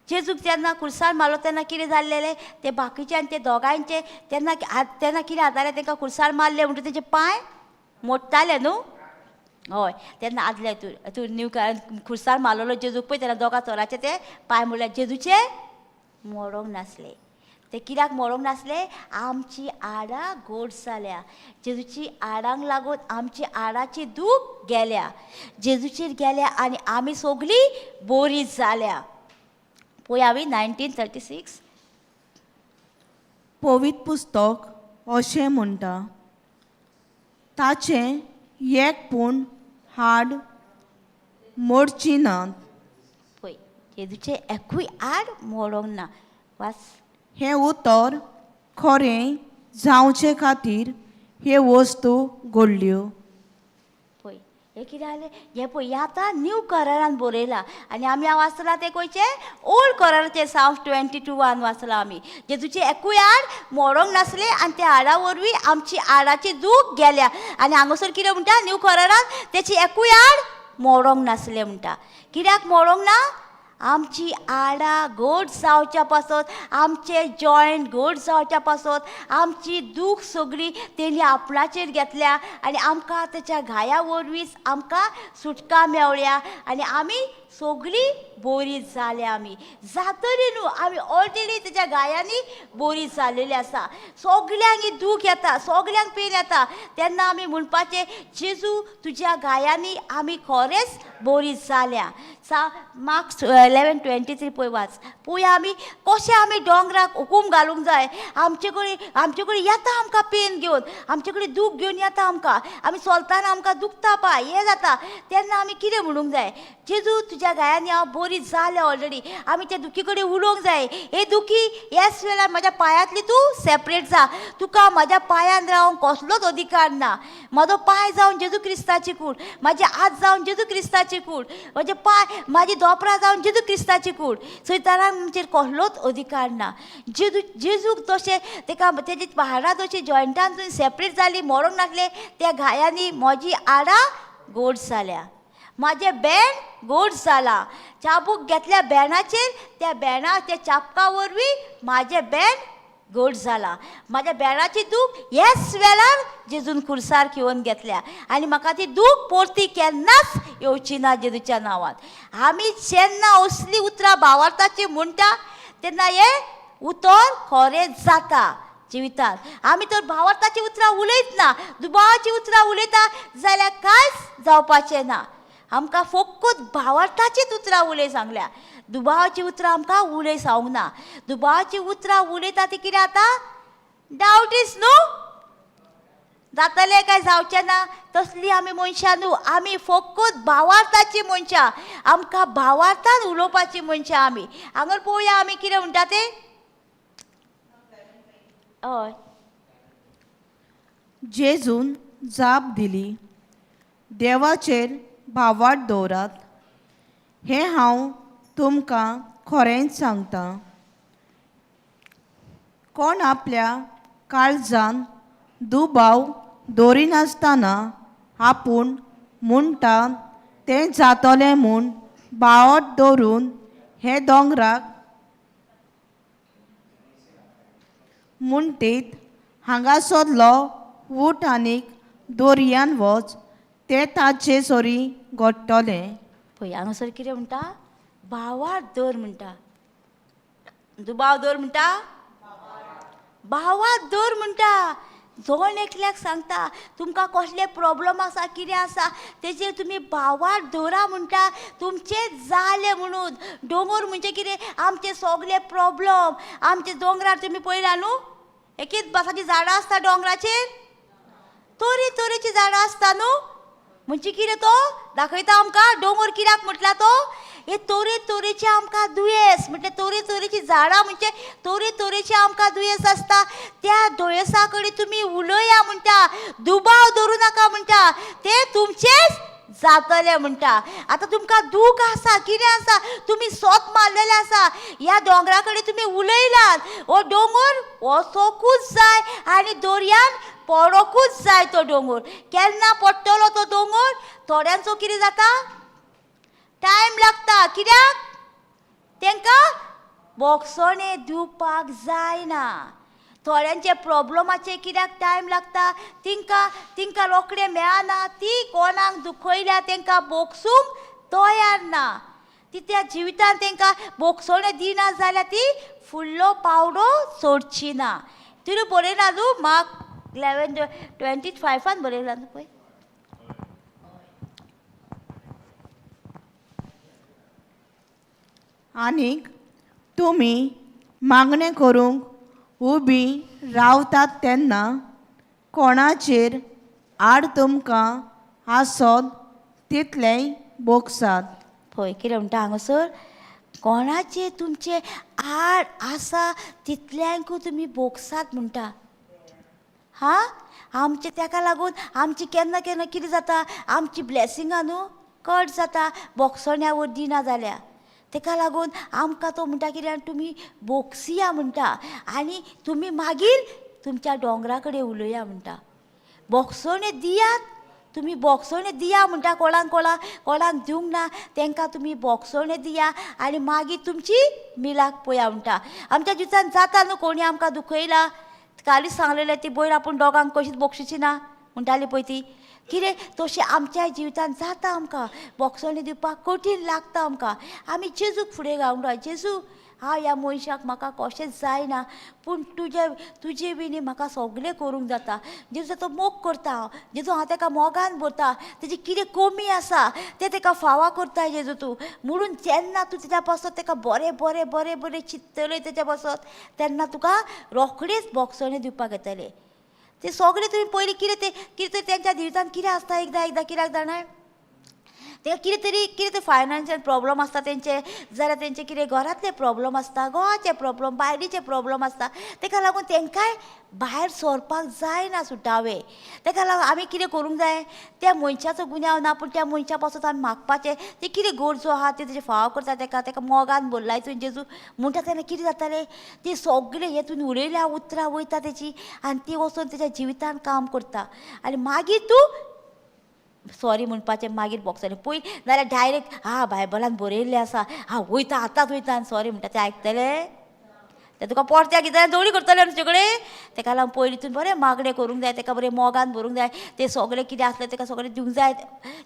जेजूक जेन्ना खुर्सार मारलो तेन्ना कितें जाल्लेलें ते बाकीच्यान ते दोगांयचे तेन्ना तेन्ना कितें जातालें, तांकां खुर्सार मारले म्हणटकीर तेजे पांय मोडटाले न्हू. हय, तेन्ना आदले तूं तूं न्यू खुर्सार मारलेलो जेजूक पळय तेन्ना दोगां चोराचे ते पांय मोडले. जेजूचे मोडोंक नासले. ते कित्याक मोडोंक नासले? आमची आडां गोड जाल्या. जेजूची आडांक लागून आमची आडाची दूख गेल्या, जेजूचेर गेल्या आनी आमी सगळीं बोरी जाल्या. पळय हांवें 19:36. पवित्र पुस्तक अशें म्हणटा, ताचें एक पूण हाड मोडची नात. पळय, जेजूचें एकूय आड मोडोंक ना. वास. हें उतर खरें जावचे खातीर ह्यो वस्तू घडल्यो. पळय हें कितें जालें, हें पळय हें आतां न्यू करारान बरयलां आनी आमी हांव वाचलां तें खंयचें ओल्ड कराराचें साम 22:1 वाचलां आमी. जेजूचें एकूय आड मोडोंक नासलें आनी त्या हाडा वरवीं आमची हाडाची दूख गेल्या. आनी हांगासर कितें म्हणटा न्यू करारान, तेची एकूय आड मोडोंक नासलें म्हणटा. कित्याक मोडोंक ना? आमची आडां घट जावच्या पासत, आमचे जॉयंट घट जावच्या पासत, आमची दूख सगळी तेणी आपणाचेर घेतल्या आनी आमकां तेच्या घाया वरवींच आमकां सुटका मेवल्या आनी आमी सगळीं बोरी जाल्या. आमी जातली न्हू, आमी ऑलरेडी तेच्या घायांनी बोरी जालेली आसा. सगल्यांक ही दूख येता, सगल्यांक पेन येता, तेन्ना आमी म्हणपाचें जेजू तुज्या घायांनी आमी खरेंच बोरी जाल्या. सा मार्क्स 11:23 पळय वाच. पळोवया आमी कशें आमी दोंगराक हुकूम घालूंक जाय. आमचे कडेन येता आमकां पेन घेवन, आमचे कडेन दूख घेवन येता आमकां, आमी चलतना आमकां दुखता पांय, हें जाता, तेन्ना आमी कितें म्हणूंक जाय? जेजू तुज्या घायांनी हांव बोरी जालें ऑलरेडी. आमी त्या दुखी कडेन उलोवंक जाय, हे दुखी ह्याच वेळार म्हाज्या पांयांतली तूं सेपरेट जा, तुका म्हाज्या पांयान रावंक कसलोच अधिकार ना. म्हजो पांय जावन जेजू क्रिस्ताची कूड, म्हाजे हात जावन जेजू क्रिस्ताची कूड, म्हजे पांय, म्हाजी दोपरां जावन जेजू क्रिस्ताची कूड. सैतानाक आमचेर कसलोच अधिकार ना. जेजूक तशें तेका तेजी हाडां तशी जॉयंटान सेपरेट जाली, मरोंक नासले, त्या घायांनी म्हजी हाडां गोड जाल्या, म्हाजें बेण गोड जाला. चाबूक घेतल्या बेणाचेर, त्या बेणा त्या चाबका वरवीं म्हाजें बेण गोड जाला. म्हाज्या बेणाची दूख ह्याच वेळार जेजून खुर्सार घेवन घेतल्या आनी म्हाका ती दूख परती केन्नाच येवची ना जेजूच्या नांवान. आमी जेन्ना असली उतरां भावार्थाची म्हणटा तेन्ना हें उतर खरें जाता जिवितांत. आमी तर भावार्थाची उतरां उलयत ना, दुबावाची उतरां उलयता जाल्यार कांयच जावपाचें ना. आमकां फकत भावार्थाचीच उतरां उलय सांगल्या, दुबावाची उतरां आमकां उलय सांगूंक ना. दुबावाची उतरां उलयता ती कितें जाता? डावट is न्हू, जातलें काय जावचें ना. तसली आमी मनशां न्हू, आमी फकत भावार्थाची मनशां, आमकां भावार्थान उलोवपाची मनशां आमी. हांगर पळोवया आमी कितें म्हणटा तें. हय. जेजून जाप दिली, देवाचेर भावार्थ दवरात, हें हांव तुमकां खरेंच सांगता. कोण आपल्या काळजान दुबाव दवरिनासतना आपूण म्हणटा तें जातलें म्हूण भावार्थ दवरून हे दोंगराक म्हणटीत हांगासरलो ऊठ आनीक दर्यान वच, तें ताचे सरी घडटलें. पळय हांगासर कितें म्हणटा? भावार्थ दवर म्हणटा, दुबाव दवर म्हणटा, भावार्थ दवर म्हणटा. जण एकल्याक सांगता तुमकां कसले प्रॉब्लम आसा कितें आसा तेजेर तुमी भावार्थ दवरा म्हणटा, तुमचें जालें म्हणून. दोंगर म्हणजे कितें? आमचे सगळे प्रॉब्लम. आमचे दोंगरार तुमी पळयला न्हू, एकीच बसाची झाडां आसता दोंगराचेर, तरे तरेचीं झाडां आसता न्हू. म्हणजे कितें तो दाखयता आमकां दोंगर कित्याक म्हटला तो हे तरे तरेचे आमकां दुयेंस म्हटल्यार तरे तरेची झाडां म्हणजे तरे तरेचे आमकां दुयेंस आसता. त्या दुयेंसा कडेन तुमी उलया म्हणटा, दुबाव धरूं नाका म्हणटा, ते तुमचेच जातले म्हणटा. आतां तुमकां दूख आसा, कितें आसा, तुमी सोत मारलेले आसा, ह्या दोंगरा कडेन तुमी उलयलात, हो दोंगर वचोकूच जाय आनी दर्यान पडोकूच जाय. तो दोंगर केन्ना पडटलो तो दोंगर? थोड्यांचो कितें जाता, टायम लागता. कित्याक? तांकां बोगसणें दिवपाक जायना. थोड्यांचे प्रॉब्लमाचे कित्याक टायम लागता, तिंकां तिंकां रोखडें मेळना. ती कोणाक दुखयल्या तांकां बोगसूंक तयार ना. ती त्या जिवितान तांकां बोगसणें दिना जाल्यार ती फुडलो पावडो सोडची ना. तुवें बरयला न्हू मार्क 11:25 बरयला न्हू पळय. आनीक तुमी मागणें करूंक उबी रावतात तेन्ना कोणाचेर आड तुमकां आसत तितलेंय भोगसात. पळय कितें म्हणटा हांगासर, कोणाचे तुमचे आड आसा तितल्यांकूय तुमी भोगसात म्हणटा. हा, आमचे ताका लागून आमची केन्ना केन्ना कितें जाता, आमची ब्लेसिंगां न्हू कट जाता बोगसण्या वर दिना जाल्यार. ताका लागून आमकां तो म्हणटा कितें, तुमी बोगसिया म्हणटा आनी तुमी मागीर तुमच्या दोंगरा कडेन उलया म्हणटा. बोगसणें दियात, तुमी बोगसणें दिया म्हणटा. कोणाक कोणाक कोणाक दिवंक ना तांकां तुमी बोगसणें दिया आनी मागीर तुमची मिलाक पळया म्हणटा. आमच्या जिवितान जाता न्हू कोणी आमकां दुखयला, कालीच सांगलेलें ती बयर आपूण दोगांक कशीच बोगशिची ना म्हणटाली पळय ती. कितें तशें आमच्या जिवितान जाता, आमकां बोगसणें दिवपाक कठीण लागता आमकां. आमी जेजूक फुडें घालूंक जाय, जेजू हांव ह्या मनशाक म्हाका कशेंच जायना, पूण तुजे तुजे विणी म्हाका सगळें करूंक जाता. जेजू तो मोग करता हांव, जेजू हांव ताका मोगान भरता, तेजी कितें कमी आसा तें ताका फावा करता जेजू तूं. म्हणून जेन्ना तूं तेज्या पासत ताका बरें बरें बरें बरें चिंततलें तेज्या पासत, तेन्ना तुका रोखडीच बोगसणें दिवपाक येतलें. ते सगळें तुमी पयलीं कितें तें कितें तरी तेंच्या जिवितान कितें आसता एकदां एकदां कित्याक जाणा, ते कितें तरी कितें तरी फायनान्शियल प्रॉब्लम आसता तेंचे, जाल्यार तेंचे कितें घरांतले प्रॉब्लम आसता, घोवाचे प्रॉब्लम, बायलेचे प्रॉब्लम आसता. तेका लागून तेंकांय भायर सरपाक जायना सुटावे. तेका लागून आमी कितें करूंक जाय, त्या मनशाचो गुन्यांव ना पूण त्या मनशा पासून आमी मागपाचें, ते कितें गरजो आहा ते तेजे फाव करता, तेका तेका मोगान भरलाय तुवें जेजू म्हणटा तेन्ना कितें जातालें, ती सगळें हें तुवें उलयल्या उतरां वयता तेची आनी ती वचून तेच्या जिवितान काम करता आनी मागीर तूं सॉरी म्हणपाचें, मागीर बोगसणें पयलीं नाजाल्यार डायरेक्ट हा बायबलान बरयल्लें आसा, हा वयता आतांच वयता आनी सॉरी म्हणटा तें आयकतलें, तें तुका परत्याक कितें जोडी करतलें न्हू तुजे कडेन. तेका लागून पयलीं तुवें बरें मागणें करूंक जाय, तेका बरें मोगान भरूंक जाय, तें सगळें कितें आसलें तेका सगळें दिवंक जाय,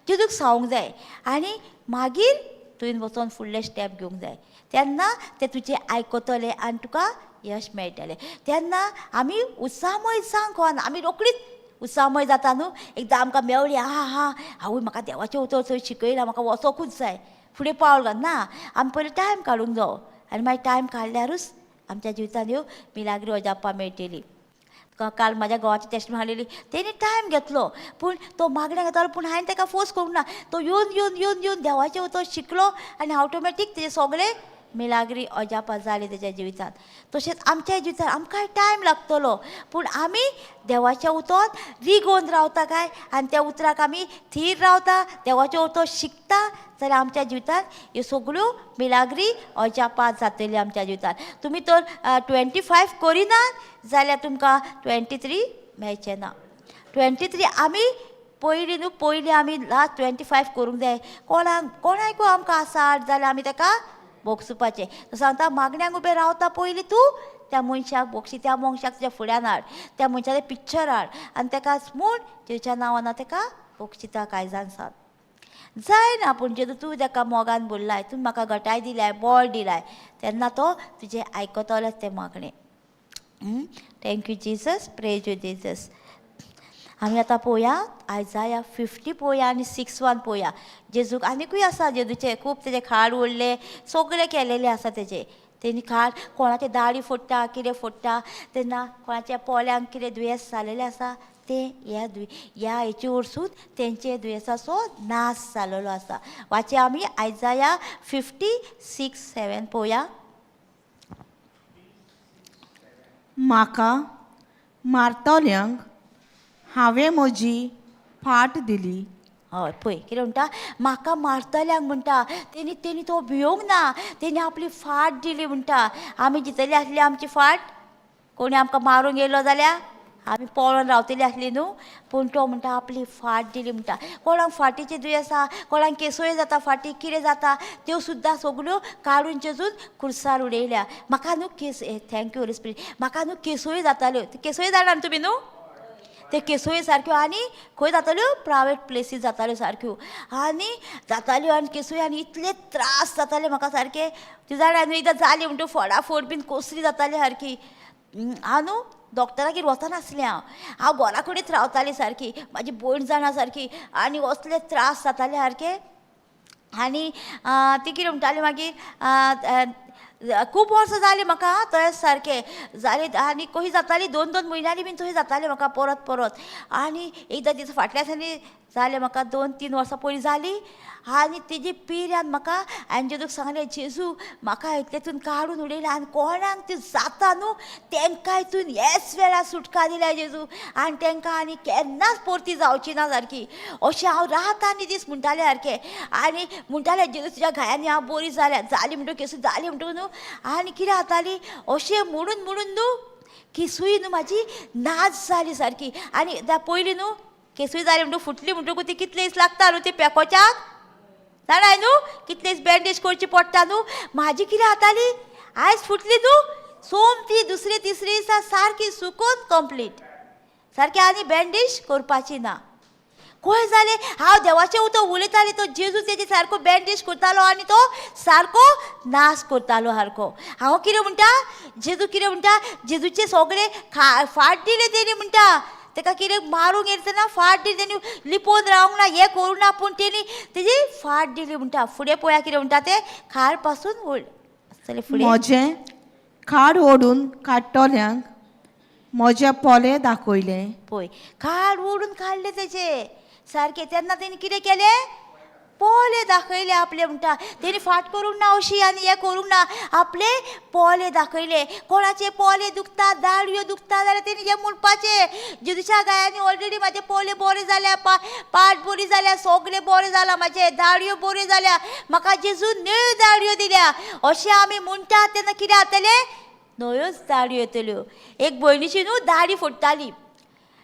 जेजूक सांगूंक जाय आनी मागीर तुवें वचोन फुडलें स्टेप घेवंक जाय. तेन्ना तें तुजें आयकतलें आनी तुका यश मेळटलें. तेन्ना आमी उत्साहमय जावंक ना, आमी रोखडीच उत्साहमय जाता न्हू, एकदां आमकां मेवली हा हा आवय म्हाका देवाचें उतर थंय शिकयलां, म्हाका वचोकूच जाय, फुडें पावल घाल ना, आमी पयलीं टायम काडूंक जावो आनी मागीर टायम काडल्यारूच आमच्या जिवितान ह्यो मिलाग्री अजापां मेळटली. काल म्हाज्या घोवाची टेस्ट हाडलेली, तेणी टायम घेतलो पूण तो मागण्या घेतालो, पूण हांवें ताका फोर्स करूंक ना. तो येवन येवन येवन येवन देवाचें उतर शिकलो आनी ऑटोमॅटीक तेजे सगळे मिलाग्री अजापां जाली तेज्या जिवितांत. तशेंच आमच्या जिवितांत आमकांय टायम लागतलो पूण आमी देवाच्या उतरान रिगोवन रावता काय आनी त्या उतराक आमी थीर रावता, देवाचें उतर शिकता जाल्यार आमच्या जिवितांत ह्यो सगळ्यो मिलाग्री अजापां जातली आमच्या जिवितांत. तुमी तर 25 करिनात जाल्यार तुमकां 23 मेळचें ना. 23 आमी पयलीं न्हू, पयलीं आमी लास्ट 25 करूंक जाय. कोणाक कोणाकूय आमकां आसा जाल्यार आमी ताका बोगसुपाचें. तो सांगता मागण्यांक उबें रावता पयलीं तूं त्या मनशाक बोगशी, त्या मनशाक तुज्या फुड्यान हाड, त्या मनशाचें पिक्चर हाड आनी ताका म्हूण जेच्या नांवान ताका बोगशिता काळजान सावन जायना. पूण जेन्ना तूं ताका मोगान भरलाय, तूं म्हाका घटाय दिलाय, बळ दिलाय, तेन्ना तो तुजें आयकतलोच तें मागणें. Thank you Jesus, praise you Jesus. आमी आतां पळोवया आयजाया 50 पळोवया आनी 6:1 पळोवया. जेजूक आनिकूय आसा, जेजूचे खूब तेजे खाड ओडले, सगळें केलेलें आसा तेजें. तेणी खाड कोणाचे दाडी फोडटा, कितें फोडटा, तेन्ना कोणाच्या पोल्यांक कितें दुयेंस जालेलें आसा ते ह्या ह्या हेचे वरसून तेंचे दुयेंसाचो नाश जालेलो आसा. वाचे आमी आयजाया 56:7 पळोवया. म्हाका मारतल्यांक हांवें म्हजी फाट दिली. हय पळय कितें म्हणटा, म्हाका मारतल्यांक म्हणटा तेणी तेणी तो भियोंक ना, तेणी आपली फाट दिली म्हणटा. आमी दितली आसली आमची फाट, कोणी आमकां मारूंक येयलो जाल्यार आमी पळोवन रावतली आसली न्हू, पूण तो म्हणटा आपली फाट दिली म्हणटा. कोणाक फाटीचें दुयेंस आसा, कोणाक केसोय जाता, फाटी कितें जाता, त्यो सुद्दां सगल्यो काडून चेजून खुर्सार उडयल्या. म्हाका न्हू केस, thank you Holi spirit, म्हाका न्हू केसोय जाताल्यो, केसोय जाणा न्हू तुमी न्हू, ते केसोय सारक्यो आनी खंय जाताल्यो, प्रायवेट प्लेसीस जाताल्यो सारक्यो, आनी जाताल्यो आनी केसोय आनी इतले त्रास जाताले म्हाका सारके. ती जाणा न्हू एकदां जाली म्हणटकीर फोडाफोड बीन कसली जाताली सारकी. हांव न्हू डॉक्टरागेर वचनासलें, हांव हांव घरा कडेच रावतालें सारकी, म्हाजी भयण जाणा सारकी, आनी असले त्रास जाताले सारके. आनी ती कितें म्हणटाली मागीर, खूब वर्सां जालीं म्हाका तशेंच सारकें जालें, आनी कशी जाताली दोन दोन म्हयन्यांनी बीन तशें जातालें म्हाका परत परत. आनी एकदां दिसा फाटल्या दिसांनी जालें म्हाका, 2-3 वर्सां पयलीं जाली. आनी तेजी पिर्यान म्हाका हांवें जेजूक सांगलें, जेजू म्हाका इतलेतून काडून उडयलें आनी कोणाक ती जाता न्हू तेंकां हितून हेच वेळार सुटका दिल्या जेजू, आनी तेंकां आनी केन्नाच परती जावची ना सारकी, अशें हांव रात आनी दीस म्हणटालें सारकें. आनी म्हणटालें जेजू तुज्या घायांनी हांव बरी जाल्या, जाली म्हणटकूच केसूं जाली म्हणटकूच न्हू, आनी कितें जाताली अशें म्हणून म्हणून न्हू केसूय न्हू म्हाजी नाच जाली सारकी. आनी पयलीं न्हू केसूय जाली म्हणटकूच फुटली म्हणटकूच ती कितले दीस लागता न्हू ती पेकोच्याक, जाणा न्हू कितले दीस बँडेज करची पडटा न्हू. म्हाजी कितें जाताली, आयज फुटली न्हू सोमती दुसरी तिसरी दिसा सारकी सुकून कंप्लीट सारकी, आनी बँडेज करपाची ना. खंय जालें, हांव देवाचें उतर उलयतालें, तो जेजू तेजे सारको बँडेज करतालो आनी तो सारको नाश करतालो सारको. हांव कितें म्हणटा, जेजू कितें म्हणटा, जेजूचे सगळे फाट दिले तेणी म्हणटा, तेका कितें मारूंक येता तेन्ना फाट दिली तेणी, लिपोवन रावंक ना, हें करूंक ना, पूण तेणी तेजी फाट दिली म्हणटा. फुडें पळया कितें म्हणटा तें, खाड पासून आसतलें फुडें. म्हजें खाड ओडून काडटल्यांक म्हजे पोले दाखयले. पळय खाड ओडून काडलें तेजें सारकें, तेन्ना तेणी कितें केलें, पोले दाखयले आपले म्हणटा. तेणी फाट करूंक ना अशी आनी हें करूंक ना, आपले पोले दाखयले. कोणाचे पोले दुखता, दाडयो दुखता जाल्यार तेणी हें म्हणपाचें, जेजूच्या गायांनी ऑलरेडी म्हाजे पोले बरे जाल्या, पाट बरी जाल्या, सगळे बरे जाला म्हाजे, दाडयो बऱ्यो जाल्या, म्हाका जेजून नव्यो दाडयो दिल्या, अशें आमी म्हणटात तेन्ना कितें जातलें, नव्योच दाडयो येतल्यो. एक भयणीची न्हू दाडी फोडटाली,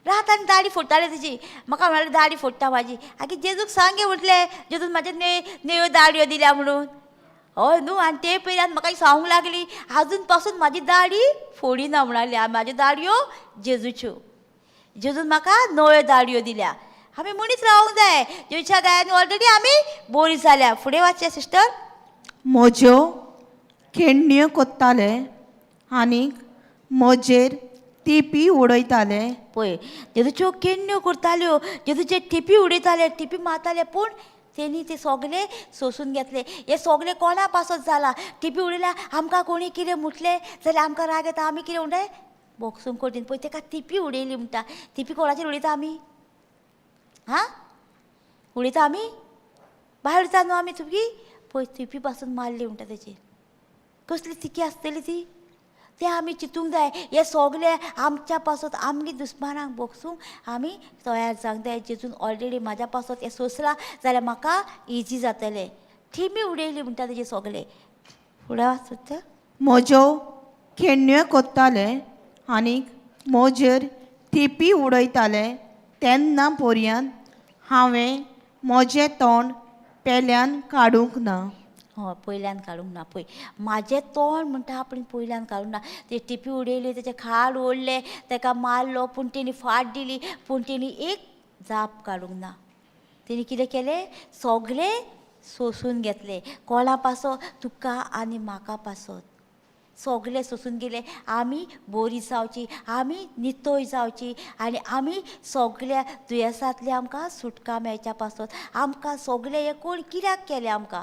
रात आनी दाडी फोडटाली तेजी, म्हाका म्हळ्यार दाडी फोडटा म्हाजी, आगे जेजूक सांगे म्हटलें, जेजून म्हाजे नव्यो दाडयो दिल्या म्हणून. हय न्हू, आनी ते पयल्यान म्हाका सांगूंक लागली, आजून पासून म्हाजी दाडी फोडिना म्हणाली, म्हाज्यो दाडयो जेजूच्यो, जेजून म्हाका नव्यो दाडयो दिल्या. आमी म्हणीत रावंक जाय, जेजूच्या गायांनी ऑलरेडी आमी बरी जाल्या. फुडें वाचचें सिस्टर. म्हज्यो खेळण्यो कोत्ताले आनीक म्हजेर टिपी उडयताले. पळय जेजूच्यो केण्ण्यो करताल्यो, जेजूचे टिपी उडयताले, टिपी मारताले, पूण तेणी ते सगळे सोंसून घेतले. हे सगळे कोणा पासत जाला, टिपी उडयल्या आमकां कोणी कितें म्हटलें जाल्यार आमकां राग येता, आमी कितें म्हणटाय बोक्सूंक कोटीन. पळय तेका टिपी उडयली म्हणटा, टिपी कोणाचेर उडयता आमी, हां उडयता आमी, भायर उडयता न्हू आमी तुमी. पळय टिपी पासून मारली म्हणटा तेचेर, कसली तिकी आसतली ती, तें आमी चिंतूंक जाय. हे सगळे आमच्या पासत आमगे दुस्मानाक बोगसूंक आमी तयार जावंक जाय. जेजून ऑलरेडी म्हाज्या पासत हें सोंसलां जाल्यार म्हाका इजी जातलें. ठिमी उडयली म्हणटा तेजे सगळे. फुडें वाचता. म्हज्यो खेळण्यो कोत्ताले आनीक म्हजेर थिपी उडयताले तेन्ना पर्यंत हांवें म्हजें तोंड पेल्यान काडूंक ना. हय पयल्यान काडूंक ना. पळय म्हाजें तोंड म्हणटा आपणें पयल्यान काडूंक ना. ते टिपी उडयली, तेचे खाड ओडलें, तेका मारलो, पूण तेणी फाट दिली, पूण तेणी एक जाप काडूंक ना. तेणी कितें केलें, सगळें सोंसून घेतलें. कोणा पासत, तुका आनी म्हाका पासत सगळें सोंसून गेलें. आमी बरी जावची, आमी नितळ जावची आनी आमी सगळ्या दुयेंसांतली आमकां सुटका मेळच्या पासत. आमकां सगळें हें कोण कित्याक केलें, आमकां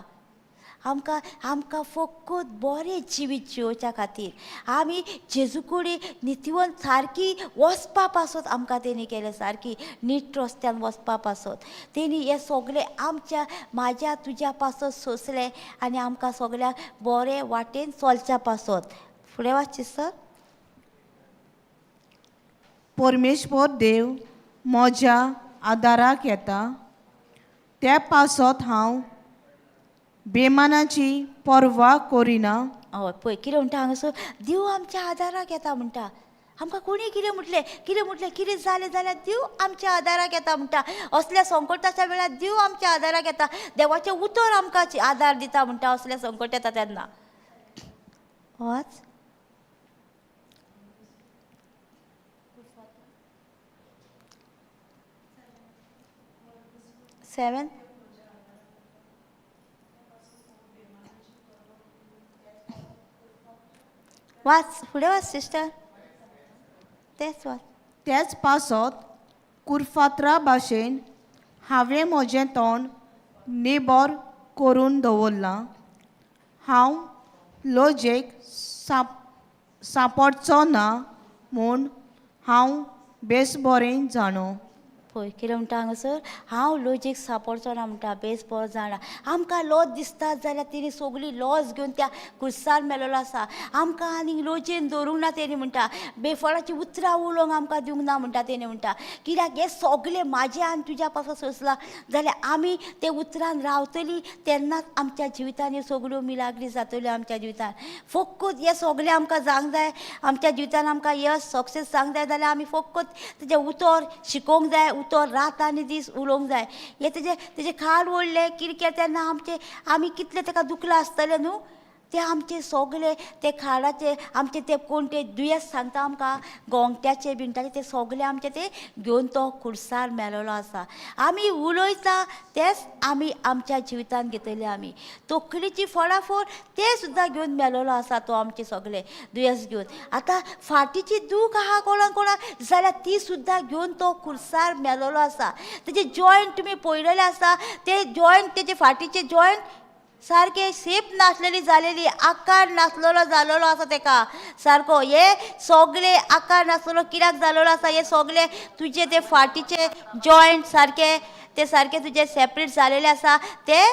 आमकां आमकां फकत बरें जिवीत जियोवच्या खातीर आमी जेजू कडेन नितीवंत सारकी वचपा पासत आमकां तेणी केलें, सारकी नीट रस्त्यान वचपा पासत तेणी हें सगळें आमच्या म्हाज्या तुज्या पासत सोंसलें आनी आमकां सगळ्यांक बरें वाटेन चलच्या पासत. फुडें वाचची सर. परमेश्वर देव म्हज्या आदाराक येता, त्या पासत हांव बेमानाची पर्वा करिना. हय पळय कितें म्हणटा हांगासर, देव आमच्या आदाराक येता म्हणटा. आमकां कोणी कितें म्हटलें, कितें म्हटलें, कितें जालें जाल्यार देव आमच्या आदाराक येता म्हणटा. असल्या संकटाच्या वेळार देव आमच्या आदाराक येता. देवाचें उतर आमकां आदार दिता म्हणटा असल्या संकट येता तेन्ना. वाच. 7. वाच फुडें वाच सिस्टर, तेच वाच. त्याच पासत कुरफात्रा भाशेन हांवें म्हजें तोंड निबर करून दवरलां. हांव लजेक सांपडचो ना म्हूण हांव बेस बरें जाणो. पळय कितें म्हणटा हांगासर, हांव लजेक सांपडचो ना म्हणटा, बेस बरो जाणा. आमकां लज दिसता जाल्यार तेणी सगळी लज घेवन त्या कुर्सार मेलोलो आसा. आमकां आनीक लजेन दवरूंक ना तेणी म्हणटा. बेफळाची उतरां उलोवंक आमकां दिवंक ना म्हणटा तेणी म्हणटा. कित्याक हें सगळें म्हाजें आनी तुज्या पासून सोंसलां जाल्यार आमी ते उतरान रावतली तेन्नाच आमच्या जिवितान ह्यो सगळ्यो मिलाग्री जातल्यो आमच्या जिवितान. फकत हें सगळें आमकां जावंक जाय आमच्या जिवितान, आमकां यश सक्सेस जावंक जाय जाल्यार आमी फकत तेजें उतर शिकोवंक जाय, उतर रात आनी दीस उलोवंक जाय. हे तेजे तेजे खाड ओडलें कितें केलें तेन्ना आमचें आमी कितलें ताका दुखलां आसतलें न्हू, ते आमचे सगळे ते खाडाचे आमचे ते कोण ते दुयेंस सांगता आमकां गोंगट्याचे बिंटाचे ते सगळे आमचे ते घेवन तो कुर्सार मेलोलो आसा. आमी उलयता तेच आमी आमच्या जिवितान घेतले. आमी तकलेची फळाफळ ते सुद्दां घेवन मेलोलो आसा तो आमचे सगळे दुयेंस घेवन. आतां फाटीची दूख आहा कोणाक कोणाक जाल्यार ती सुद्दां घेवन तो कुर्सार मेलोलो आसा. तेजे जॉयंट तुमी पळयलेले आसा, ते जॉयंट तेजे फाटीचे जॉयंट सारके शेप नासलेली जालेली, आकार नासलेलो जालेलो आसा तेका सारको. हे सगळे आकार नासलेलो कित्याक जालेलो आसा, हे सगळे तुजे ते फाटीचे जॉयंट सारके ते सारके तुजे सेपरेट जालेले आसा, ते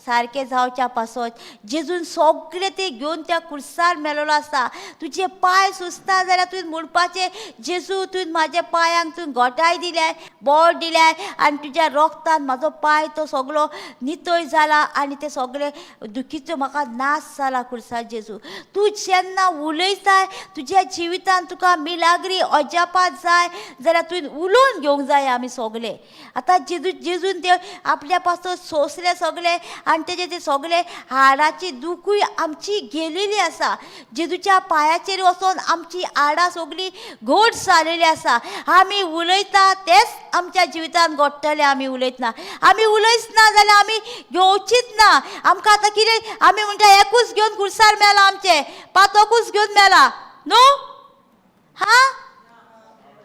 सारके जावच्या पासत जेजून सगळे ते घेवन त्या कुर्सार मेलोलो आसा. तुजे पांय सुजता जाल्यार तुवें म्हणपाचें, जेजू तुवें म्हाज्या पांयांक तुवें घोटाय दिल्याय, बोट दिल्याय आनी तुज्या रोगतान म्हाजो पांय तो सगळो नितळ जाला आनी ते सगळे दुखीचो म्हाका नाश जाला कुर्सार. जेजू तूं जेन्ना उलयताय तुज्या जिवितान तुका मिलाग्री अजापात जाय जाल्यार तुवें उलोवन घेवंक जाय आमी सगळे. आतां जेजून ते आपल्या पासून सोंसले सगळे आनी तेजे ते सगळे हाडाची दुखूय आमची गेलेली आसा. जेजूच्या पांयाचेर वचोन आमची हाडां सगळीं घट जालेली आसा. आमी उलयता तेच आमच्या जिवितान घडटलें. आमी उलयतना आमी उलयच ना जाल्यार आमी घेवचीच ना. आमकां आतां कितें आमी म्हणटा एकूच घेवन कुर्सार मेला, आमचें पातोकूच घेवन मेला न्हू. हा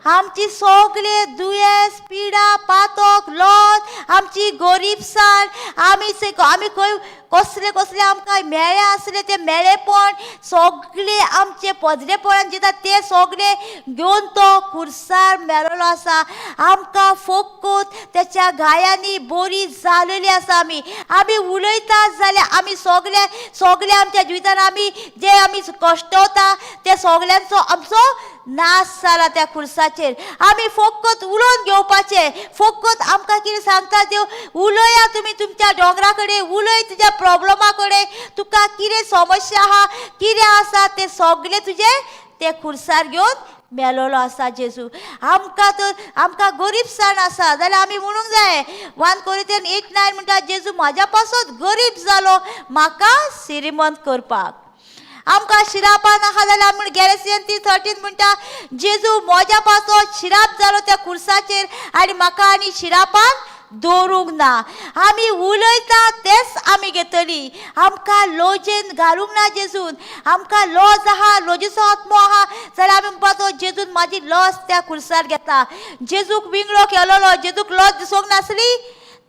आमची सगळे दुयेंस पिडा पातक लॉस आमची गरीबसाण आमी आमी खंय कसले कसले आमकां मेळे आसले ते मेळेपण सगळे आमचे पदरेपण दिता ते सगळे घेवन तो कुर्सार मेळ्ळो आसा. आमकां फकत तेच्या घायांनी बरी जालेली आसा. आमी आमी उलयता जाल्यार आमी सगळे सगळे आमच्या जिवितान आमी जे आमी कश्टवता ते सगळ्यांचो आमचो नाश जाला त्या खुर्साचेर. आमी फकत उलोवन घेवपाचें. फकत आमकां कितें सांगता देव, उलया तुमी तुमच्या दोंगरा कडेन, उलय तुज्या प्रॉब्लमा कडेन, तुका कितें समस्या आहा कितें आसा तें सगळें तुजें ते खुर्सार घेवन मेलोलो आसा जेजू. आमकां तर आमकां गरीबसाण आसा जाल्यार आमी म्हणूंक जाय 1 Corinthians 8:9 म्हणटा, जेजू म्हाज्या पासत गरीब जालो म्हाका श्रीमंत करपाक. आमकां शिरापान आहा जाल्यार आमी गॅलेसियन 3:13 म्हणटा, जेजू म्हज्या पासत शिराप जालो त्या खुर्साचेर आनी म्हाका आनी शिरापान दवरूंक ना. आमी उलयता तेच आमी घेतली. आमकां लजेन घालूंक ना जेजून. आमकां लज आहा, लजेचो आत्मो आहा जाल्यार आमी म्हणपाचो जेजून म्हाजी लज त्या खुर्सार घेता. जेजूक विंगळो केलोलो, जेजूक लज दिसूंक नासली,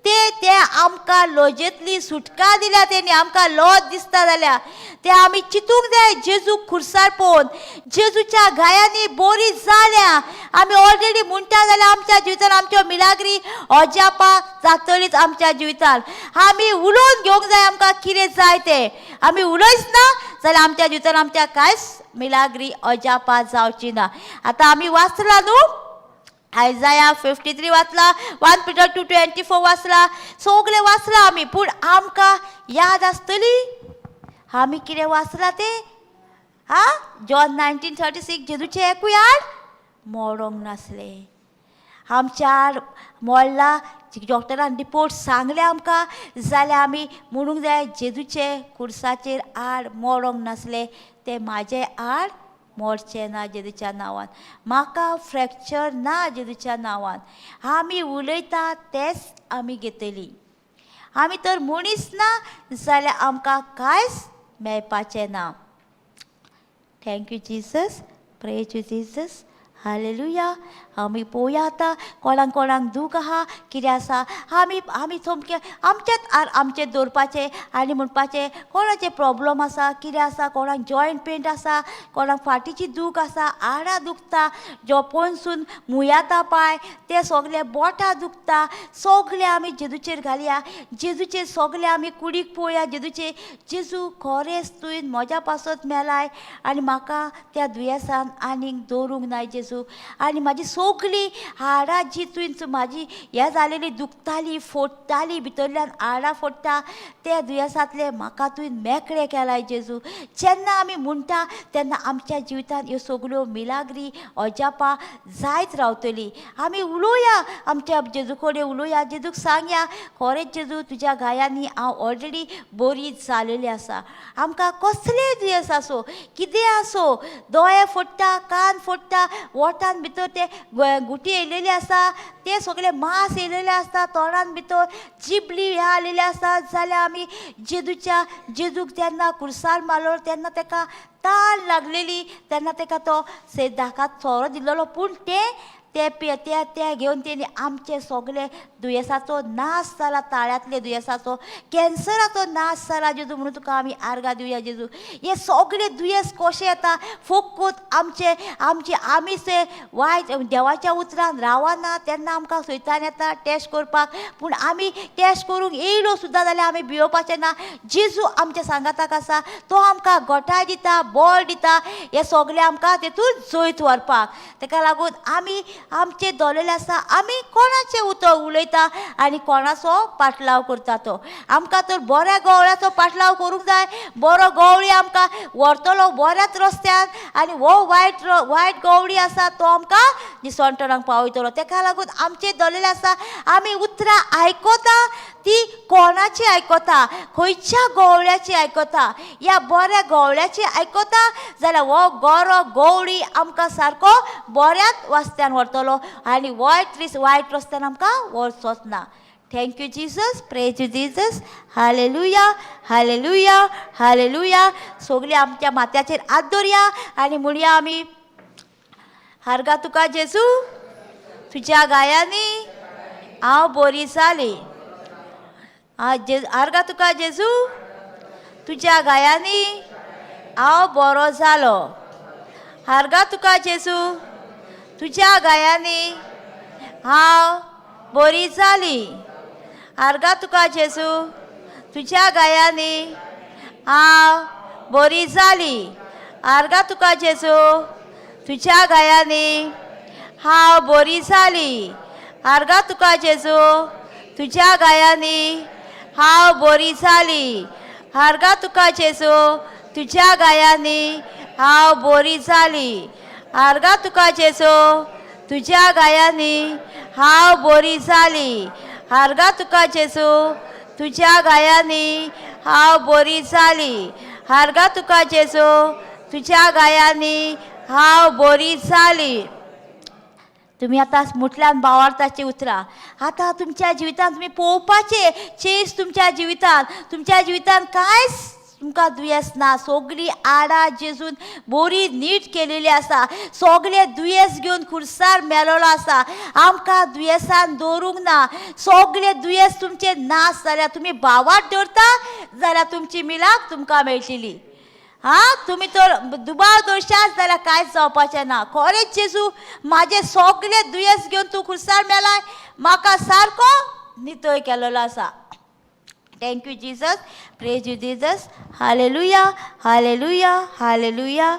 ते ते आमकां लजेंतली सुटका दिल्या, तेणी आमकां लज दिसता जाल्यार ते आमी चिंतूंक जाय. जेजूक खुर्सार पळोवन जेजूच्या घायांनी बोरी जाल्या आमी ऑलरेडी म्हणटा जाल्यार आमच्या जिवितान आमच्यो मिलाग्री अजापां जातलीच आमच्या जिवितान. आमी उलोवन घेवंक जाय आमकां कितें जाय तें. आमी उलयच ना जाल्यार आमच्या जिवितान आमच्या कांयच मिलाग्री अजापां जावची ना. आतां आमी वाचला न्हू, आयजाया 53 वाचला, 1 Peter 2:24 वाचला, सगळें वाचलां आमी. पूण आमकां याद आसतली आमी कितें वाचलां तें? हा, जॉन 19:36, जेजूचें एकूय हाड मोडोंक नासलें. आमच्या हाड मोडला, डॉक्टरान रिपोर्ट सांगले आमकां जाल्यार आमी म्हणूंक जाय, जेजूचे खुर्साचेर हाड मोडोंक नासलें तें म्हाजें हाड मोडचें ना जेजूच्या नांवान. म्हाका फ्रॅक्चर ना जेजूच्या नांवान. आमी उलयता तेंच आमी घेतली. आमी तर मनीस ना जाल्यार आमकां कांयच मेळपाचें ना. Thank you Jesus, praise you Jesus, hallelujah. आमी पळोवया आतां कोणाक कोणाक दूख आहा, कितें आसा. आमी सामकें आमच्याच आमचें दवरपाचें आनी म्हणपाचें कोणाचें प्रॉब्लम आसा, कितें आसा. कोणाक जॉयंट पेन आसा, कोणाक फाटीची दूख आसा, हाडां दुखता, जो पोनसून मुयाता पांय ते सगळे, बोटां दुखता, सगळे आमी जेजूचेर घालया. जेजूचेर सगळे आमी कुडीक पळोवया जेजूचे. जेजू, खरेंच तुवें म्हज्या पासत मेलाय आनी म्हाका त्या दुयेंसान आनीक दवरूंक नाय जेजू. आनी म्हाजी सगळीं हाडां जी तुवें म्हाजी हें जालेली, दुखताली, फोडटाली, भितरल्यान हाडां फोडटा, त्या दुयेंसांतले म्हाका तुवें मेकळें केलाय जेजू. जेन्ना आमी म्हणटा तेन्ना आमच्या जिवितांत ह्यो सगळ्यो मिलाग्री अजापां जायत रावतली. आमी उलोवया, आमच्या जेजू कडेन उलोवया, जेजूक सांगया, खरेंच जेजू, तुज्या घायांनी हांव ऑलरेडी बरी जालेली आसा. आमकां कसलेंय दुयेंस आसूं, कितें आसूं, दोळे फोडटा, कान फोडटा, ओठान भितर ते गुटी येयलेली आसा, ते सगळे मांस येयलेले आसता, तोंडान भितर जिबली ह्या आयलेली आसता जाल्यार आमी जेजूच्या, जेजूक जेन्ना खुर्सार मारलो तेन्ना तेका ताण लागलेली, तेन्ना तेका तो धाकात सोरो दिल्लो, पूण ते ते पे ते ते घेवन तेणी आमचे सगळे दुयेंसाचो नाश जाला. ताळ्यांतले दुयेंसाचो, कॅन्सराचो नाश जाला जेजू, म्हणून तुका आमी आर्गां दिवया जेजू. हे सगळे दुयेंस कशें येता? फकत आमचे आमचे आमी से वायट देवाच्या उतरान रावना तेन्ना आमकां सैतान येता टेस्ट करपाक. पूण आमी टेस्ट करूंक येयलो सुद्दां जाल्यार आमी भियोवपाचें ना. जेजू आमच्या सांगाताक आसा, तो आमकां गोठाय दिता, बळ दिता, हे सगळें आमकां तेतून जैत व्हरपाक. तेका लागून आमी आमचे दवरलेले आसा, आमी कोणाचें उतर उलयता आनी कोणाचो पाटलाव करता तो. आमकां तर बऱ्या गवळ्याचो पाटलाव करूंक जाय. बरो गवळी आमकां व्हरतलो बऱ्याच रस्त्यान आनी हो वायट वायट गवळी आसा तो आमकां निसणटणाक पावयतलो. तेका लागून आमचें दवरलेलें आसा, आमी उतरां आयकता ती कोणाची आयकता, खंयच्या गवळ्याची आयकता. ह्या बऱ्या गवळ्याची आयकता जाल्यार हो गोरो गवळी आमकां सारको बऱ्याच रस्त्यान व्हरतलो आनी वायट वायट रस्त्यान आमकां व्हरचोच ना. Thank you Jesus, praise you Jesus, hallelujah, hallelujah, hallelujah. सगळीं आमच्या माथ्याचेर हात दवरया आनी म्हणया आमी, आर्गां तुका जेजू, तुज्या घायांनी हांव बरी जाली. आर्गां तुका जेजू, तुज्या घायांनी हांव बरो जालो. आर्गां तुका जेजू, तुज्या घायांनी हांव बरी जाली. आर्गां तुका जेजू, तुज्या घायांनी हांव बरी जाली. आर्गां तुका जेजू, तुज्या घायांनी हांव बरी जाली. आर्गां तुका जेजू, तुज्या घायांनी हांव बरी जाली. आर्गां तुका जेजू, तुज्या घायांनी हांव बरी जाली. आर्गां तुका जेजू, तुज्या घायांनी हांव बरी जाली. आर्गां तुका जेजू, तुज्या घायांनी हांव बरी जाली. आर्गां तुका जेजू, तुज्या घायांनी हांव बरी जाली. तुमी आतां मुटल्यान बावार्थाची उतरां आतां तुमच्या जिवितांत तुमी पळोवपाचें चेंज तुमच्या जिवितांत. तुमच्या जिवितांत कांयच तुमकां दुयेंस ना. सगळीं आडां जेजून बरी नीट केलेली आसा. सगळे दुयेंस घेवन खुर्सार मेलोलो आसा. आमकां दुयेंसान दवरूंक ना. सगळे दुयेंस तुमचे नाश जाल्यार तुमी भावात दवरता जाल्यार तुमची मिलाक तुमकां मेळटली. हा, तुमी तर दुबाव दवरशात जाल्यार कांयच जावपाचें ना. खरेंच जेजू म्हाजें सगळें दुयेंस घेवन तूं खुर्सार मेलाय, म्हाका सारको नितळ केलेलो आसा. Thank you Jesus, praise you Jesus. Hallelujah, hallelujah, hallelujah.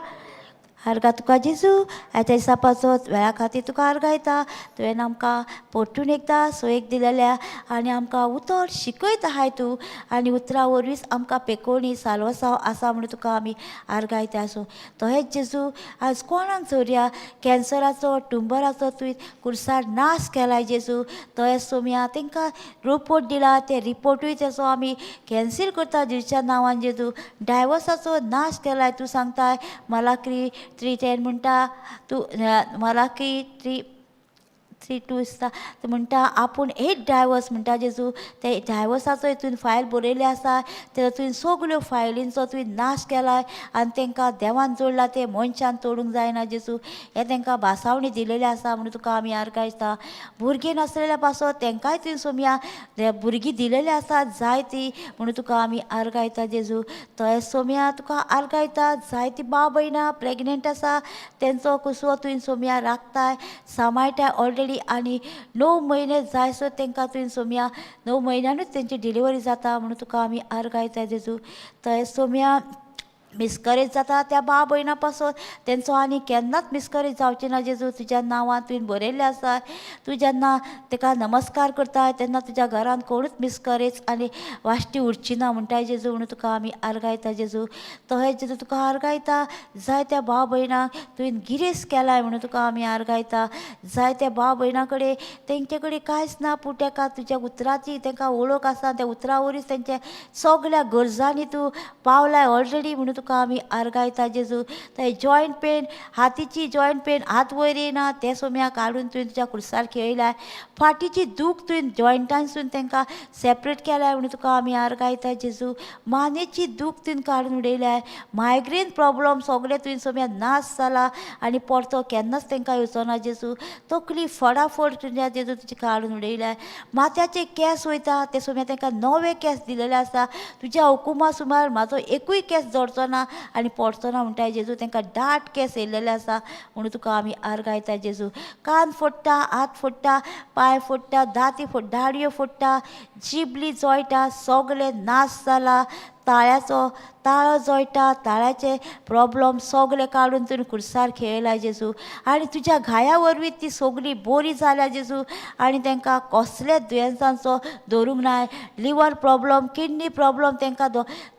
आर्गां तुका जेजू, आयत्या दिसा पासत वेळा खातीर तुका आर्गां येता. तुवें आमकां परतून एकदां सोयेक दिलेल्या आनी आमकां उतर शिकयत आहाय तूं, आनी उतरां वरवींच आमकां पेकोवणी साल्वासांव आसा म्हणून तुका आमी आर्गां येता. आसूं तहेंच जेजू, आज कोणाक चोरया कॅन्सराचो ट्युमराचो तुवें कुर्सार नाश केलाय जेजू. तहेंच सोमया तांकां रिपोर्ट दिला, ते रिपोर्टूय तेचो आमी कॅन्सील करता जेजूच्या नांवान. जेजू, डायवर्साचो नाश केलाय तूं सांगताय. मलाक्री 3:10 म्हणटा तूं, मलाक्री 3:3-2 दिसता म्हणटा आपूण एक डायवर्स म्हणटा जेजू. ते डायवर्साचो हितून फायल बरयल्ले आसा, ते तुवें सगल्यो फायलींचो तुवें नाश केलाय आनी तांकां देवान जोडला ते मनशान तोडूंक जायना जेजू. हें तांकां भासावणी दिलेली आसा म्हणून तुका आमी आर्गां. भुरगीं नासलेल्या पासत तांकांय तुवें सोमया भुरगीं दिलेली आसा जायती म्हणून तुका आमी आर्गां जेजू. तहें सोमया तुका आर्गां. जायती बा भयणां प्रेगनेंट आसा, तेंचो कुसवो तुवें सोमया राखताय, सांबाळटाय ऑलरेडी, आनी 9 म्हयने जायसर तांकां तुवें सोमया 9 म्हयन्यानूच तेंची डिलिव्हरी जाता म्हणून तुका आमी आर्गां जेजू. तहें सोमया मिसकरेज जाता त्या बा भयणां पासून तेंचो आनी केन्नाच मिसकरेज जावचें ना जेजू. तुज्या नांवान तुवें बरयल्लें आसा, तूं जेन्ना ताका नमस्कार करता तेन्ना तुज्या घरान कोणूच मिसकरेज आनी वाश्टी उरची ना म्हणटाय जेजू, म्हणून तुका आमी आर्गां जेजू. तहेंच जेजू तुका आर्गां. जायत्या भाव भयणांक तुवें गिरेस्त केलाय म्हणून तुका आमी आर्गां. जायत्या भाव भयणां कडेन तेंचे कडेन कांयच ना, पूण तेका तुज्या उतराची तांकां वळख आसा, त्या उतरा वरीच तेंच्या सगल्या गरजांनी तूं पावलाय ऑलरेडी म्हणून तुका आमी आर्गां जेजू. ते जॉयंट पेन, हातीची जॉयंट पेन, हात वयर येयना ते सोम्या काडून तुवें तुज्या कुर्सार खेळयलाय. फाटीची दूख तुवें जॉयंटानसून तांकां सेपरेट केलाय म्हणून तुका आमी आर्गां जेजू. मानेची दूख तुवें काडून उडयल्याय. मायग्रेन प्रॉब्लम सगळे तुवें सोम्या नाश जाला आनी परतो केन्नाच तांकां येवचो ना जेजू. तकली फडाफड तुज्या जेजू तुजी काडून उडयल्याय. माथ्याचे केंस वयता ते सोम्या तांकां नवे केंस दिलेले आसा. तुज्या हुकुमा सुमार म्हाजो एकूय केंस जडचो ना आनी पडचो ना म्हणटाय जेजू. तांकां दाट केंस येयलेले आसा म्हणून तुका आमी आर्गां जेजू. कान फोडटा, हात फोडटा, पांय फोडटा, दाती फोड, दाडयो फोडटा, जिबली जळटा, सगळे नाश जाला. ताळ्याचो ताळो जळटा, ताळ्याचे प्रॉब्लम सगळे काडून तुवें कुर्सार खेळयला जेजू, आनी तुज्या घाया वरवीं ती सगळी बरी जाल्या जेजू, आनी तांकां कसलेच दुयेंसांचो धरूंक नाय. लिवर प्रॉब्लम, किडनी प्रॉब्लम तांकां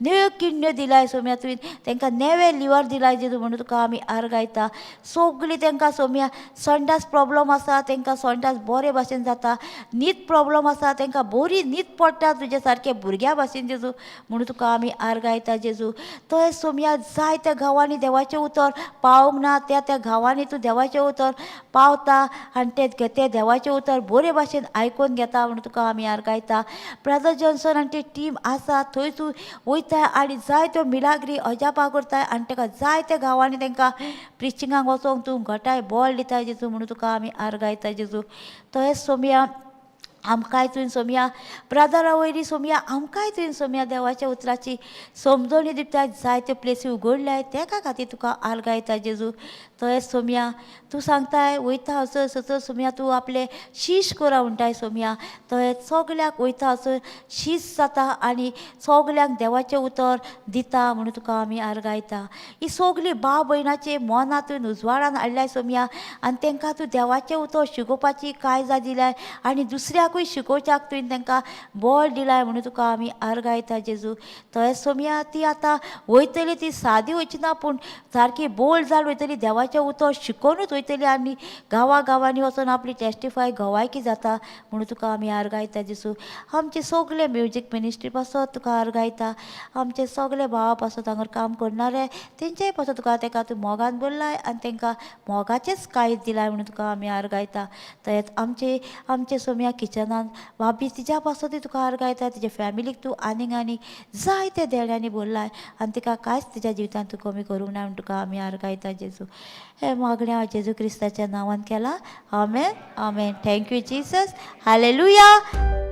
न्यू किडन्यो दिलाय सोम्या तुवें, तांकां नवे लिवर दिलाय जेजू म्हणून तुका आमी आर्गां. सगळीं तांकां सोम्या संडास प्रॉब्लम आसा तांकां संडास बरे भाशेन जाता. न्हीद प्रॉब्लम आसा तांकां बरी न्हीद पडटा तुज्या सारके भुरग्यां भाशेन जेजू म्हणून तुका आमी आर्गां जेजू. थंय सोमया जायत्या गांवांनी देवाचें उतर पावूंक ना, त्या त्या गांवांनी तूं देवाचें उतर पावता आनी ते ते देवाचें उतर बरे भाशेन आयकून घेता म्हणून तुका आमी आर्गायता. ब्रदर जॉन्सन आनी ती टीम आसा थंय तूं वयता आनी जायत्यो मिलाग्री अजापां करताय आनी ताका जायत्या गांवांनी तांकां प्रिचिंगाक वचोंक तूं घटाय बळ दिताय जेजू म्हणून तुका आमी आर्गायता जेजू. तहेंच सोमया आमकांय तुवें सोमया ब्रदरा वयली सोमया आमकांय तुवें सोमया देवाच्या उतराची समजणी दिता, जायत्यो प्लेसी उगडल्याय तेका खातीर तुका आर्गायता जेजू. तहेंच सोमया तूं सांगताय वयता असो सतो सोमया तूं आपले शीश करा म्हणटाय सोमया, तहेंच सगल्याक वयता असो शीश जाता आनी सगल्यांक देवाचें उतर दिता म्हणून तुका आमी आर्गायता. ही सगळी भाव भयणाचे मनां तुवें उजवाडान हाडल्याय सोमया आनी तांकां तूं देवाचें उतर शिकोवपाची काळजां दिल्याय आनी दुसऱ्याकूय शिकोवच्याक तुवें तांकां बळ दिलाय म्हणून तुका आमी आर्गायता जेजू. तहेंच सोमया ती आतां वयतली ती सादी वयची ना पूण सारकी बोल्ड जावन वयतली, देवाचें उतर शिकोवनूच वयतली आनी गांवा गांवांनी वचोन आपली टेस्टिफाय गवायकी जाता म्हणून तुका आमी आर्गायता जेजू. आमचे सगळे म्युजीक मिनिस्ट्री पासत तुका आर्गायता, आमचे सगळे भावा पासत हांगर काम करणारे तेंचेय पासत तुका तेका तूं मोगान बोल्लाय आनी तेंकां मोगाचेच कांय दिलाय म्हणून तुका आमी आर्गायता. तहेंच आमचे आमचे सोमया किचना वचनान भाबी तिज्या पासतूय तुका आर्गां तिच्या फॅमिलीक तूं आनीक आनीक जायते देण्यांनी भरलाय आनी तिका कांयच तिच्या जिवितांत तूं कमी करूंक ना म्हूण तुका आमी आर्गां जेजू. हें मागणें हांव जेजू क्रिस्ताच्या नांवान केलां. आमेन, आमेन. Thank you Jesus. Hallelujah.